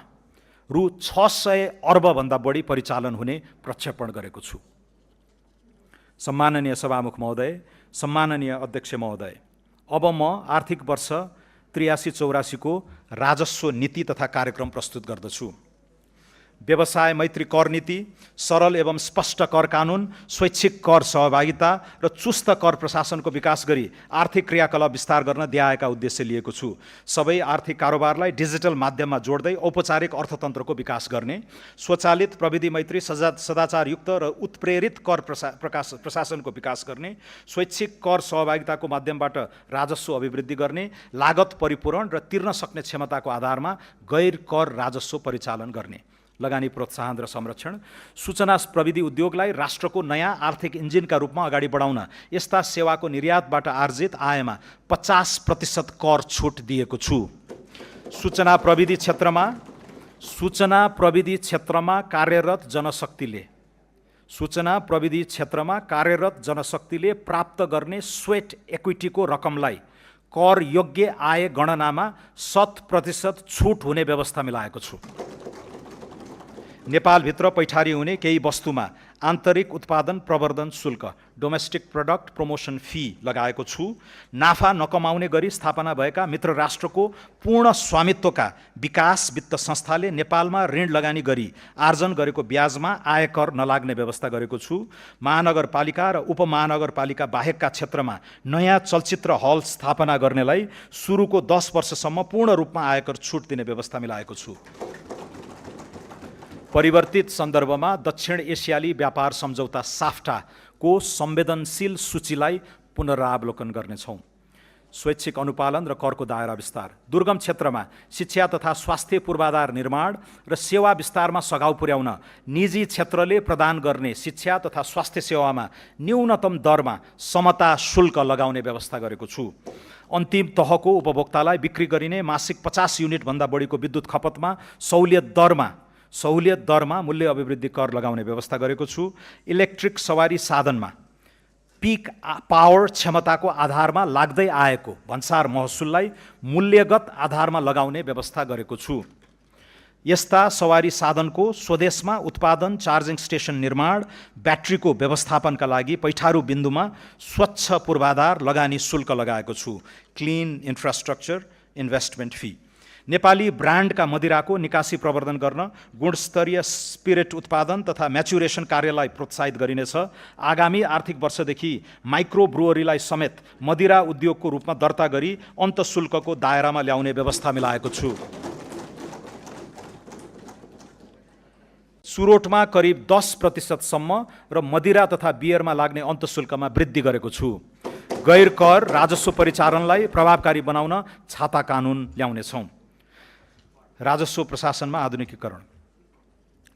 रु 600 अर्बभन्दा बढी परिचालन हुने प्रक्षेपण गरेको छु। सम्माननीय सभामुख महोदय, सम्माननीय अध्यक्ष महोदय, अब म आर्थिक वर्ष 83-84 को राजस्व नीति तथा कार्यक्रम प्रस्तुत गर्दछु। व्यवसाय मैत्री कर नीति, सरल एवं स्पष्ट कर कानुन, स्वैच्छिक कर सहभागिता र चुस्त कर प्रशासनको विकास गरी आर्थिक क्रियाकलाप विस्तार गर्न दिआएका उद्देश्य लिएको छु। सबै आर्थिक कारोबारलाई डिजिटल माध्यममा जोड्दै औपचारिक अर्थतन्त्रको विकास गर्ने, स्वचालित प्रविधि मैत्री सदाचारयुक्त र उत्प्रेरित कर प्रशासनको विकास गर्ने, स्वैच्छिक कर सहभागिताको माध्यमबाट राजस्व अभिवृद्धि गर्ने, लागत परिपूरण र तिर्न सक्ने क्षमताको आधारमा गैर कर राजस्व परिचालन गर्ने, लगानी प्रोत्साहन र संरक्षण, सूचना प्रविधि उद्योगलाई राष्ट्रको नयाँ आर्थिक इन्जिनका रूपमा अगाडि बढाउन यस्ता सेवाको निर्यातबाट आर्जित आयमा 50% कर छुट दिएको छु। सूचना प्रविधि क्षेत्रमा कार्यरत जनशक्तिले प्राप्त गर्ने स्वेट इक्विटीको रकमलाई कर योग्य आय गणनामा 100% छुट हुने व्यवस्था मिलाएको छु। नेपालभित्र पैठारी हुने केही वस्तुमा आन्तरिक उत्पादन प्रवर्धन शुल्क डोमेस्टिक प्रोडक्ट प्रमोसन फी लगाएको छु। नाफा नकमाउने गरी स्थापना भएका मित्र राष्ट्रको पूर्ण स्वामित्वका विकास वित्त संस्थाले नेपालमा ऋण लगानी गरी आर्जन गरेको ब्याजमा आयकर नलाग्ने व्यवस्था गरेको छु। महानगरपालिका र उपमहानगरपालिका बाहेकका क्षेत्रमा नयाँ चलचित्र हल स्थापना गर्नेलाई सुरुको 10 वर्षसम्म पूर्ण रूपमा आयकर छुट दिने व्यवस्था मिलाएको छु। परिवर्तित सन्दर्भमा दक्षिण एसियाली व्यापार सम्झौता साफ्टाको संवेदनशील सूचीलाई पुनरावलोकन गर्नेछौँ। स्वैच्छिक अनुपालन र करको दायरा विस्तार, दुर्गम क्षेत्रमा शिक्षा तथा स्वास्थ्य पूर्वाधार निर्माण र सेवा विस्तारमा सघाउ पुर्याउन निजी क्षेत्रले प्रदान गर्ने शिक्षा तथा स्वास्थ्य सेवामा न्यूनतम दरमा समता शुल्क लगाउने व्यवस्था गरेको छु। अन्तिम तहको उपभोक्तालाई बिक्री गरिने मासिक 50 युनिटभन्दा बढीको विद्युत खपतमा सहुलियत दरमा मूल्य अभिवृद्धि कर लगाउने व्यवस्था गरेको छु। इलेक्ट्रिक सवारी साधनमा पिक पावर क्षमताको आधारमा लाग्दै आएको भन्सार महसुललाई मूल्यगत आधारमा लगाउने व्यवस्था गरेको छु। यस्ता सवारी साधनको स्वदेशमा उत्पादन, चार्जिङ स्टेसन निर्माण, ब्याट्रीको व्यवस्थापनका लागि पैठारू बिन्दुमा स्वच्छ पूर्वाधार लगानी शुल्क लगाएको छु। Clean infrastructure investment fee. नेपाली ब्रान्डका मदिराको निकासी प्रवर्धन गर्न गुणस्तरीय स्पिरिट उत्पादन तथा म्याचुरेसन कार्यलाई प्रोत्साहित गरिनेछ। आगामी आर्थिक वर्षदेखि माइक्रो ब्रुवरीलाई समेत मदिरा उद्योगको रूपमा दर्ता गरी अन्तशुल्कको दायरामा ल्याउने व्यवस्था मिलाएको छु। सुरोटमा करिब 10% र मदिरा तथा बियरमा लाग्ने अन्तशुल्कमा वृद्धि गरेको छु। गैर कर राजस्व परिचालनलाई प्रभावकारी बनाउन छाता कानुन ल्याउनेछौँ। राजस्व प्रशासनमा आधुनिकीकरण।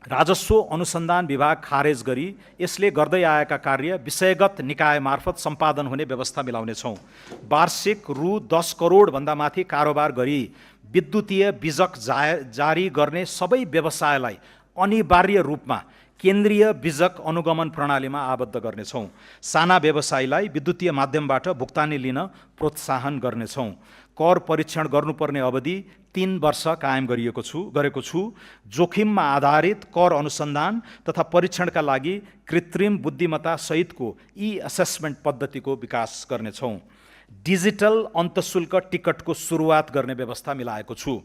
राजस्व अनुसन्धान विभाग खारेज गरी यसले गर्दै आएका कार्य विषयगत निकाय मार्फत सम्पादन हुने व्यवस्था मिलाउनेछौँ। वार्षिक रु 10 करोडभन्दा माथि कारोबार गरी विद्युतीय बिजक जारी गर्ने सबै व्यवसायलाई अनिवार्य रूपमा केन्द्रीय बिजक अनुगमन प्रणालीमा आबद्ध गर्नेछौँ। साना व्यवसायीलाई विद्युतीय माध्यमबाट भुक्तानी लिन प्रोत्साहन गर्नेछौँ। कर परीक्षण गर्नुपर्ने अवधि 3 वर्ष कायम गरेको छु। जोखिममा आधारित कर अनुसन्धान तथा परीक्षणका लागि कृत्रिम बुद्धिमत्ता सहितको असेसमेन्ट पद्धतिको विकास गर्नेछौँ। डिजिटल अन्तशुल्क टिकटको सुरुवात गर्ने व्यवस्था मिलाएको छु।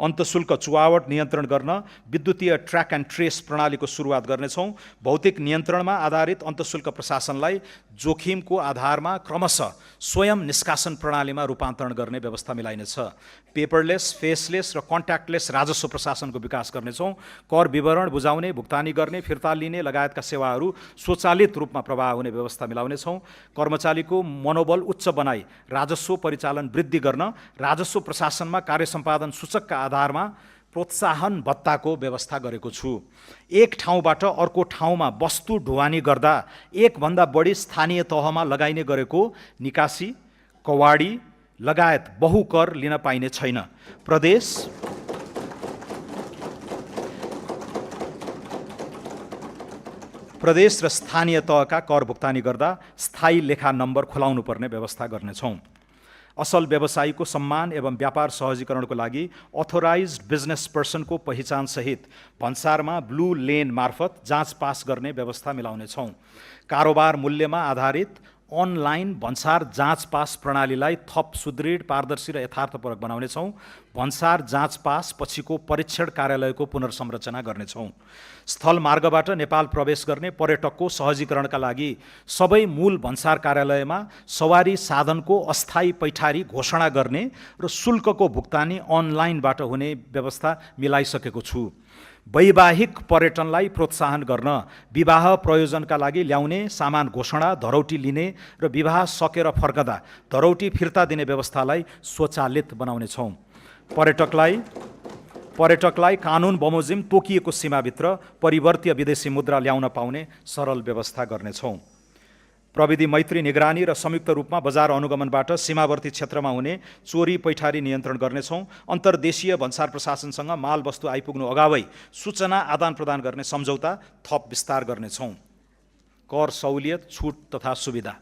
अन्तशुल्क चुहावट नियन्त्रण गर्न विद्युतीय ट्र्याक एन्ड ट्रेस प्रणालीको सुरुवात गर्नेछौँ। भौतिक नियन्त्रणमा आधारित अन्तशुल्क प्रशासनलाई जोखिमको आधारमा क्रमशः स्वयं निष्कासन प्रणालीमा रूपान्तरण गर्ने व्यवस्था मिलाइनेछ। पेपरलेस, फेसलेस र कन्ट्याक्टलेस राजस्व प्रशासनको विकास गर्नेछौँ। कर विवरण बुझाउने, भुक्तानी गर्ने, फिर्ता लिने लगायतका सेवाहरू स्वचालित रूपमा प्रवाह हुने व्यवस्था मिलाउनेछौँ। कर्मचारीको मनोबल उच्च बनाई राजस्व परिचालन वृद्धि गर्न राजस्व प्रशासनमा कार्य सम्पादन सूचकका आधारमा प्रोत्साहन भत्ताको व्यवस्था गरेको छु। एक ठाउँबाट अर्को ठाउँमा वस्तु ढुवानी गर्दा एकभन्दा बढी स्थानीय तहमा लगाइने गरेको निकासी, कवाडी लगायत बहुकर लिन पाइने छैन। प्रदेश र स्थानीय तहका कर भुक्तानी गर्दा स्थायी लेखा नम्बर खुलाउनु पर्ने व्यवस्था गर्नेछौँ। असल व्यवसायीको सम्मान एवं व्यापार सहजीकरणको लागि अथोराइज्ड बिजनेस पर्सनको पहिचानसहित भन्सारमा ब्लू लेन मार्फत जाँच पास गर्ने व्यवस्था मिलाउनेछौँ। कारोबार मूल्यमा आधारित अनलाइन भन्सार जाँच पास प्रणालीलाई थप सुदृढ, पारदर्शी र यथार्थपरक बनाउनेछौँ। भन्सार जाँच पास पछिको परीक्षण कार्यालयको पुनर्संरचना गर्नेछौँ। स्थल मार्गबाट नेपाल प्रवेश गर्ने पर्यटकको सहजीकरणका लागि सबै मूल भन्सार कार्यालयमा सवारी साधनको अस्थायी पैठारी घोषणा गर्ने र शुल्कको भुक्तानी अनलाइनबाट हुने व्यवस्था मिलाइसकेको छु। वैवाहिक पर्यटनलाई प्रोत्साहन गर्न विवाह प्रयोजनका लागि ल्याउने सामान घोषणा, धरौटी लिने र विवाह सकेर फर्कदा धरौटी फिर्ता दिने व्यवस्थालाई स्वचालित बनाउनेछौँ। पर्यटकलाई कानुन बमोजिम तोकिएको सीमाभित्र परिवर्तीय विदेशी मुद्रा ल्याउन पाउने सरल व्यवस्था गर्नेछौँ। प्रविधि मैत्री निगरानी र संयुक्त रूपमा बजार अनुगमनबाट सीमावर्ती क्षेत्रमा हुने चोरी पैठारी नियन्त्रण गर्नेछौँ। अन्तर्देशीय भन्सार प्रशासनसँग मालवस्तु आइपुग्नु अगावै सूचना आदान प्रदान गर्ने सम्झौता थप विस्तार गर्नेछौँ। कर सहुलियत, छुट तथा सुविधा।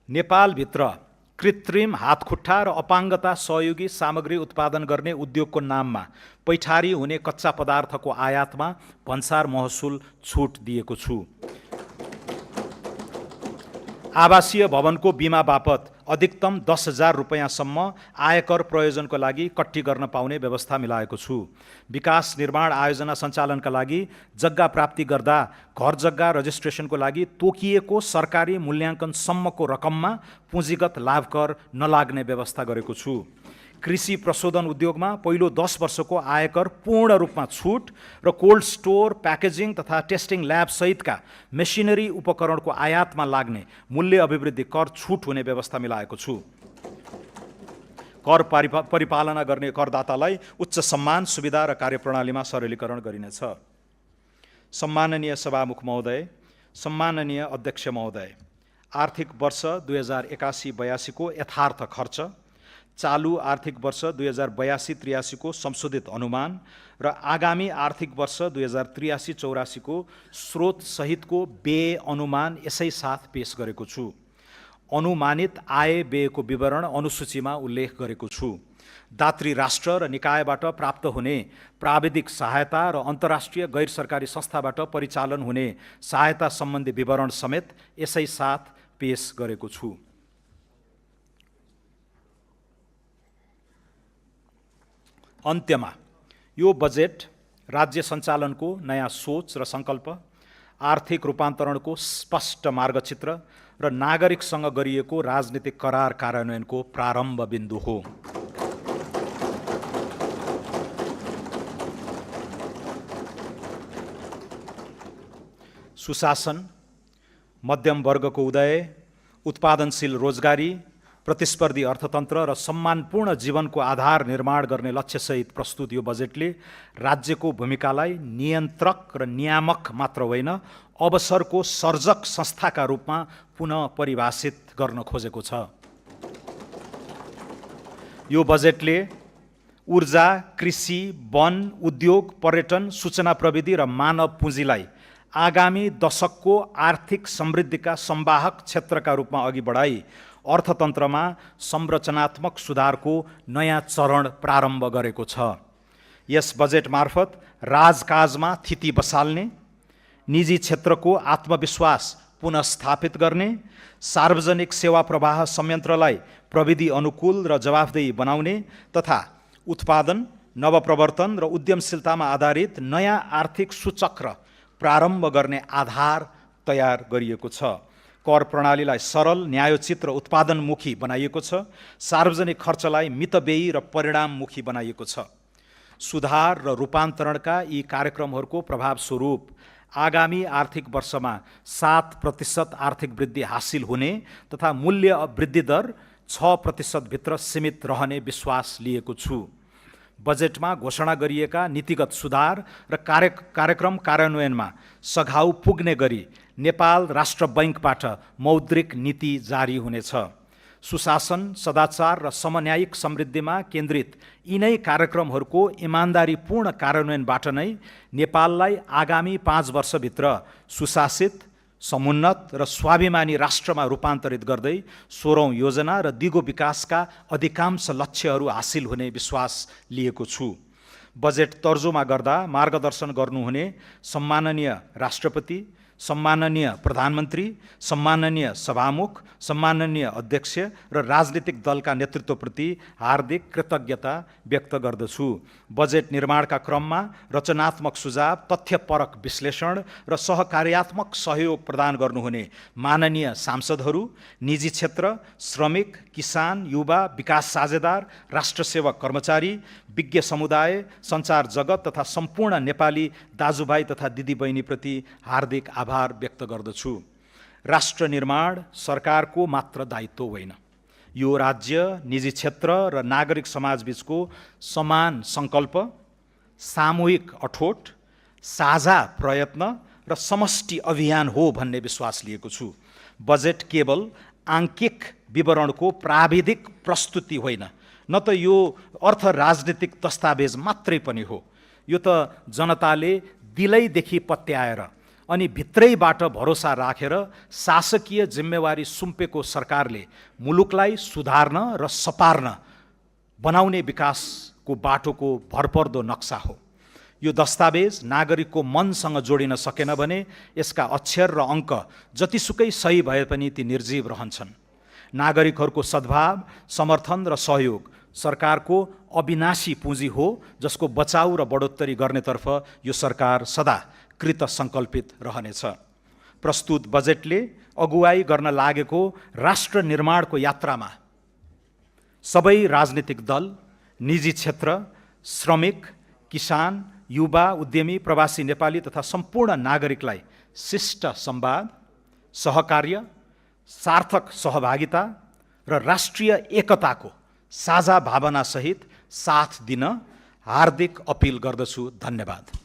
नेपालभित्र कृत्रिम हातखुट्टा र अपाङ्गता सहयोगी सामग्री उत्पादन गर्ने उद्योगको नाममा पैठारी हुने कच्चा पदार्थको आयातमा भन्सार महसुल छुट दिएको छु। आवासीय भवनको बिमा बापत अधिकतम 10,000 रुपैयाँसम्म आयकर प्रयोजनको लागि कट्टी गर्न पाउने व्यवस्था मिलाएको छु। विकास निर्माण आयोजना सञ्चालनका लागि जग्गा प्राप्ति गर्दा घर जग्गा रजिस्ट्रेसनको लागि तोकिएको सरकारी मूल्याङ्कनसम्मको रकममा पुँजीगत लाभ कर नलाग्ने व्यवस्था गरेको छु। कृषि प्रशोधन उद्योगमा पहिलो 10 वर्षको आयकर पूर्ण रूपमा छुट र कोल्ड स्टोर, प्याकेजिङ तथा टेस्टिङ ल्याब सहितका मेसिनरी उपकरणको आयातमा लाग्ने मूल्य अभिवृद्धि कर छुट हुने व्यवस्था मिलाएको छु। कर परिपालना गर्ने करदातालाई उच्च सम्मान, सुविधा र कार्यप्रणालीमा सरलीकरण गरिनेछ। सम्माननीय सभामुख महोदय, सम्माननीय अध्यक्ष महोदय, आर्थिक वर्ष 2081-82 को यथार्थ खर्च, चालू आर्थिक वर्ष 2082-83 को संशोधित अनुमान र आगामी आर्थिक वर्ष 2083-84 को स्रोत सहितको व्यय अनुमान यसै साथ पेश गरेको छु। अनुमानित आय व्ययको विवरण अनुसूचीमा उल्लेख गरेको छु। दात्री राष्ट्र र निकायबाट प्राप्त हुने प्राविधिक सहायता र अन्तर्राष्ट्रिय गैर सरकारी संस्थाबाट परिचालन हुने सहायता सम्बन्धी विवरण समेत यसै साथ पेश गरेको छु। अन्त्यमा यो बजेट राज्य सञ्चालनको नयाँ सोच र सङ्कल्प, आर्थिक रूपान्तरणको स्पष्ट मार्गचित्र र नागरिकसँग गरिएको राजनीतिक करार कार्यान्वयनको प्रारम्भ बिन्दु हो। सुशासन, मध्यम वर्गको उदय, उत्पादनशील रोजगारी, प्रतिस्पर्धी अर्थतन्त्र र सम्मानपूर्ण जीवनको आधार निर्माण गर्ने लक्ष्यसहित प्रस्तुत यो बजेटले राज्यको भूमिकालाई नियन्त्रक र नियामक मात्र होइन, अवसरको सर्जक संस्थाका रूपमा पुनः परिभाषित गर्न खोजेको छ। यो बजेटले ऊर्जा, कृषि, वन, उद्योग, पर्यटन, सूचना प्रविधि र मानव पुँजीलाई आगामी दशकको आर्थिक समृद्धिका संवाहक क्षेत्रका रूपमा अघि बढाई अर्थतन्त्रमा संरचनात्मक सुधारको नयाँ चरण प्रारम्भ गरेको छ। यस बजेट मार्फत राजकाजमा थिति बसाल्ने, निजी क्षेत्रको आत्मविश्वास पुनःस्थापित गर्ने, सार्वजनिक सेवा प्रवाह संयन्त्रलाई प्रविधि अनुकूल र जवाफदेही बनाउने तथा उत्पादन, नवप्रवर्तन र उद्यमशीलतामा आधारित नयाँ आर्थिक सूचक्र प्रारम्भ गर्ने आधार तयार गरिएको छ। कर प्रणालीलाई सरल, न्यायोचित र उत्पादनमुखी बनाइएको छ। सार्वजनिक खर्चलाई मितव्ययी र परिणाममुखी बनाइएको छ। सुधार र रूपान्तरणका यी कार्यक्रमहरूको प्रभावस्वरूप आगामी आर्थिक वर्षमा 7% आर्थिक वृद्धि हासिल हुने तथा मूल्य वृद्धि दर 6% भित्र सीमित रहने विश्वास लिएको छु। बजेटमा घोषणा गरिएका नीतिगत सुधार र कार्यक्रम कार्यान्वयनमा सघाउ पुग्ने गरी नेपाल राष्ट्र बैंकबाट मौद्रिक नीति जारी हुनेछ। सुशासन, सदाचार र समन्यायिक समृद्धिमा केन्द्रित यिनै कार्यक्रमहरूको इमान्दारीपूर्ण कार्यान्वयनबाट नै नेपाललाई आगामी 5 वर्षभित्र सुशासित, समुन्नत र स्वाभिमानी राष्ट्रमा रूपान्तरित गर्दै 16औं योजना र दिगो विकासका अधिकांश लक्ष्यहरू हासिल हुने विश्वास लिएको छु। बजेट तर्जुमा गर्दा मार्गदर्शन गर्नुहुने सम्माननीय राष्ट्रपति, सम्माननीय प्रधानमन्त्री, सम्माननीय सभामुख, सम्माननीय अध्यक्ष र राजनीतिक दलका नेतृत्वप्रति हार्दिक कृतज्ञता व्यक्त गर्दछु। बजेट निर्माणका क्रममा रचनात्मक सुझाव, तथ्यपरक विश्लेषण र सहकार्यात्मक सहयोग प्रदान गर्नुहुने माननीय सांसदहरू, निजी क्षेत्र, श्रमिक, किसान, युवा, विकास साझेदार, राष्ट्रसेवक कर्मचारी, विज्ञ समुदाय, सञ्चार जगत तथा सम्पूर्ण नेपाली दाजुभाइ तथा दिदीबहिनीप्रति हार्दिक आभार व्यक्त गर्दछु। राष्ट्र निर्माण सरकारको मात्र दायित्व होइन, यो राज्य, निजी क्षेत्र र नागरिक समाजबीचको समान सङ्कल्प, सामूहिक अठोट, साझा प्रयत्न र समष्टि अभियान हो भन्ने विश्वास लिएको छु। बजेट केवल आङ्किक विवरणको प्राविधिक प्रस्तुति होइन, न त यो अर्थ राजनीतिक दस्तावेज मात्रै पनि हो। यो त जनताले दिलैदेखि पत्याएर अनि भित्रैबाट भरोसा राखेर शासकीय जिम्मेवारी सुम्पेको सरकारले मुलुकलाई सुधार्न र सपार्न बनाउने विकासको बाटोको भरपर्दो नक्सा हो। यो दस्तावेज नागरिकको मनसँग जोडिन सकेन भने यसका अक्षर र अङ्क जतिसुकै सही भए पनि ती निर्जीव रहन्छन्। नागरिकहरूको सद्भाव, समर्थन र सहयोग सरकारको अविनाशी पुँजी हो, जसको बचाउ र बढोत्तरी गर्नेतर्फ यो सरकार सदा कृत सङ्कल्पित रहनेछ। प्रस्तुत बजेटले अगुवाई गर्न लागेको राष्ट्र निर्माणको यात्रामा सबै राजनीतिक दल, निजी क्षेत्र, श्रमिक, किसान, युवा, उद्यमी, प्रवासी नेपाली तथा सम्पूर्ण नागरिकलाई शिष्ट संवाद, सहकार्य, सार्थक सहभागिता र राष्ट्रिय एकताको साझा भावनासहित साथ दिन हार्दिक अपिल गर्दछु। धन्यवाद।